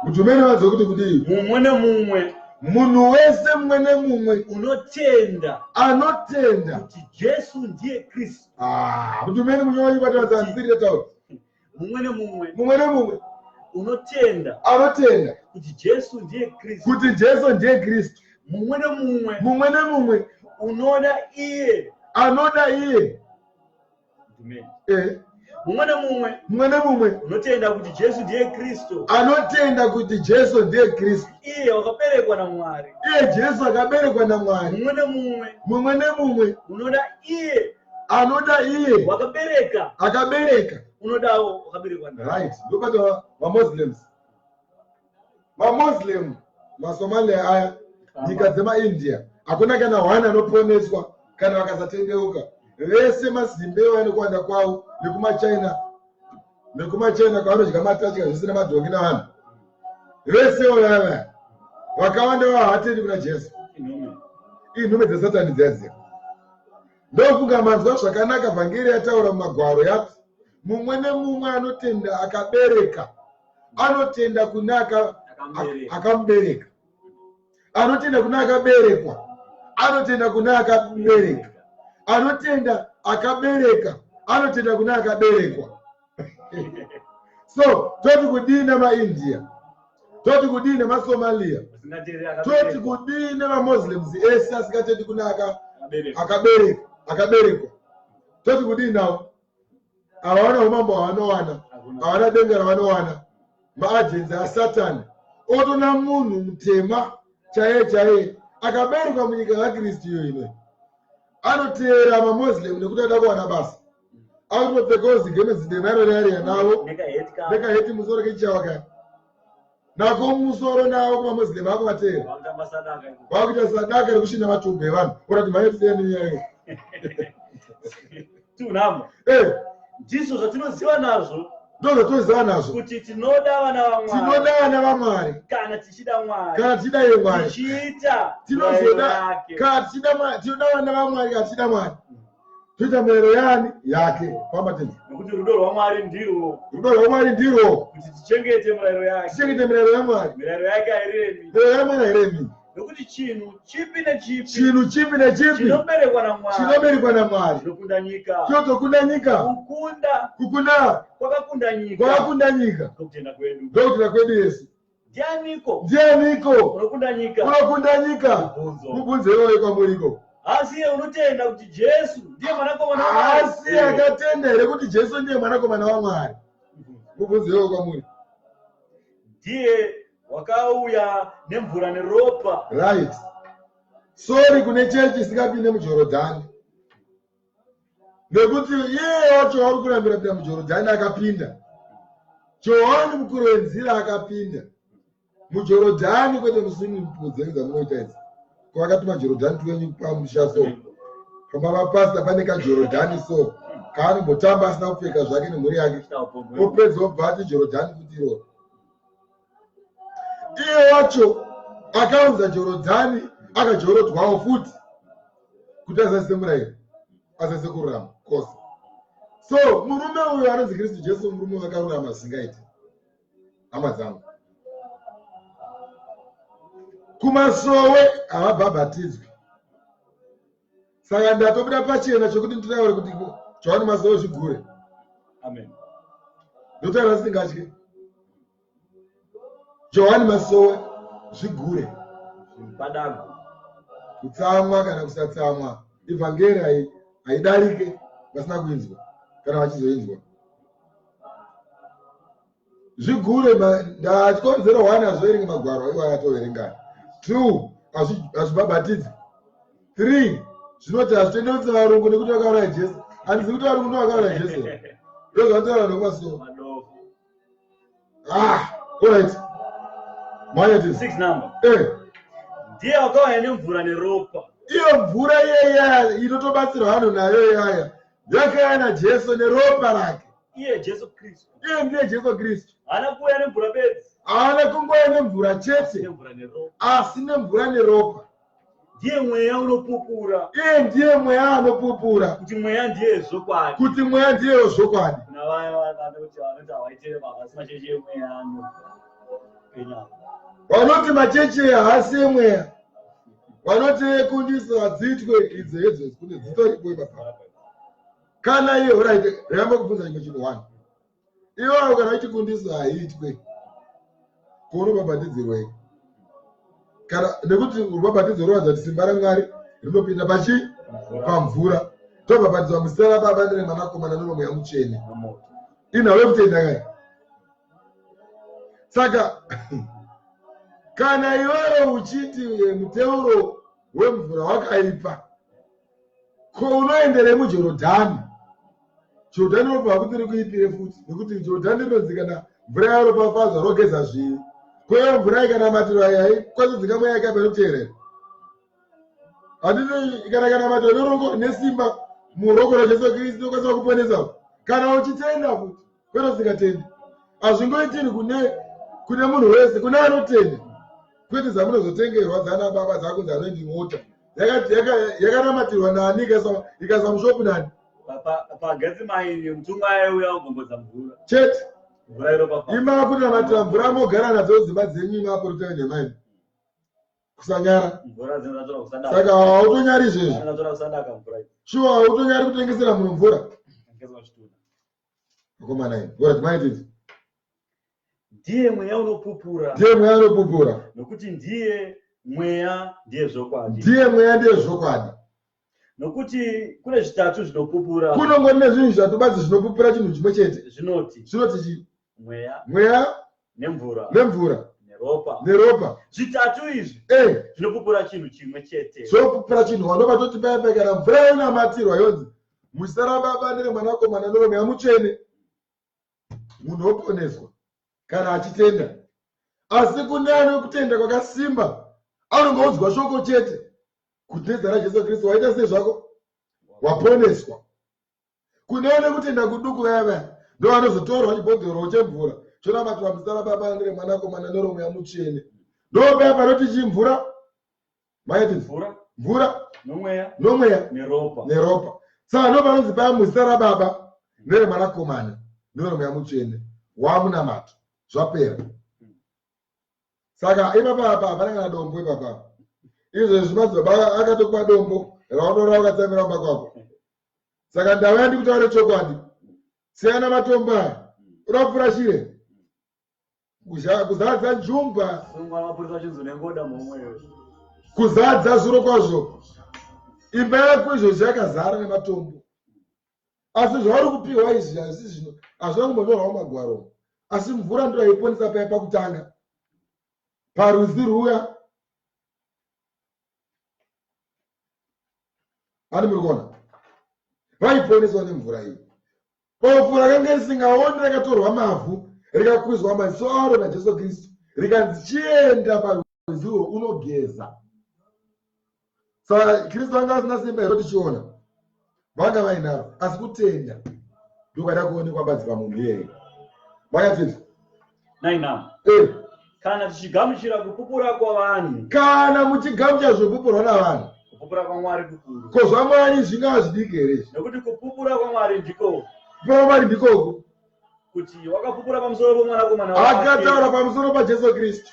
Mutumeni vanzwe kuti kudii? Mumwe nemumwe. Munhu wese mumwe nemumwe. Unotenda. Anotenda. Kuti Jesu ndiye Kristu. Ah, mutumeni munyori vataura, handisiri tataura. Mumwe nemumwe. Mumwe nemumwe. Unotenda. Anotenda. Kuti Jesu ndiye Kristu. Kuti Jesu ndiye Kristu. Mumwe nemumwe. Mumwe nemumwe. Unoda iye. Anoda iye. Mumwe nemumwe. Mumwe nemumwe. Unotenda kuti Jesu ndiye Kristu. Anotenda kuti Jesu ndiye Kristu. Iye wakaberekwa naMwari. Iye Jesu akaberekwa naMwari. Mumwe nemumwe. Mumwe nemumwe. Unoda iye. Anoda iye. Wakabereka. Akabereka. Unodawo wakaberekwa naye. Right, ndobata vaMuslims, vaMuslim, maSomalia aya, nyika dzemaIndia, hakuna kana one anoponeswa kana vakasatendeuka. Vese mazimbe vane kuwanda kwavo, nekumaChina, nekumaChina kwavanodya matatya zvese nemadhongi navanhu vese vaya, vakawanda vavo havatendi kuna Jesu. Inhume dzeSatani dziya dziya. Ndofunga manzwa zvakanaka vhangeri yataura mumagwaro, yati mumwe nemumwe anotenda akabereka, anotenda kune akamubereka, anotenda kune akaberekwa, anotenda kune akabereka, anotenda akabereka, anotenda kune akaberekwa. So toti kudii nemaIndia? Toti kudii nemaSomalia? Toti kudii nemaMuslims ese asingatendi kune akabereka, akaberekwa? Toti kudii nawo? Havana umambo hwavanowana, havana denga ravanowana. Maajenzi aSatani otona munhu mutema chaiye chaiye akaberekwa munyika yaKristu iyo ino, anoteera maMuslim nekuti ada kuwana basa, akutopfekawo zigemenzi dema roriariya navo nekaheti musoro kechichawa kaya nako musoro navo kumaMuslim akuvateera, vakuita sadaka rekusvina matumbu evanhu. Urati mhanye tisiyani nenyaya. Tunamo. Ndizvo zvatinoziva nazvo. Ndo zvatinoziva nazvo. Kuti tinoda vana vaMwari. Tinoda vana vaMwari. Kana tichida Mwari. Kana tichida iye Mwari. Tichiita Tinozoda kana tichida Mwari, tinoda vana vaMwari kana tichida Mwari, toita mirayiro yani yake. Famba tenzi. Nokuti rudo rwaMwari ndirwo. Rudo rwaMwari ndirwo. Kuti tichengete mirayiro yake. Tichengete mirayiro yaMwari. Mirayiro yake hairemi. Mirayiro yaMwari hairemi. Nokuti chinhu chipi nechipi. Chinhu chipi nechipi. Chinoberekwa naMwari. Chinoberekwa naMwari. Chinokunda nyika. Chinotokunda nyika. Kukunda. Kukunda. Kwakakunda nyika. Kwakakunda nyika. Ndokutenda kwedu. Ndokutenda kwedu Yesu. Ndianiko? Ndianiko? Unokunda nyika. Unokunda nyika. Mubvunzo. Mubvunzo iwoyo kwamuriko. Asi iye unotenda kuti Jesu ndiye mwanakomana waMwari. Asi akatenda here kuti Jesu ndiye mwanakomana waMwari? Mubvunzo iwoyo kwamuri. Ndiye wakauya nemvura neropa. Right, sorry kune chechi isingapinde muJorodhani, nekuti iye wacho wauri kurambira pinda muJorodhani akapinda. Johani mukuru wenzira akapinda muJorodhani, kwete muswimming pool dzenyu dzamunoita idzi, kwavakatuma Jorodhani twenyu pamusha. So pamba vapasta pane kaJorodhani, so kaanombotamba asina kupfeka zvake nemhuri yake, opedza obva ati Jorodhani kuti iroro. Iye wacho akaunza Jorodhani akajorodwawo futi kuti azadzise murayiro, azadzise kururama kwose. So murume uyu anonzi Kristu Jesu murume wakarurama zvisingaiti, hama dzangu. Kumasowe havabhabhatidzwi, saka ndatobuda pachena chokuti nditaure kuti Johani Masowe zvigure. Amen. Ndotaura singatye, Johani Masowe zvigure. Padago. Kutsamwa kana kusatsamwa, ivhangeri haidarike vasina kuinzwa kana vachizoinzwa. Zvigure ndachikonzero one, hazviverengi magwaro iwo atoverengani. Two, hazvibhabhatidzi. 3 zvinoti hazvitendeusi varungu nekuti vakauraya Jesu. Handizivi kuti varungu ndivo vakauraya Jesu. Ndozvanotaura nekumasowe. Madofo. Ah, alright. Manya 6 number. Eh. Ndiye wakauya nemvura neropa. Iyo mvura iyaya inotobatsirwa vanhu nayo iyaya yakauya naJesu neropa rake. Iye Jesu Kristu. Iye ndiye Jesu Kristu. Haana kuuya nemvura bedzi. Haana kungouya nemvura chete. Nemvura neropa. Asi nemvura neropa. Ndiye mweya unopupura. Iye ndiye mweya anopupura. Kuti mweya ndiye zvokwadi. Kuti mweya ndiye zvokwadi. Kuna vaya vanoti vanoti havaite havasi machechi emweya anopenya. Vanoti machechi haasi emweya. Vanoti ekundiso hadziitwe idzo idzo kune dzitoripo ipapa. Kana iye alright, ramba kubvunza chimwe chinhu one. Iwawo kana ichikundiso haiitwe. Ko unobhabhatidzirwei? Kana nekuti rubhabhatidzo runoratidza kuti simba raMwari rinopinda pachi pamvura. Tobhabhatidzwa muzita raBaba nereMwanakomana neroMweya Mutsvene. Inhau yekutenda kai. Saka kana iwewe uchiti muteuro wemvura wakaipa Ko unoenderei muJorodhani? Jorodhani rinobva kuti rikuipire futi nekuti Jorodhani rinonzi kana mvura yaropafadzwa rogeza zvivi. Ko iyo mvura ikanamatirwa haikwanisi kudzinga mweya yakaipa nekuteerera. Handiti kana ikanamatirwa neruoko rine simba muruoko rwaJesu Kristu inokwanisa kuponesa kana uchitenda futi kwete usingatendi. Hazvingoitiri kune kune munhu wese kune anotenda kwete dzamunozotengerwa dzana baba dzakunzi anointing water yakanamatirwa nani ikaisa mushopu nani pagetsimai mutumwa aiuya kugombodza mvura chete ima kunamatira mvura mogara nadzo dzimba dzenyu ima aporota nhema imi kusanyara saka hautonyari izvezvi shuwa hautonyari kutengesera munhu mvura akomana imi ora maititi Ndiye mweya unopupura. Ndiye mweya unopupura. Nokuti ndiye mweya ndiye zvokwadi. Ndiye mweya ndiye zvokwadi. Nokuti kune zvitatu zvinopupura. Kunongori nezvinhu zvitatu badzi zvinopupura chinhu chimwe chete. Zvinoti. Zvinoti chii? Mweya. Mweya. Nemvura. Nemvura. Neropa. Neropa. Zvitatu izvi. Eh. Zvinopupura chinhu chimwe chete. Zvinopupura chinhu vanobva toti paya paya kana mvura yonamatirwa yonzi muzita raBaba nereMwanakomana neroMweya Mutsvene. Munhu oponeswa kana achitenda. Asi kune ane kutenda kwakasimba anongoudzwa shoko chete kuti nezita raJesu Kristu waita sei zvako waponeswa. Kune ane kutenda kuduku vaya vaya ndo vanozotorwa chibhodhoro chemvura chonamatwa muzita raBaba nereMwanakomana neroMweya Mutsvene. Ndo paya panoti chimvura maiti mvura mvura nomweya nomweya neropa neropa saka ndo panonzi paya muzita rababa neremwanakomana neromweya mutsvene wamunamato zvapera saka ipapa apa hapana kana dombo ipapa izvezvi madzibaba akatokupa dombo raunora ukatsamira kumba kwako saka ndauya ndikutaure chokwadi siyana matombo aya uda kupfuura chire kuzadza njumba kuzadza zviro kwazvo imba yako izvozvi yakazara nematombo asi zvauri kupiwa izvi hazvisi zvino hazvina kumbonyorwa mumagwaro asi mvura ndo yaiponesa paya pakutanga parwizi rwuya ani muri kuona vaiponeswa nemvura iyi Bofu rakanga risingaoni rakatorwa mavhu rikakwizwa maziso aro naJesu Kristu rikanzi chienda parwizi urwo unogeza. Saka Kristu anga asina simba here tichiona? Vanga vainaro asi kutenda ndokwada kuonekwa badzi pamunhu iyeye. Makatizwa? Naina. Eh. Kana tichigamuchira kupupura kwavanhu. Kana muchigamuchira zvopupurwa navanhu. Kupupura kwaMwari kukuru. Ko zvaMwari zvingava zvidiki here izvi? Nokuti kupupura kwaMwari ndiko. Kupupura kwaMwari ndikoku. Kuti wakapupura pamusoro pomwanakomana wake. Akataura pamusoro paJesu Kristu.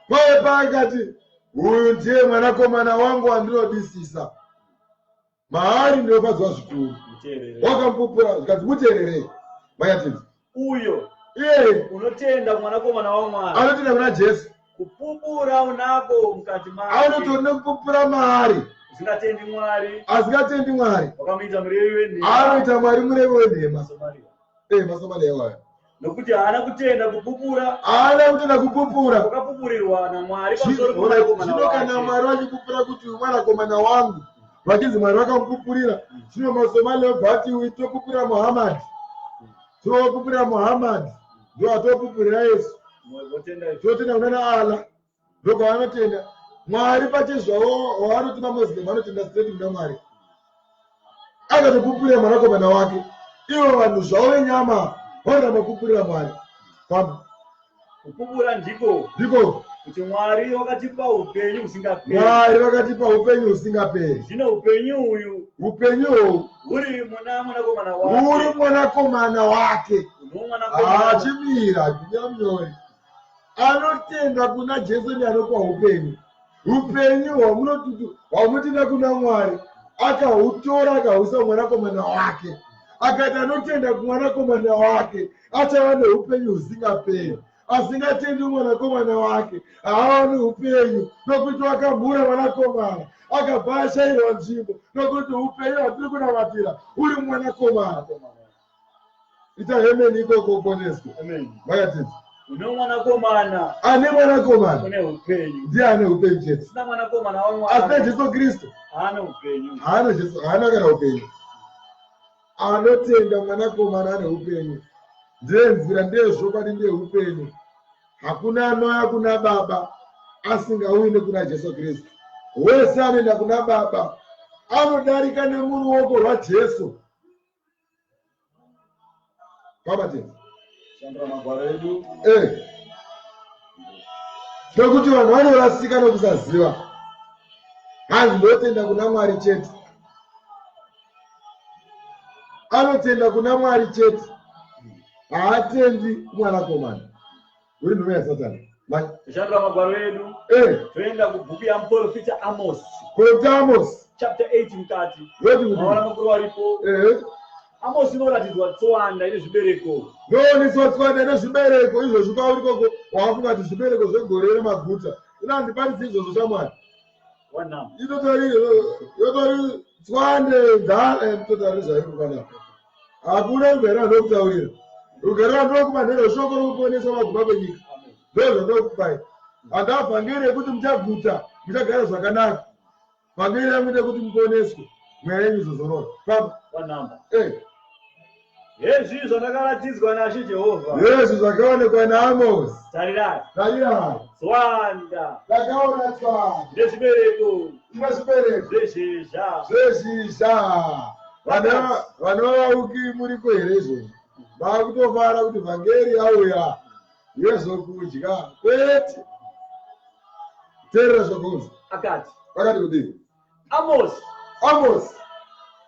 Paye paakati uyu ndiye mwanakomana wangu wandinodisisa. Maari ndinofadzwa zvikuru. Wakamupupura zvikanzi muteererei. Manyatidzi. Uyo iye unotenda kumwanakomana waMwari. Anotenda kuna Jesu. Kupupura unako mukati make. Anotori nekupupura maari. Usingatendi Mwari. Asingatendi Mwari. Wakamuita murevi wenhema. Anoita Mwari murevi wenhema. Eh, maSomalia iwayo. Nokuti haana kutenda kupupura. Haana kutenda kupupura. Kwakapupurirwa naMwari pamusoro pomwanakomana wake. Zvino kana Mwari vachipupura kuti mwanakomana wangu, Vachinzi Mwari vakamupupurira. Zvino maSomalia obva ati uyu topupurira Muhammad. Topupurira Muhammad. Ndo atopupurira Yesu. Totenda kunana Allah. Ndokwavanotenda. Mwari pachezvavo wavanoti maMuslim vanotenda straight kuna Mwari. Akatopupurira mwanakomana wake. Ivo vanhu zvavo venyama vanoramba kupupurira Mwari. Famba. Kupupura ndiko ndiko kuti Mwari wakatipa upenyu husingaperi. Mwari vakatipa upenyu husingaperi. Zvino upenyu uyu upenyu uhu huri muna mwanakomana wake. Huri mwanakomana wake. Achimira chimira munyori. Anotenda kuna Jesu ndiye anopa upenyu. Upenyu hwamunotenda kuna Mwari akahutora akahuisa mwanakomana wake. Akati anotenda kumwanakomana wake achava neupenyu husingaperi. Asingatendi mwanakomana wake haawani upenyu, nokuti wakamhura mwanakomana akabva ashairwa nzvimbo, nokuti upenyu hwatiri kunamatira uri mwanakomana. Ita hemeni ikoko uponeswe. Makatidza. Une mwanakomana. Ane mwanakomana. Une upenyu. Ndiye ane upenyu chete. Asina mwanakomana waMwari. Asina Jesu Kristu. Haana upenyu. Haana Jesu, haana kana upenyu. Anotenda mwanakomana ane upenyu. Ndiye nzira, ndiye zvokwadi, ndiye upenyu. Hakuna anouya kuna Baba asingauyi nekuna Jesu Kristu. Wese anoenda kuna Baba anodarika nemuruoko rwaJesu. Baba Jesu. Shandura magwaro edu. Eh. Ndokuti vanhu vanorasika nokusaziva. Hanzi ndotenda kuna Mwari chete. Anotenda kuna Mwari chete. Haatendi kumwanakomana. Uri nhume yaSatani. Toshandura magwaro edu. Eh. Toenda kubhuku yamuprofita Amos. Profita Amos. Chapter 8 mukati. Yoti kuti. Maona mukuru waripo. Eh. Amos inoratidzwa tswanda ine zvibereko. Ndooneswa tswanda ine zvibereko izvozvi kwauri koko wafunga kuti zvibereko zvegore remaguta. Ina handiparidzi izvozvo shamwari. Itotori yotori tswande nzara totori zvairi kupanapa. Hakuna rugare rwandokutaurira. Rugare rwandokupa nderweshoko rokuponesa vaguma kwenyika. Ndozvandokupai. Handaa vhangeri yekuti muchaguta, muchagara zvakanaka. Vhangeri yangu ndeyekuti muponeswe, mweya yenyu izozorora. Famba. Wanamba. Eh. Hezvi zvandakaratidzwa naShe Jehovha. Hezvi zvakaonekwa naAmosi. Tarirai. Tarirai. Tswanda. Ndakaona tswanda. Nezvibereko. Ine zvibereko. Zvezhizha. Zvezhizha. Vana vana vauki muriko here izvozvi? Vakutofara kuti vhangeri yauya yezvokudya. Kwete. Teerera zvakunzi. Akati. Akati kudii? Amos. Amos.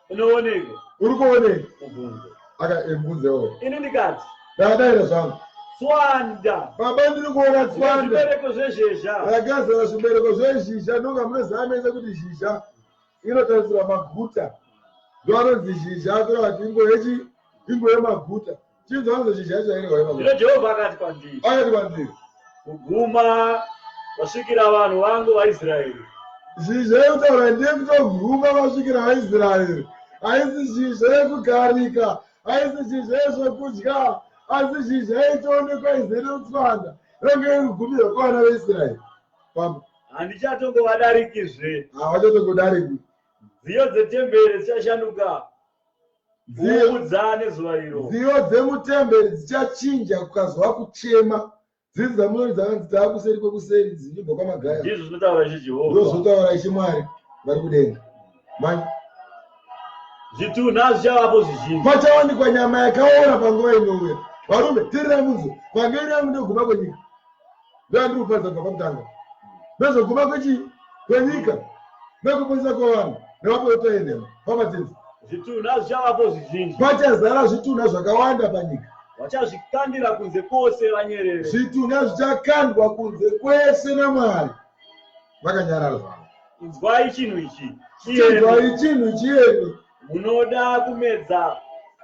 Unooneka. Uri kuoneka. Mubvunzo. Aka mubvunzo. Ini ndikati. Ndakadaira zvangu. Tswanda. Baba ndiri kuona tswanda. Zvibereko zvezhizha. Rakazara zvibereko zvezhizha ndonga munoziva mese kuti zhizha inotarisirwa maguta. Ndoanonzi zhizha kureva kuti ingo yechi ingo yemaguta. Chinzi vanonzi zhizha yacho yairehwa ipapo. Zvino Jehovha akati kwandiri. Akati kwandiri. Kuguma vasvikira vanhu vangu vaIsraeri. Zhizha yekutaura ndiye kutoguma vasvikira vaIsraeri. Haisi zhizha yekugarika, haisi zhizha yezvokudya, asi zhizha yaitoonekwa izere mutswanda ringe iri kuvana veIsraeri. Famba. Handichatongovadarikizve. Havachatongodarikwi. Nziyo dzetemberi dzichashanduka kuudza nezuva iro. Nziyo dzemutemberi dzichachinja kukazova kuchema. Dzidzi dzamunoti dzakanzi dzaakuseri kwekuseri dzichibva kwamagaya. Ndizvo zvinotaura Ishe Jehovha. Ndozvinotaura Ishe Mwari vari kudenga. Manje zvitunha zvichavapo zvizhinji. Pachawanikwa nyama yakaora panguva inouya. Varume, teererai munzwe. Vhangeri yangu ndoguma kwenyika. Ndoyandiri kuparidza kubva pakutanga. Ndozoguma kwechii? Kwenyika. Nekuponesa kwevanhu nevaporofita venhema. Famba tenzi. Zvitunha zvichavapo zvizhinji. Pachazara zvitunha zvakawanda panyika. Vachazvikandira kunze kwose vanyerere. Zvitunha zvichakandwa kunze kwese naMwari. Vakanyarara zvavo. Inzwai chinhu ichi. Chinzwai chinhu chiyemi. Munoda kumedza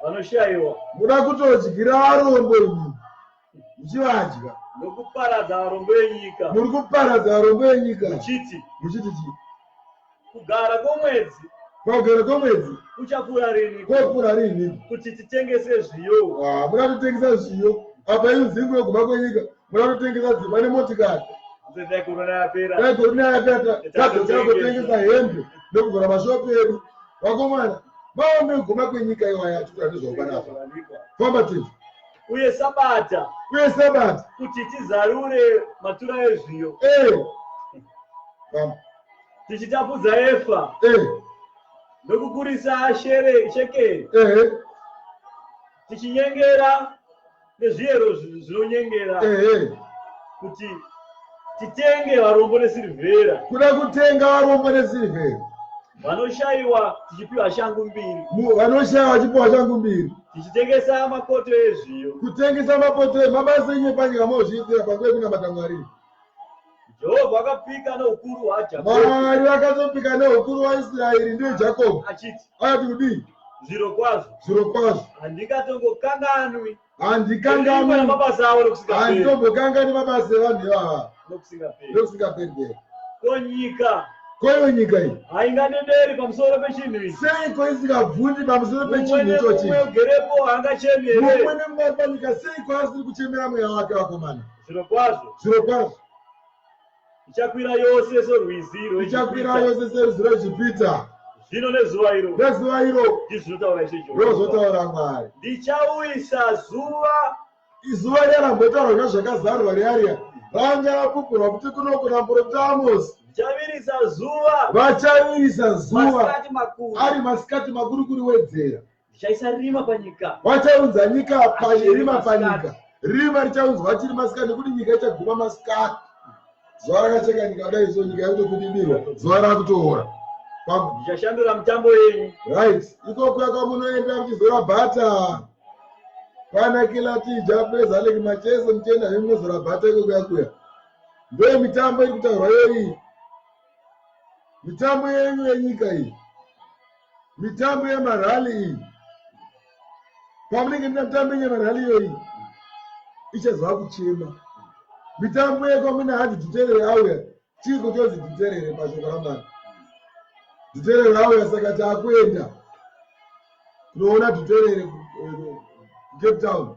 vanoshayiwa. Muda kutodyira varombo imi. Muchivadya. Nokuparadza varombo venyika. Muri kuparadza varombo venyika. Muchiti. Muchiti chii? Kugara kwomwedzi. Kugara kwomwedzi. Kuchapfuura rini? Kwapfuura rini? Kuti titengese zviyo. Ah, muda kutengesa zviyo. Apa inzingo yeguma kwenyika. Muda kutengesa dzimba nemotikari. Dai korona yapera. Dai korona yapera tadzokera kutengesa hembe nekuvhura mashopu edu. Vakomana, maone kuguma kwenyika iwaya atikura nezvaupanapa. Famba tivi. Uye Sabata. Uye Sabata. Kuti tizarure matura ezviyo. Eh. Famba. Tichitapudza efa. Eh. Nokukurisa shere shekeri. Eh. Tichinyengera nezviyero zvinonyengera kuti titenge varombo nesirivhera kuda kutenga varombo nesirivhera vanoshayiwa tichipiwa shangu mbiri vanoshayiwa vachipiwa shangu mbiri tichitengesa mapoto ezviyo kutengesa mapoto mabasa enyu epanyika mozviitira panguva yekunamata Mwari. Jehovha akapika neukuru hwaJakobho. Mwari akatopika neukuru hwaIsraeri ndiye Jakobho. Achiti. Akati kudii? Zvirokwazvo. Zvirokwazvo. Handingatongokanganwi. Handikanganwi mabasa avo nokusingaperi. Handitombokanganwi mabasa evanhu ivava. Nokusingaperi. Nokusingaperi. Ko nyika. Ko iyo nyika iyi. Haingadederi pamusoro pechinhu ichi. Seiko isingabvundi pamusoro pechinhu ichochi? Mumwe ugerepo haangachemi here? Mumwe nemumwe ari panyika seiko asiri kuchemera mweya wake vakomana? Zvirokwazvo. Zvirokwazvo. Ichakwira yose sorwizi rweIjipita. Ichakwira yose serwizi rweIjipita. Zvino nezuva iro. Nezuva iro. Ndizvo zvinotaura Ishe Jehovha. Ndozvotaura Mwari. Ndichauyisa zuva. Izuva riya rambotaurwa nezvakazarurwa riya riya ranga rapupurwa kuti kuno kuna muprofita Amosi. Ndichavirisa zuva. Vachavirisa zuva. Masikati makuru. Ari masikati makuru kuriwedzera. Ndichaisa rima panyika. Vachaunza nyika rima panyika. Rima richaunzwa achiri masikati nekuti nyika ichaguma masikati. Zuva rakacheka nyika kudai so nyika yakutokudibirwa zuva rakutoora. Ndichashandura mitambo yenyu. Right. Ikoko kwamunoenda muchizora bhata. Kwana Kilatija, Praise Alec Macheso muchienda zve munozora bhata ikoko yakuya. Ndiyo mitambo iri kutaurwa iyoyi. Mitambo yenyu yenyika iyi. Mitambo yemarali iyi. Pamunenge muna mitambo yenyu yemarali iyoyi. Ichazova kuchema. Mitambo yekwamuna hanzi Dhuterere auya. Chiiko chonzi Dhuterere pashoko raMwari? Dhuterere auya saka taakuenda kunoona Dhuterere kuCape Town.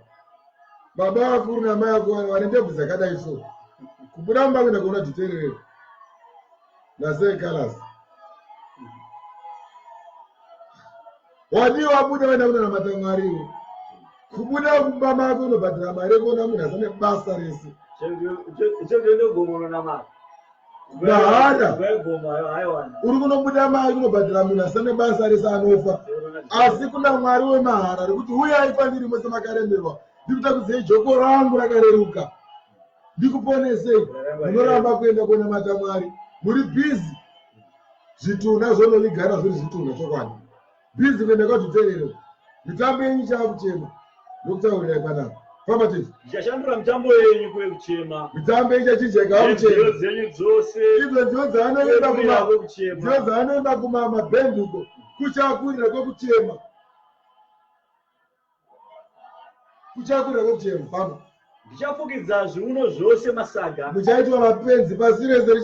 Baba vakuru namai vakuru vane ndebvu dzakadai so. Kubuda mumba kuenda kuona Dhuterere. Nasei Colors. Wadii wabuda waenda kunonamata Mwari iwe. Kubuda kumba mako unobhadhara mari yekuona munhu asane basa rese. Mahara. Uri kunobuda mari kunobhadhara munhu asane basa rese anofa. Asi kuna Mwari wemahara rekuti huyai kwandiri mose makaremerwa ndikutakudzei joko rangu rakareruka ndikuponesei. Munoramba kuenda kunamata Mwari muri busy zvitunha zvonovigana zviri zvitunha chokwadi. Busy kuenda kwaDhuterere. Mitambo yenyu ichava kuchema. Ndokutaurirai panapa. Famba tete. Ndichashandura mitambo yenyu kuve kuchema. Mitambo ichachinja ikava Nenziyo kuchema. dzenyu dzose Idzo nziyo dzaanoimba kuve kurira kuma kwekuchema. nziyo dzaanoimba kuma mabhendi uko kuchakurira kwekuchema. Kuchakurira kwekuchema. Famba. Ndichafukidza zviuno zvose masaga. Muchaitwa mapenzi pasi rese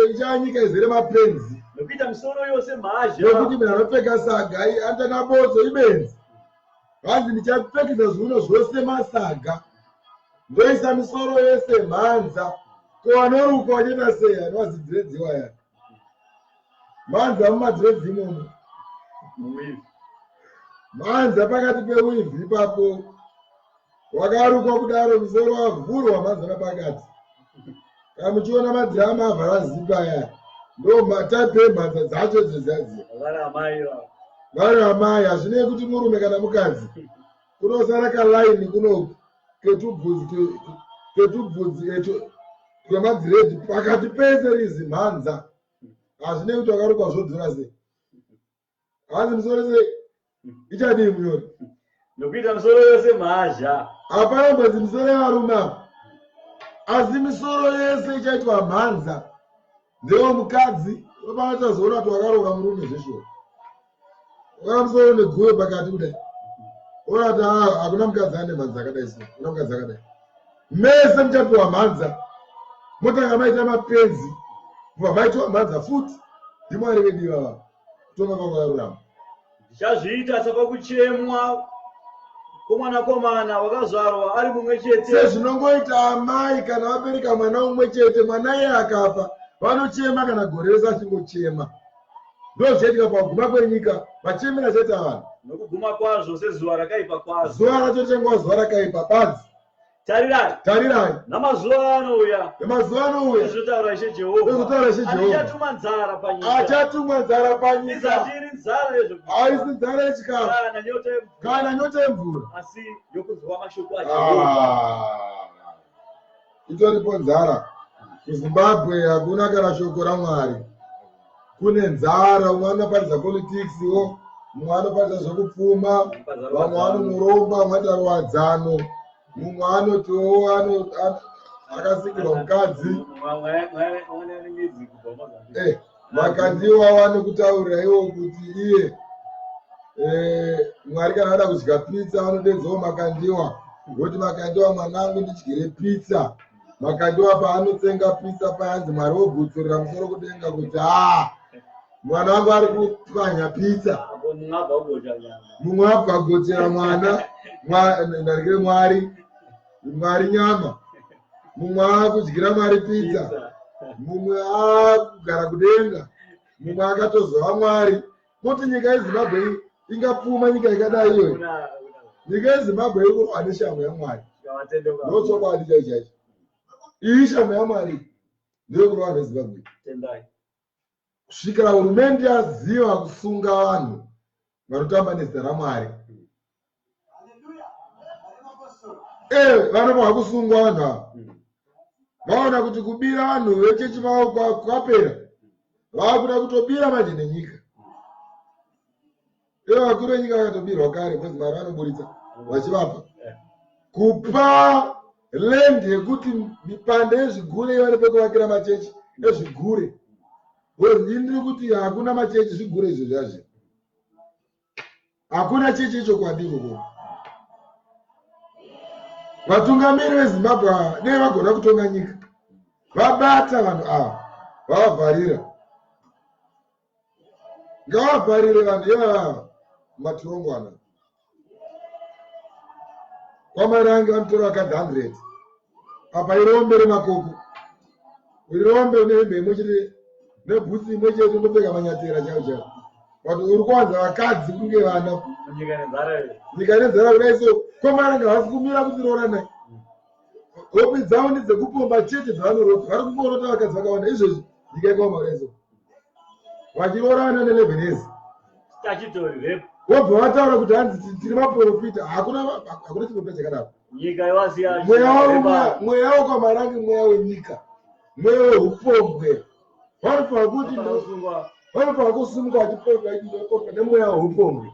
richanyika izere mapenzi. Nokuita misoro yose mhazha. Nokuti munhu anopfeka saga anoita botso ibenzi. Hanzi ndichapfekedza zviuno zvose masaga. Ndoisa misoro yese mhanza. Ko vanorukwa vachaita sei? Anovazidziredzi waya. Mhanza mumadziredzi imomo. Mhanza pakati pewivhi ipapo. Wakarukwa kudaro musoro wavhurwa mhanza pakati. Kana muchiona madhirama avhara zipa aya. Ndo mataipi emhanza dzacho dzezadziya. Vari amai vavo. Vari amai hazvinei kuti murume kana mukadzi. Kunosara kalaini kunoku ketubvudzi ketubvudzi etu twemadziredhi pakati pese rizi mhanza. Hazvinei kuti wakarukwa zvodhura sei. Hanzi musoro sei ichadii munyori? Nokuita misoro yose mhazha. Hapana mbodzi misoro yevarume apa. Asi misoro yese ichaitwa mhanza. Ndewe mukadzi vanotazoona kuti wakaroora murume zveshuwa. Wakaona musoro neguyo pakati kudai. Ona kuti hakuna mukadzi ane mhanza akadai so. Hakuna mukadzi akadai. Mese muchapiwa mhanza. Motanga maita mapenzi. Kubva maitwa mhanza futi. NdiMwari vedu ivava. Kutonga kwakarurama. Ndichazviita sapakuchemwa Kumwanakomana wakazvarwa ari mumwe chete. Sezvinongoita amai kana vabereka mwana umwe chete, mwana iye akafa vanochema kana gore rese achingochema. Ndozvichaitika pakuguma kwenyika, vachemera chaita vanhu. Nokuguma kwazvo sezuva rakaipa kwazvo. Zuva racho richangova zuva rakaipa badzi. Tarirai. Tarirai. Namazuva anouya. Namazuva anouya. Zvinotaura Ishe Jehovha. Zvinotaura Ishe Jehovha. Achatuma nzara panyika. Achatuma nzara panyika. Izati iri nzara yezvokudya. Haisi nzara yechikafu. Kana nyota yemvura. Kana nyota yemvura. Asi yokunzwa mashoko aJehovha. Ah. Itoripo nzara. KuZimbabwe hakuna kana shoko raMwari. Kune nzara, umwe anoparidza politics wo, mumwe anoparidza zvekupfuma, vamwe vanomuromba, vamwe vanoita ruwadzano, mumwe anotiwo akasikirwa mukadzi. Eh, Makandiwa vanokutaurira iwo kuti iye eh, Mwari kana vada kudya pizza vanodedzawo Makandiwa voti Makandiwa mwanangu ndidyire pizza. Makandiwa paanotsenga pizza payanzi Mwari wogutsurira musoro kudenga kuti haa mwana wangu ari kupwanya pizza. Mumwe abva agochera mwana ndarikire Mwari Mwari nyama mumwe akudyira Mwari pizza mumwe akugara kudenga mumwe akatozova Mwari kuti nyika yeZimbabwe ingapfuma nyika yakadai iyoyo nyika yeZimbabwe iri kurwa neshamhu yaMwari ndochokwadi chaicho chaicho iyi shamhu yaMwari ndeyekurwa neZimbabwe kusvikira hurumende yaziva kusunga vanhu vanotamba nezita raMwari Eh, vanofanira kusungwa vanhu ava vaona kuti kubira vanhu vechechi vavo kwapera vakuda kutobira manje nenyika ivo vakuru venyika vakatobirwa kare because mari vanoburitsa vachivapa kupa land yekuti mipanda yezvigure ivane pekuvakira machechi ezvigure because ini ndiri kuti hakuna machechi zvigure izvo zvazvo Hakuna chechi yechokwadi ikoko. Vatungamiri veZimbabwe ava dei vagona kutonga nyika. Vabata vanhu ava vavavharira. Ngavavharire vanhu ivava mumatirongo ana. KwaMarange vanotora vakadzi 100. Apa irombe remakoko. Irombe une hembe imwe chete nebhutsi imwe chete unopfeka manyatera chaiwo chaiwo. But uri kuwanza vakadzi kunge vana. Nyika nenzara iyo. Nyika nenzara kudai so kwaMarange havasi kumira kuti rooranai. Hope dzavo ndedzekupomba chete dzavanorota. Vari kungorota vakadzi vakawanda izvezvi nyika yakaoma kudai so. Vachiroorana ne 11 years. Statutory rape. Wobva wataura kuti hanzi tiri maprofita. Hakuna hakuna chiprofita chakadaro. Nyika yawasiya. Mweya wekwaMarange mweya wenyika. Mweya weupombwe. Vanofanira kuti vanofanira kusimuka vachiprofita nemweya weupombwe.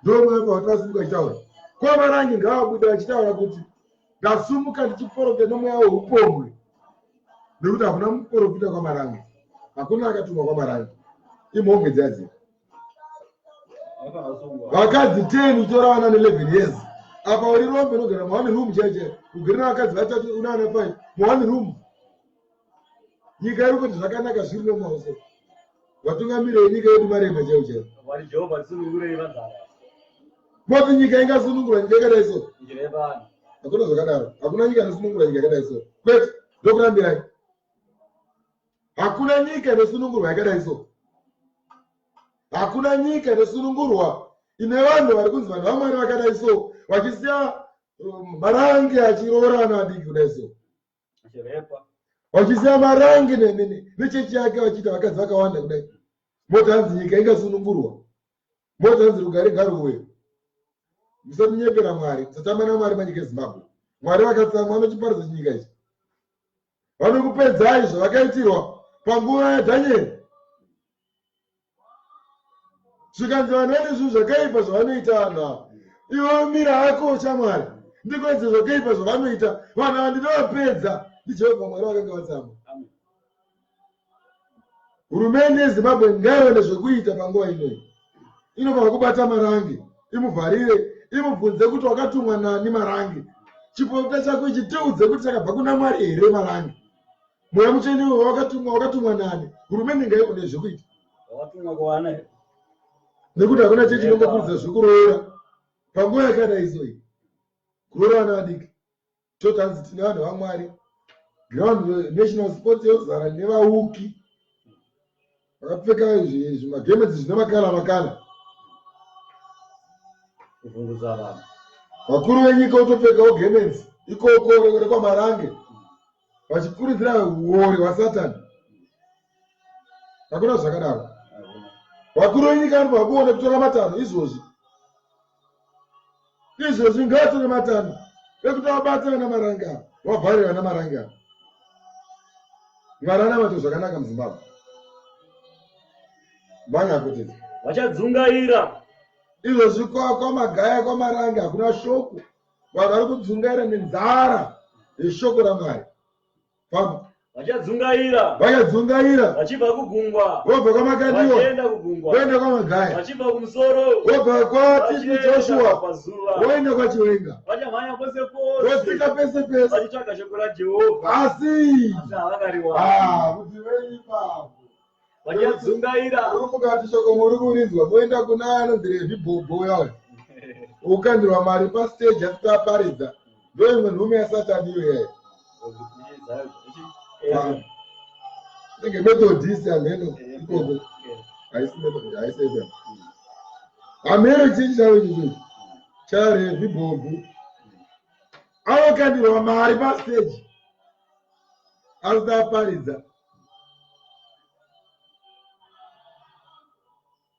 Ndomweya wekuti vasimuka vachitaura. KwaMarange ngavabude vachitaura kuti ndasumuka ndichiprofita nemweya weupombwe. Nekuti hakuna muprofita kwaMarange. Hakuna akatumwa kwaMarange. Imhombwe dziya dziya. Vakadzi 10 uchitora vana ne 11 years. Apa uri rombe unogara mu one room chaiyo chaiyo. Ugere nevakadzi vatatu una vana 5 mu one room. Nyika iri kuti zvakanaka zviri normal so. Vatungamiri venyika yedu marema chaiyo chaiyo. Mwari Jehovha tisunungurei vanzara. Moti nyika ingasunungurwa nyika yakadai so. Njira yevanhu. Hakuna zvakadaro. Hakuna nyika inosunungurwa nyika yakadai so. Kwete, ndokurambirai. Hakuna nyika inosunungurwa yakadai so. Hakuna nyika inosunungurwa ine vanhu vari kunzi vanhu vaMwari vakadai so vachisiya marange achiroora vana vadiki kudai so. Vachisiya marange nechechi yake vachiita vakadzi vakawanda kudai. Moti hanzi nyika ingasunungurwa. Moti hanzi rugare ngaruuye. Musatinyepera Mwari, musatamba naMwari manyika eZimbabwe. Mwari vakatsamwa vanochiparadza chinyika ichi. Vanokupedzai zvavakaitirwa panguva yaDhanieri. Zvikanzi vanhu vane zvinhu zvakaipa zvavanoita vanhu ava. Iwe mira hako shamwari. Ndikuedze zvakaipa zvavanoita. Vanhu ava ndinovapedza. NdiJehovha Mwari vakanga vatsamwa. Hurumende yeZimbabwe ngaione zvekuita panguva inoyi. Inofanira kubata Marange, imuvharire, imubvunze kuti wakatumwa nani Marange. Chiprofita chako ichi tiudze kuti chakabva kuna Mwari here Marange. Mweya Mutsvene uyu wakatumwa wakatumwa nani? Hurumende ngaione zvekuita. Wakatumwa kuwana here? Nekuti hakuna chechi inongokurudzira zvekuroora. Panguva yakadai so iyi, kuroora vana vadiki, toti hanzi tine vanhu vaMwari. Ground National Sports yozara nevauki vakapfeka zvimagemedzi zvine makala makala. Kuvhundutsa vanhu. Vakuru venyika votopfekawo gemenzi ikoko rekwaMarange vachikurudzira uori hwaSatani. Hakuna zvakadaro. Vakuru venyika vanobva kuona kutora matanho izvozvi. Izvozvi ngavatore matanho ekuti vabate vana Marange ava, vavhare vana Marange ava. Mwari anamato zvakanaka muZimbabwe. Manya kutidza. Vachadzungaira. Izvozvi kwaMagaya kwaMarange hakuna shoko. Vanhu vari kudzungaira nenzara yeshoko raMwari. Famba. Vachadzungaira. Vachadzungaira. Vachibva kugungwa. Vobva kwaMakandiwa. Vachienda kugungwa. Voenda kwaMagaya. Vachibva kumusoro. Vobva kwaTiti Joshua. Pazuva. Voenda kwaChiwenga. Vachamhanya pose pose. Votsika pese pese. Vachitsvaga shoko raJehovha. Asi. Asi havangariwani. Ah, kuti veipapo. Vachadzungaira. Uri mukati shoko muri kurinzwa voenda kuna anonzi Revhi Bhobho yayo. Ukandirwa mari pastage asati aparidza. Ndoimwe nhume yaSatani iyo yayo. Inenge Methodist hameno ikoko. Haisi Methodist, haisi FM. Hameno chii chavo ichocho. ChaRevhi Bhobho. Anokandirwa mari pastage. Asati aparidza.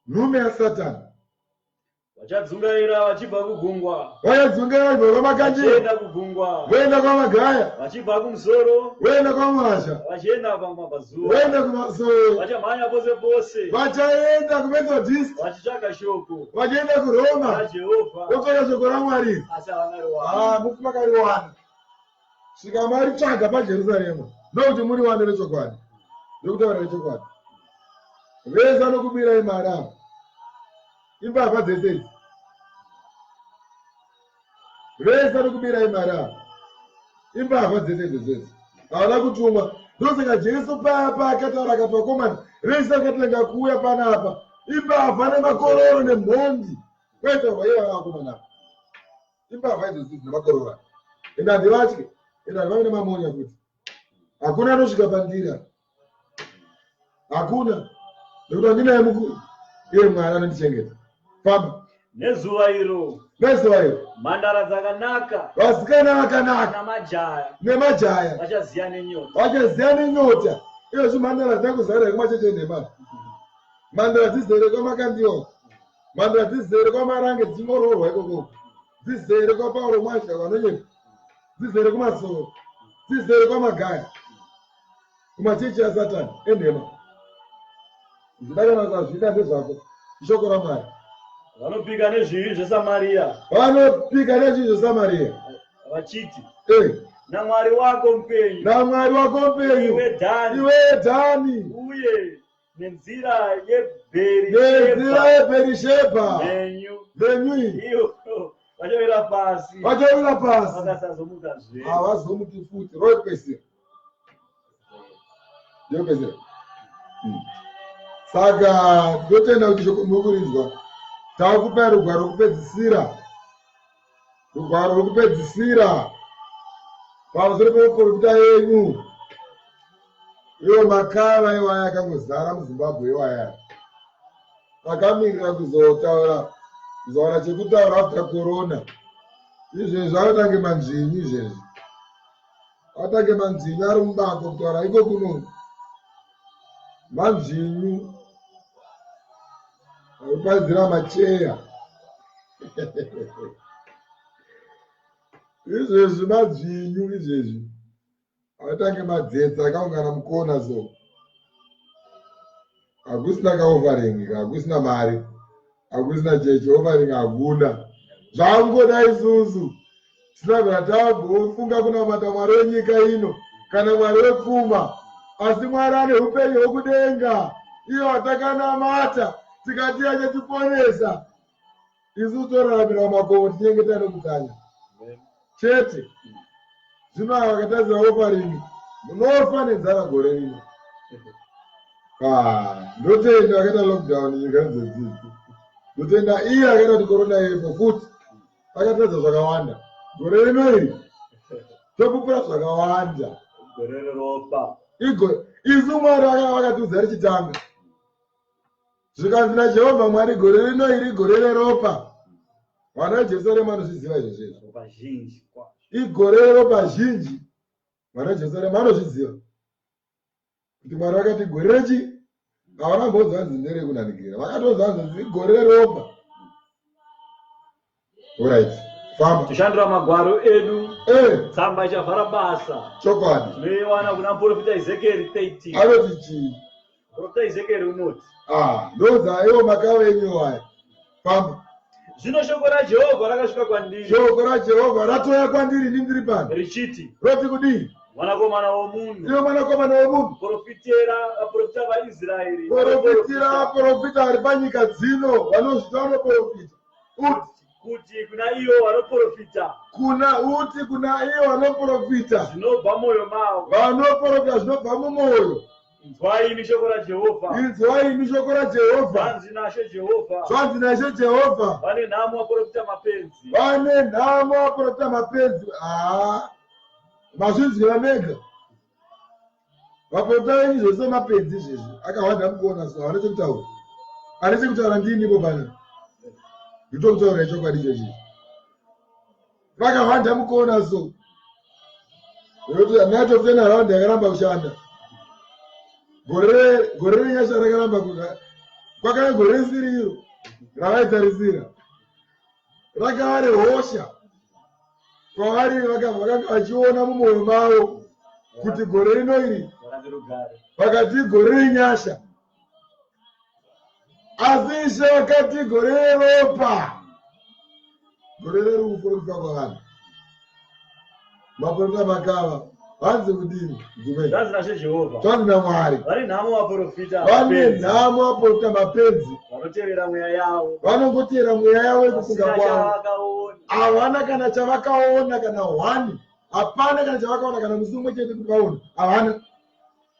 Nhume yaSatani. Vachadzungaira vachibva kugungwa. Vachadzungaira vachibva kwaMakandiwa. Vachienda kugungwa. Voenda kwaMagaya. Vachibva kumusoro. Voenda kwaMwazha. Vachienda pamabvazuva. Voenda kumasoro. Vachamhanya pose pose. Vachaenda kuMethodist. Vachitsvaka shoko. Vachienda kuRoma. RaJehovha. Votsvaka shoko raMwari. Asi havangariwani. Ah, mufi makariwana. Svika maritsvaga paJerusarema. Ndokuti muriwane rechokwadi. Ndokutaura rechokwadi. Vese vanokubirai mari ava. Imbavha dzese idzi. Vese vanokubirai mari ava. Imbavha dzese idzo dzese. Havana kutumwa. Ndosaka Jesu paya paakataura akati vakomana vese vakatanga kuuya panapa. Imbavha nemakororo nemhondi. Kwaitaurwa iye vakomana ava. Imbavha idzo dzidzi nemakororo. Ende handivatye. Ende handivave nemamonya futi. Hakuna anosvika pandiri apa. Hakuna. Nekuti handinaye mukuru. Iye Mwari anondichengeta. Famba. Nezuva iro. Nezuva iro. Mhandara dzakanaka. Vasikana vakanaka. Namajaya. Nemajaya. Vachaziya nenyota. Vachaziya nenyota. Izvozvi mhandara dzina kuzara kumacheche enhema. Mhandara dzizere kwaMakandiwa. Mhandara dzizere kwaMarange dzingoroorwa ikoko. Dzizere kwaPauro Mwazha vanonyepa. Dzizere kumasoro. Dzizere kwaMagaya. Kumachechi aSatani enhema. Zvida kana usazvida ndezvako. Ishoko raMwari. Vanopika nezvivi zveSamaria. Vanopika nezvivi zveSamaria. Vachiti. NaMwari wako mupenyu. NaMwari wako mupenyu. Iwe Dhani. Iwe Dhani. Uye nenzira yeBherishebha. Nenzira yeBherishebha. Mhenyu. Mhenyu iyi. Iyo vachawira pasi. Vachawira pasi. Vakasazomuka zve. Havazomuki futi. Roipesera. Ndopesera. Saka totenda kuti shoko muri kurinzwa. Takupai rugwaro rwekupedzisira. Rugwaro rwekupedzisira. Pamusoro pemuprofita yenyu. Iwo makava iwaya akangozara muZimbabwe iwaya. Akamirira kuzotaura kuzowana chekutaura after corona. Izvezvi anotange manzvinyu izvezvi. Atange manzvinyu ari mubako kutaura iko kuno. Manzvinyu. Aripaidzira macheya. Izvezvi madzvinyu izvezvi. Atange madzetsa akaungana mukona so. Hakusina kaoffering, hakusina mari. Hakusina chechi offering hakuna. Zvangoda isusu. Tisina kubvira tambofunga kunamata Mwari wenyika ino kana Mwari wepfuma. Asi Mwari ane upenyu hwokudenga. Iye watakanamata tikati achatiponesa. Isu toraramira mumakomo tichengetana nekutsanya. Chete. Zvino ava vakatadzira offering munofa nenzara gore rino. Ndotenda akaita lockdown nyika idzodzidzi. Ndotenda iye akaita kuti corona ivepo futi. Vakatiratidza zvakawanda. Gore rino iri topupura zvakawanda. Gore reropa. Igo isu Mwari vakatiudza richitanga. Zvikanzi naJehovha Mwari gore rino iri gore reropa. Vana veJerusarema vanozviziva izvozvo izvo. Ropa zhinji kwazvo. Igore reropa zhinji. Vana veJerusarema vanozviziva. Kuti Mwari vakati gore rechi havana kumbonzi vanzi nderekunanikira. Vakatonzi vanzi igore reropa. Alright. Famba. Tichandura magwaro edu. Eh. Tsamba ichavhara basa. Chokwadi. Tinoiwana kuna muprofita Ezekiel 13. Anoti chii? Muprofita Ezekiel unoti. Ah, ndodzaiwo makava enyu aya. Famba. Zvino shoko raJehovha rakasvika kwandiri. Shoko raJehovha ratouya kwandiri ini ndiri pano. Richiti. Roti kudii? Mwanakomana womunhu. Iwe mwanakomana womunhu. Profitera vaprofita vaIsraeri. Profitira vaprofita vari panyika dzino vanozvita vanoprofita. Uti. Kuti kuna ivo vanoprofita. Kuna uti kuna ivo vanoprofita. Zvinobva mwoyo mavo. Vanoprofita zvinobva mumwoyo. Inzwai imi shoko raJehovha. Inzwai imi shoko raJehovha. Zvanzi naShe Jehovha. Zvanzi naShe Jehovha. Vane nhamo vaprofita mapenzi. Vane nhamo vaprofita mapenzi. Ah. Mazvinzwira mega. Vaprofita venyu zvose mapenzi izvezvi. Akahwanda mukuona so havana chekutaura. Ane chekutaura ndini ipo pana. Nditokutaura chokwadi ichochi. Vakahwanda mukuona so. Nekuti night of turn around yakaramba kushanda. Gore gore renyasha rakaramba kushanda. Kwakave gore risiri iro ravaitarisira. Rakava rehosha kwavari vakanga vachiona mumwoyo mavo kuti gore rino iri vakati gore renyasha. Asi Ishe vakati gore reropa, gore rerufu rekufa kwavanhu. Maprofita makava vanzi kudini? Zvanzi naShe Jehovha. Zvanzi naMwari. Vane nhamo vaprofita. Vane nhamo vaprofita mapenzi. Vanotevera mweya yavo. Vanongotevera mweya yavo yekufunga kwavo. Havana kana chavakaona kana hwani. Hapana kana chavakaona kana musi umwe chete kuti vaone. Havana.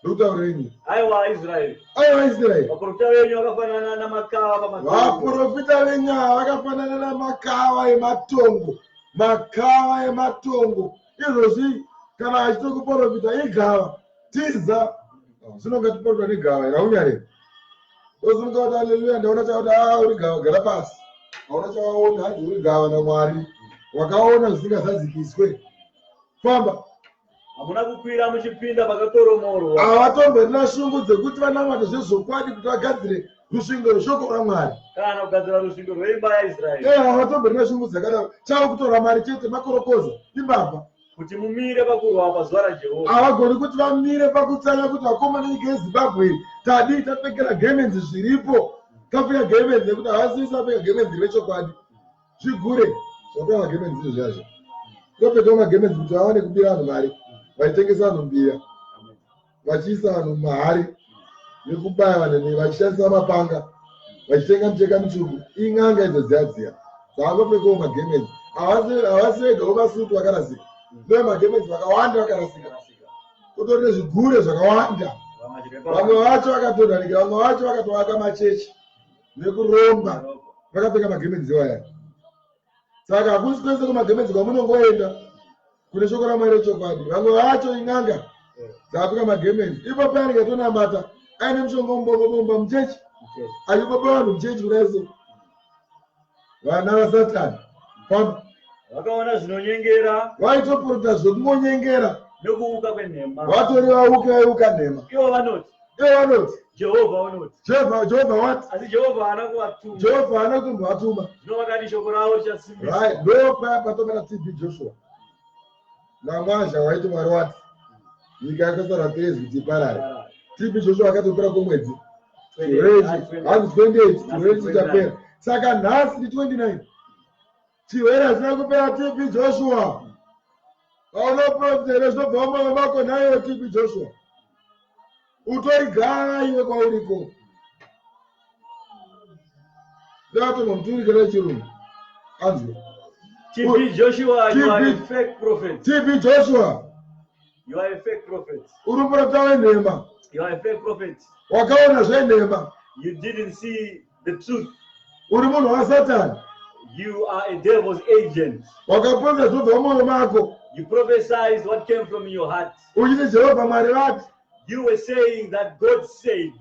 Ndokutaurirei? Aiwa Israeri. Aiwa Israeri. Vaprofita venyu vakafanana namakava pamatongo. Vaprofita venyu ava vakafanana namakava ematongo. Makava ematongo. Izvozvi kana achitokuprofita igava. Tiza. Zvino ngatiprofita negava here haunyarere. Osimuka kuti haleluya ndaona chakuti ah uri gava gara pasi. Hauna chawaona hanzi uri gava naMwari. Wakaona zvisingazadzikiswe. Famba. Hamuna kukwira muchipinda pakakoromorwa. Havatomborina shungu dzekuti vanamate zvezvokwadi kuti vagadzire rusvingo rweshoko raMwari. Kana kugadzira rusvingo rweimba yaIsraeri. Eh, havatomborina shungu dzakadaro. Chavo kutora mari chete, makorokoza, imbavha. Kuti mumire pakurwa pazuva raJehovha. Havagoni kuti vamire pakutsanya kuti vakomana nyika yeZimbabwe tadii tapfekera gemenzi zviripo. Tapfeka gemenzi nekuti havasisi vapfeka gemenzi rechokwadi. Zvigure zvapera magemenzi izvo zvazvo. Ndopfekawo magemenzi kuti vawane kubira vanhu mari. Vaitengesa vanhu mbiya. Vachiisa vanhu mumahari nekubaya vanhu vachishandisa mapanga. Vachitenga micheka mitsvuku. In'anga idzo dziya dziya. Dzakangopfekawo magemenzi. Havasi vegawo masutu vakarasika. Ndiyo magemenzi vakawanda vakarasika. Kutori nezvigure zvakawanda. Vamwe vacho vakatodhanikira, vamwe vacho vakatovaka machechi. Nekuromba vakapfeka magemenzi iwaya. Saka hakusi kwese kumagemenzi kwamunongoenda kune shoko raMwari rechokwadi. Vamwe vacho in'anga dzakapfeka magemenzi. Ipo paanenge tonamata aine mushonga mubomba muchechi achibopa vanhu muchechi kudai so. Vana vaSatani. Famba. Vakaona zvinonyengera. Vaitoporota zvekungonyengera. Nekuuka kwenhema. Vatori vauki vaiuka nhema. Ivo vanoti. Ivo vanoti. Jehovha unoti. Jehovha, Jehovha what? Asi Jehovha haana kuvatuma. Jehovha haana kumbovatuma. Zvino vakati shoko ravo richasimbiswa. Right, ndo paya patobata TB Joshua. NaMwazha waiti Mwari wati. Nyika yakasara tezi kuti iparare. TB Joshua akatopera kwemwedzi. Hanzi 28, chirwere chichapera. Saka nhasi ndi 29. Chirwere hachina kupera TB Joshua. Paunoprofita here zvinobva mumwoyo mako nhaiwe TB Joshua. Utori gava iwe kwauriko. Ndakatomuturikira chirungu. Anzwe. TB Joshua, you are a fake prophet. TB Joshua. You are a fake prophet. Uri muprofita wenhema. You are a fake prophet. Wakaona zvenhema. You didn't see the truth. Uri munhu waSatani. You are a devil's agent. Wakaprofita zvinobva mumwoyo mako. You prophesied what came from your heart. Uchiti Jehovha Mwari vati. You were saying that God said.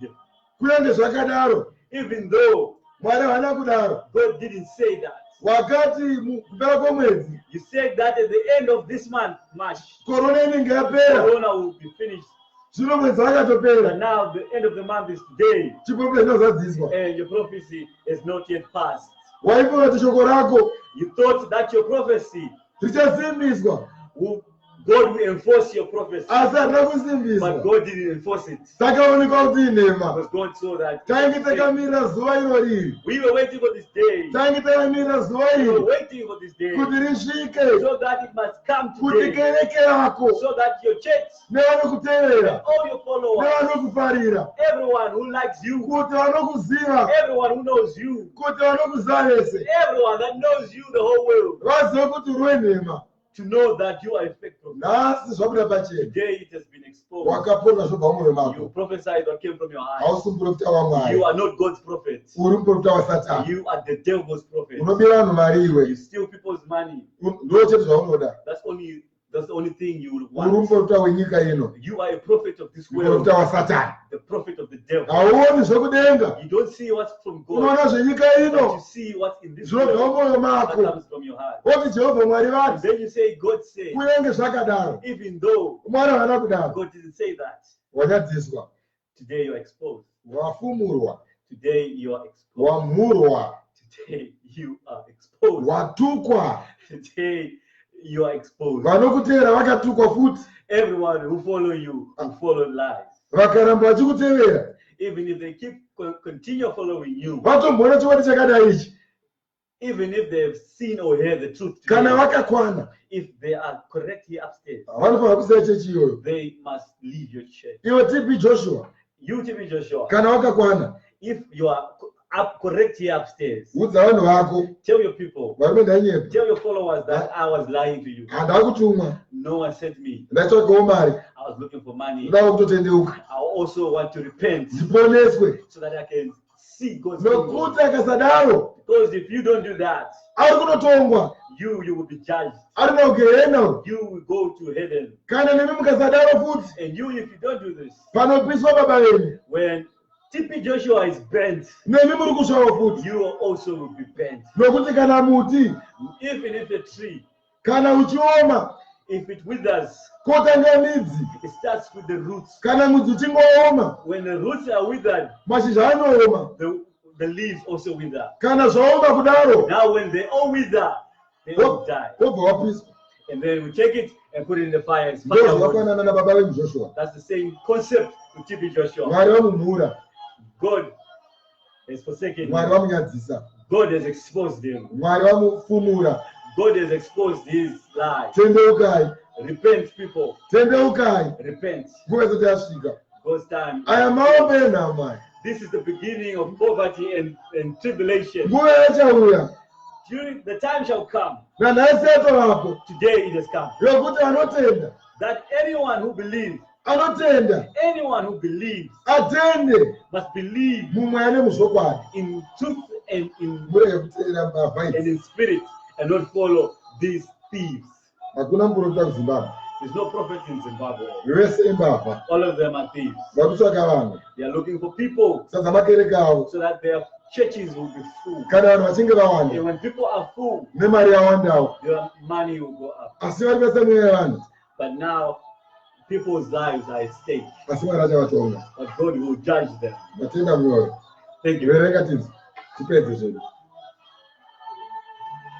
Kunyange zvakadaro. Even though Mwari havana kudaro. God didn't say that. Wakati kupera kwomwedzi. You said that at the end of this month, March. Corona inenge yapera. Corona will be finished. Zvino mwedzi wakatopera. But now the end of the month is today. Chiprofita chinozadziswa. And your prophecy is not yet passed. Waifunga kuti shoko rako. You thought that your prophecy richasimbiswa. Will God will enforce your prophecy. Asi harina kusimbiswa. But God didn't enforce it. Takaonekwa kuti inhema. Because God saw that. Tainge takamirira zuva iro iri. We were waiting for this day. Tainge takamirira zuva We were iri waiting for this day. kuti risvike. So that it must come Kuti today. kereke yako So that your church nevanokutevera all your followers, nevanokufarira everyone who likes you, kuti vanokuziva everyone who knows you, kuti vanokuziva vese everyone that knows you, the whole world, vazive kuti uri wenhema. To know that you are a fake prophet. Nhasi zvabuda pachena. Today it has been exposed. Wakaprofita zvobva mumwoyo You mako. prophesied what came from your heart. Hausi muprofita waMwari. You are not God's prophet. Uri muprofita waSatani. You are the devil's prophet. Unobira vanhu mari iwe. You steal people's money. Ndo chete zvaunoda. That's the only thing you will Uri want. muprofita wenyika ino. You are a prophet of this world. Muprofita waSatani. The prophet of the devil. Hauoni zvekudenga. You don't see what's from God. Unoona zvenyika But ino. you see what's in this Zvinobva world mumwoyo that mako. comes from your heart. Woti Jehovha Mwari And vati. then you say, God said, Kunyange zvakadaro. even though Mwari havana kudaro. God didn't say that. Wanyadziswa. Today you are exposed. Wafumurwa. Today you are exposed. Wamhurwa. Today you are exposed. Watukwa. Today you are exposed. Vanokutevera vakatukwa futi. Everyone who follow you, who follow lies. Vakaramba vachikutevera. Even if they keep continue following you. Vatomboona chokwadi chakadai ichi. Even if they have seen or heard the truth today, Kana vakakwana. if they are correct here upstairs, Vanofanira kusiya chechi iyoyo. they must leave your church. Iwe TB Joshua. You TB Joshua. Kana wakakwana. If you are up correct here upstairs, Udza vanhu vako. Tell your people. Varume ndainyepa. Tell your followers that I was lying to you. Handava kutumwa. No one sent me. Ndaitsvagawo mari. I was looking for money. Ndava kutotendeuka. I also want to repent. Ndiponeswe. So that I can see God's kingdom. Nokuti akasadaro. Because if you don't do that, Ari kunotongwa. you will be judged. Ari kugehena. You will go to heaven. Kana nemi mukasadaro futi. And you, if you don't do this, Panopiswa baba venyu. when TB Joshua is burnt, Nemi muri kusvawo futi. you also will be burnt. Nokuti kana muti, Even if a tree, kana uchioma, if it withers, kotanga midzi. it starts with the roots. Kana mudzi uchingooma, When the roots are withered, mashizha anooma. the leaves also wither. Kana zvaoma kudaro, Now when they all wither, they all die. wobva wapiswa. And then we take it and put it in the fire. It's Ndo firewood. zvakafanana nababa venyu Joshua. That's the same concept with TB Joshua. Mwari vamumhura, God has forsaken Mwari him. vamunyadzisa, God has exposed him. Mwari vamufumura. God has exposed his lie. Tendeukai, Repent, people. tendeukai, Repent. nguva isati yasvika. God's time. Aya maombe enhamo aya. This is the beginning of poverty and tribulation. Nguva yachauya, During the time shall come. nanhasi yatovapo, Today it has come. yokuti anotenda, That anyone who believes, anotenda, anyone who believes atende must believe mumweya nemuzvokwadi. in truth and in Murege kuteera mbavha and idzi. in spirit and not follow these thieves. Hakuna muprofita kuZimbabwe. There's no prophet in Zimbabwe. Vese imbavha. All of them are thieves. Vari kutsvaka vanhu. They are looking for people Sadza makereke avo. so that their churches will be full. Kana vanhu vachinge And vawanda, when people are full, nemari yawandawo. their money will go up. Asi vari kuisa mweya yevanhu. But now, people's lives are at stake. Asi Mwari achavatonga. But God will judge them. Ndatenda mwoyo. Thank you. Verenga tinzwe. Tipedze zvedu.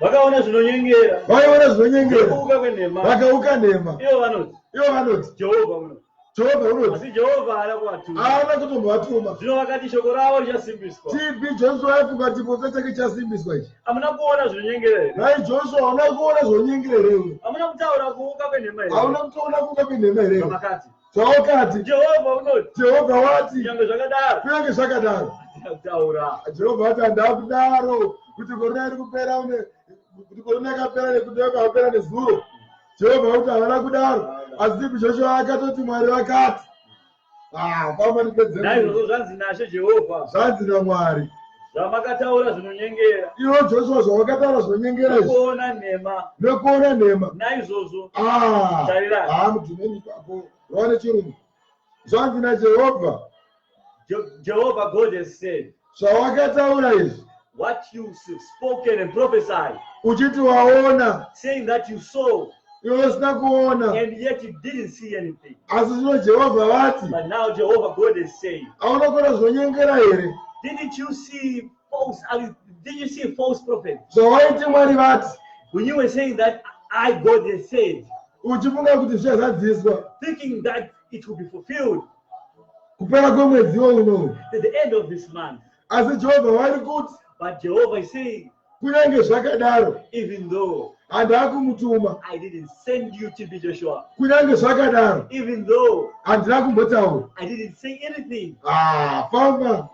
Vakaona zvinonyengera. Vaiona zvinonyengera. Nekuuka kwenhema. Vakauka nhema. Ivo vanoti, Ivo vanoti, Jehovha unoti. Jehovha unoti, Asi Jehovha haana kuvatuma. haana kutombovatuma. Zvino vakati shoko ravo richasimbiswa. TB Joshua aifunga kuti chiprofita chake chasimbiswa ichi. Hamuna kuona zvinonyengera here? Nhai Joshua, hauna kuona zvinonyengera here iwe? Hamuna kutaura kuuka kwenhema here? Hauna kutoona kuuka kwenhema here iwe? Zvamakati. Zvawakati, Jehovha unoti, Jehovha wati, kunyange zvakadaro, kunyange zvakadaro. hatina kutaura. Jehovha wati handava kudaro kuti korona iri kupera kuti korona yakapera nekuti yakapera nezuro. Jehovha wati havana kudaro. Asi TB Joshua akatoti Mwari vakati. Ah, famba ndipedze. Naizvozvo zvanzi naShe Jehovha, Zvanzi naMwari. Zvamakataura zvinonyengera. Iwe Joshua, zvawakataura zvinonyengera izvi. Nekuona nhema. Nekuona nhema. Naizvozvo. Ah. Tarirai. Ah, mudhumeni ipapo. Rova nechirungu. Zvanzi naJehovha. Jehovah God has said. Zvawakataura izvi. What you spoken and prophesied. Uchiti waona. Saying that you saw. Iwe usina kuona. And yet you didn't see anything. Asi zvino Jehovha vati. But now Jehovah God is saying. Hauna kuona zvinonyengera here? Didn't you see false did you see false prophets? Zvawaiti Mwari vati. When you were saying that I God has said. Uchifunga kuti zvichazadziswa. Thinking that it will be fulfilled. Kupera kwemwedzi uno. At the end of this month. Asi Jehovha vari kuti. But Jehovah is saying. Kunyange zvakadaro. Even though. Handina kumutuma. I didn't send you to be Joshua. Kunyange zvakadaro. Even though. Handina kumbotaura. I didn't say anything. Ah, famba.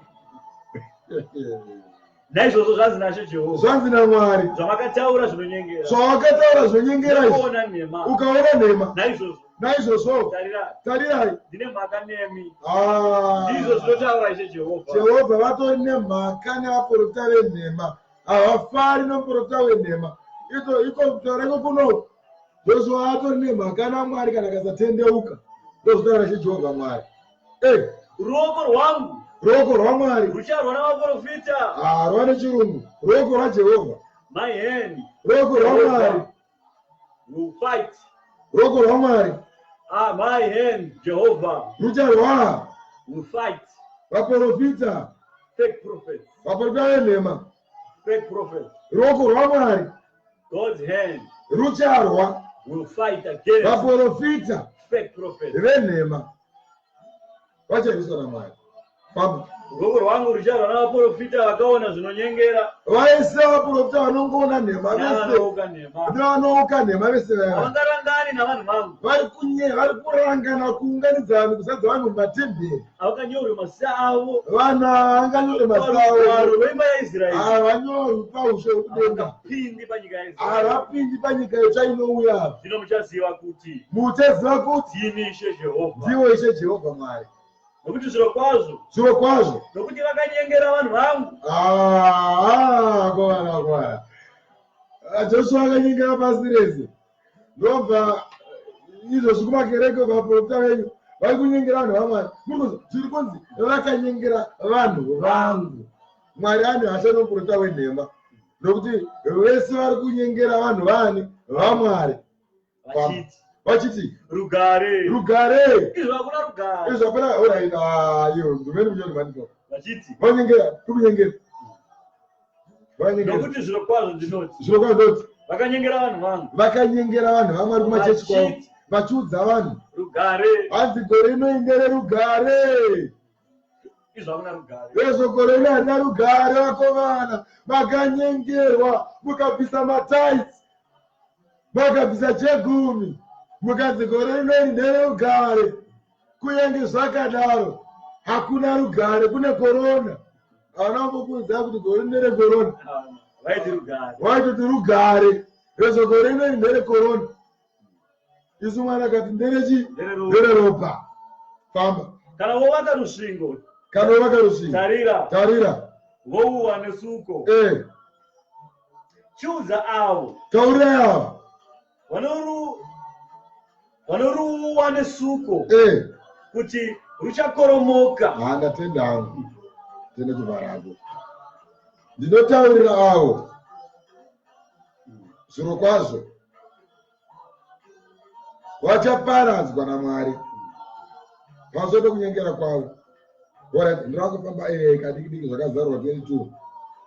Naizvozvo zvanzi nashe Jehovha. Zvanzi naMwari. Zvamakataura zvinonyengera. Zvawakataura zvinonyengera izvi. Ukaona nhema. Ukaona nhema. Naizvozvo. Naizvozvo. Tarirai. Tarirai. Ndine mhaka nemi. Ah. Ndizvo zvinotaura Ishe Jehovha. Jehovha vatori nemhaka nevaprofita venhema. Havafari nomuprofita wenhema. Ito iko kutaura iko kuno. Joshua atori nemhaka naMwari kana akasatendeuka. Ndozvinotaura Ishe Jehovha Mwari. Eh. Ruoko rwangu. Ruoko rwaMwari. Rucharwa navaprofita. Ah, rwa nechirungu. Ruoko rwaJehovha. My hand. Ruoko rwaMwari. Will fight. Ruoko rwaMwari. Ah, my hand, Jehovah. Rucharwa. Will fight. Vaprofita. Fake prophets. Vaprofita venhema. Fake prophets. Ruoko rwaMwari. God's hand. Rucharwa. Will fight against. Vaprofita. Fake prophets. Venhema. Vacharwiswa naMwari. Famba. Ruoko rwangu rucharwa navaprofita vakaona zvinonyengera. Vaise vaprofita vanongoona nhema vese. Nevanouka nhema. Nevanouka nhema vese vaya. Havangarangani navanhu vangu. Vari kunye vari kurangana kuunganidza vanhu kuzadza vanhu mumatemberi. Havanganyorwi mazita avo. Vanhu havanganyorwi mazita avo. Parugwaro rweimba yaIsraeri. Havanyorwi paushe hwekudenga. Havangapindi panyika yaIsraeri. Havapindi panyika itsva inouya. Zvino muchaziva kuti. Muchaziva kuti. Ndini Ishe Jehovha. Ndiwo Ishe Jehovha Mwari. Nokuti zvirokwazvo. Zvirokwazvo. Nokuti vakanyengera vanhu vangu. Ah, kwana kwana. Joshua akanyengera pasi rese. Ndobva izvozvi kumakereke vaprofita venyu vari kunyengera vanhu vaMwari. Muri zviri kunzi vakanyengera vanhu vangu. Mwari ane hasha nomuprofita wenhema. Nokuti vese vari kunyengera vanhu vani vaMwari. Vachiti. Vachiti. Rugare. Rugare. Izvo hakuna rugare. Izvo hakuna alright ah iyo ndumeni munyori mani. Vachiti. Vanyengera, kunyengera. Vanyengera. Nokuti zvirokwazvo ndinoti. Zvirokwazvo ndinoti. Vakanyengera vanhu vangu. Vakanyengera vanhu vaMwari kumachechi kwavo. Vachiudza vanhu. Rugare. Hanzi gore rino indere rugare. Izvo hakuna rugare. Izvo gore rino harina rugare vakomana. Makanyengerwa mukabvisa mataitsi. Makabvisa chegumi mukanzi gore rino iri ndererugare. Kunyange zvakadaro hakuna rugare, kune korona. Havana kumbokuudzai kuti gore rino nderekorona. Vaiti rugare. Vaitoti rugare. Rezvo gore rino iri nderekorona. Isu Mwari akati nderechi? Ndereropa. Famba. Kana wovaka rusvingo. Kana wovaka rusvingo. Tarira. Tarira. Vouwa nesuko. Eh. Chiudza avo. Taurirai avo. Vanoruwa nesuko. Eh. Kuti ruchakoromoka. Ah, ndatenda hangu. Tenda chivharako. Ndinotaurira avo. Zvirokwazvo. Vachaparadzwa naMwari. Pamusoro pekunyengera kwavo. Alright, ndinoda kufamba eh, kadiki diki zvakazarurwa 22.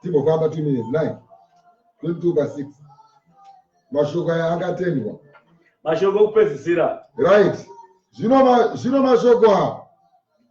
Timbofamba 2 minutes 9. 22 pa 6. Mashoko aya akatendwa. Mashoko okupedzisira. Right. Zvino zvino mashoko aya.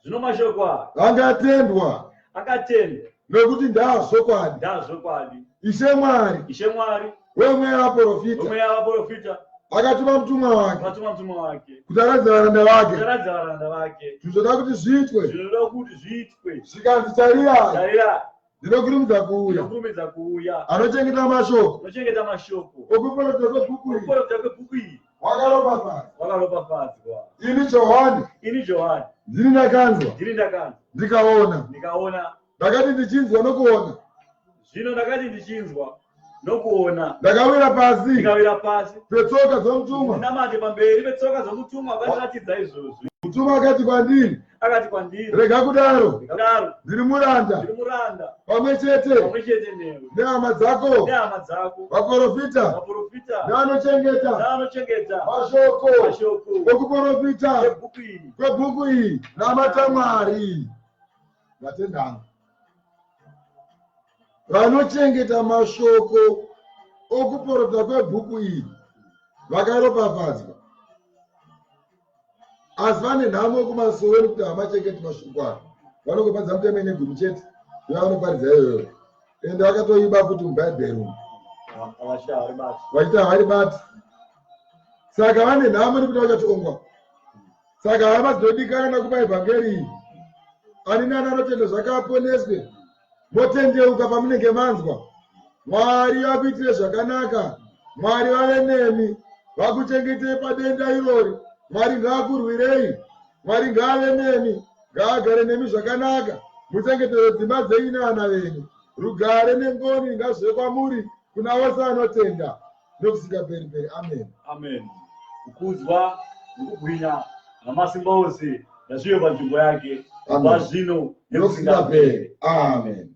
Zvino mashoko aya. Angatendwa. Akatendwa. Nokuti ndaazvokwadi. Ndaazvokwadi. Ishe Mwari. Ishe Mwari. Wemweya vaprofita. Wemweya vaprofita. Akatuma mutumwa wake. Akatuma mutumwa wake. Kuti aratidze varanda vake. Kuti aratidze varanda vake. Zvinoda kuti zviitwe. Zvinoda kuti zviitwe. Zvikanzi tarirai. Tarirai. Ndinokurumidza kuuya. Ndinokurumidza kuuya. Anochengeta mashoko. Anochengeta mashoko. Okuprofita kwebhuku iri. Okuprofita kwebhuku iri. Wakaropafadzwa. Wakaropafadzwa. Ini Johani. Ini Johani. Ndini ndakanzwa. Ndini ndakanzwa. Ndikaona. Ndikaona. Ndakati ndichinzwa nokuona. Zvino ndakati ndichinzwa nokuona, Ndakawira pasi ndikawira pasi petsoka dzomutumwa. Ndinamate pamberi petsoka dzomutumwa akandiratidza izvozvi. Mutumwa akati kwandiri, Akati kwandiri, Rega kudaro, Ndikadaro, ndiri muranda ndiri muranda pamwe chete pamwe chete newe nehama dzako, nehama dzako, vaprofita vaprofita nevanochengeta nevanochengeta mashoko mashoko okuprofita ebhuku iyi. kwebhuku iyi. Namata Mwari. Ndatendanga. Vanochengeta mashoko okuprofita kwebhuku iyi vakaropafadzwa, asi vane nhamo kumasowe nekuti havachengeti mashoko aya. Vanongoparidza mutemo ine gumi chete, ndovanoparidza iyoyo, ende vakatoiba futi mubhaibheri umu. Havashaharibati. Vachiti havaribati. Saka vane nhamo nekuti vachatongwa. Saka hama dzinodikana nakupa evhangeri iyi, ani nani anotenda zvakaponeswe, motendeuka pamunenge manzwa. Mwari vakuitire zvakanaka, Mwari vave nemi, vakuchengetei padenda irori. Mwari ngaakurwirei, Mwari ngaave nemi, ngaagare nemi zvakanaka, muchengetere dzimba dzenyu nevana venyu. Rugare nengoni ngazvive kwamuri kuna vose vanotenda nokusingaperi peri. Amen. Amen. Kukudzwa nokubwinya namasimba ose ngazvive panzvimbo yake Amen. kubva zvino nokusingaperi. Amen.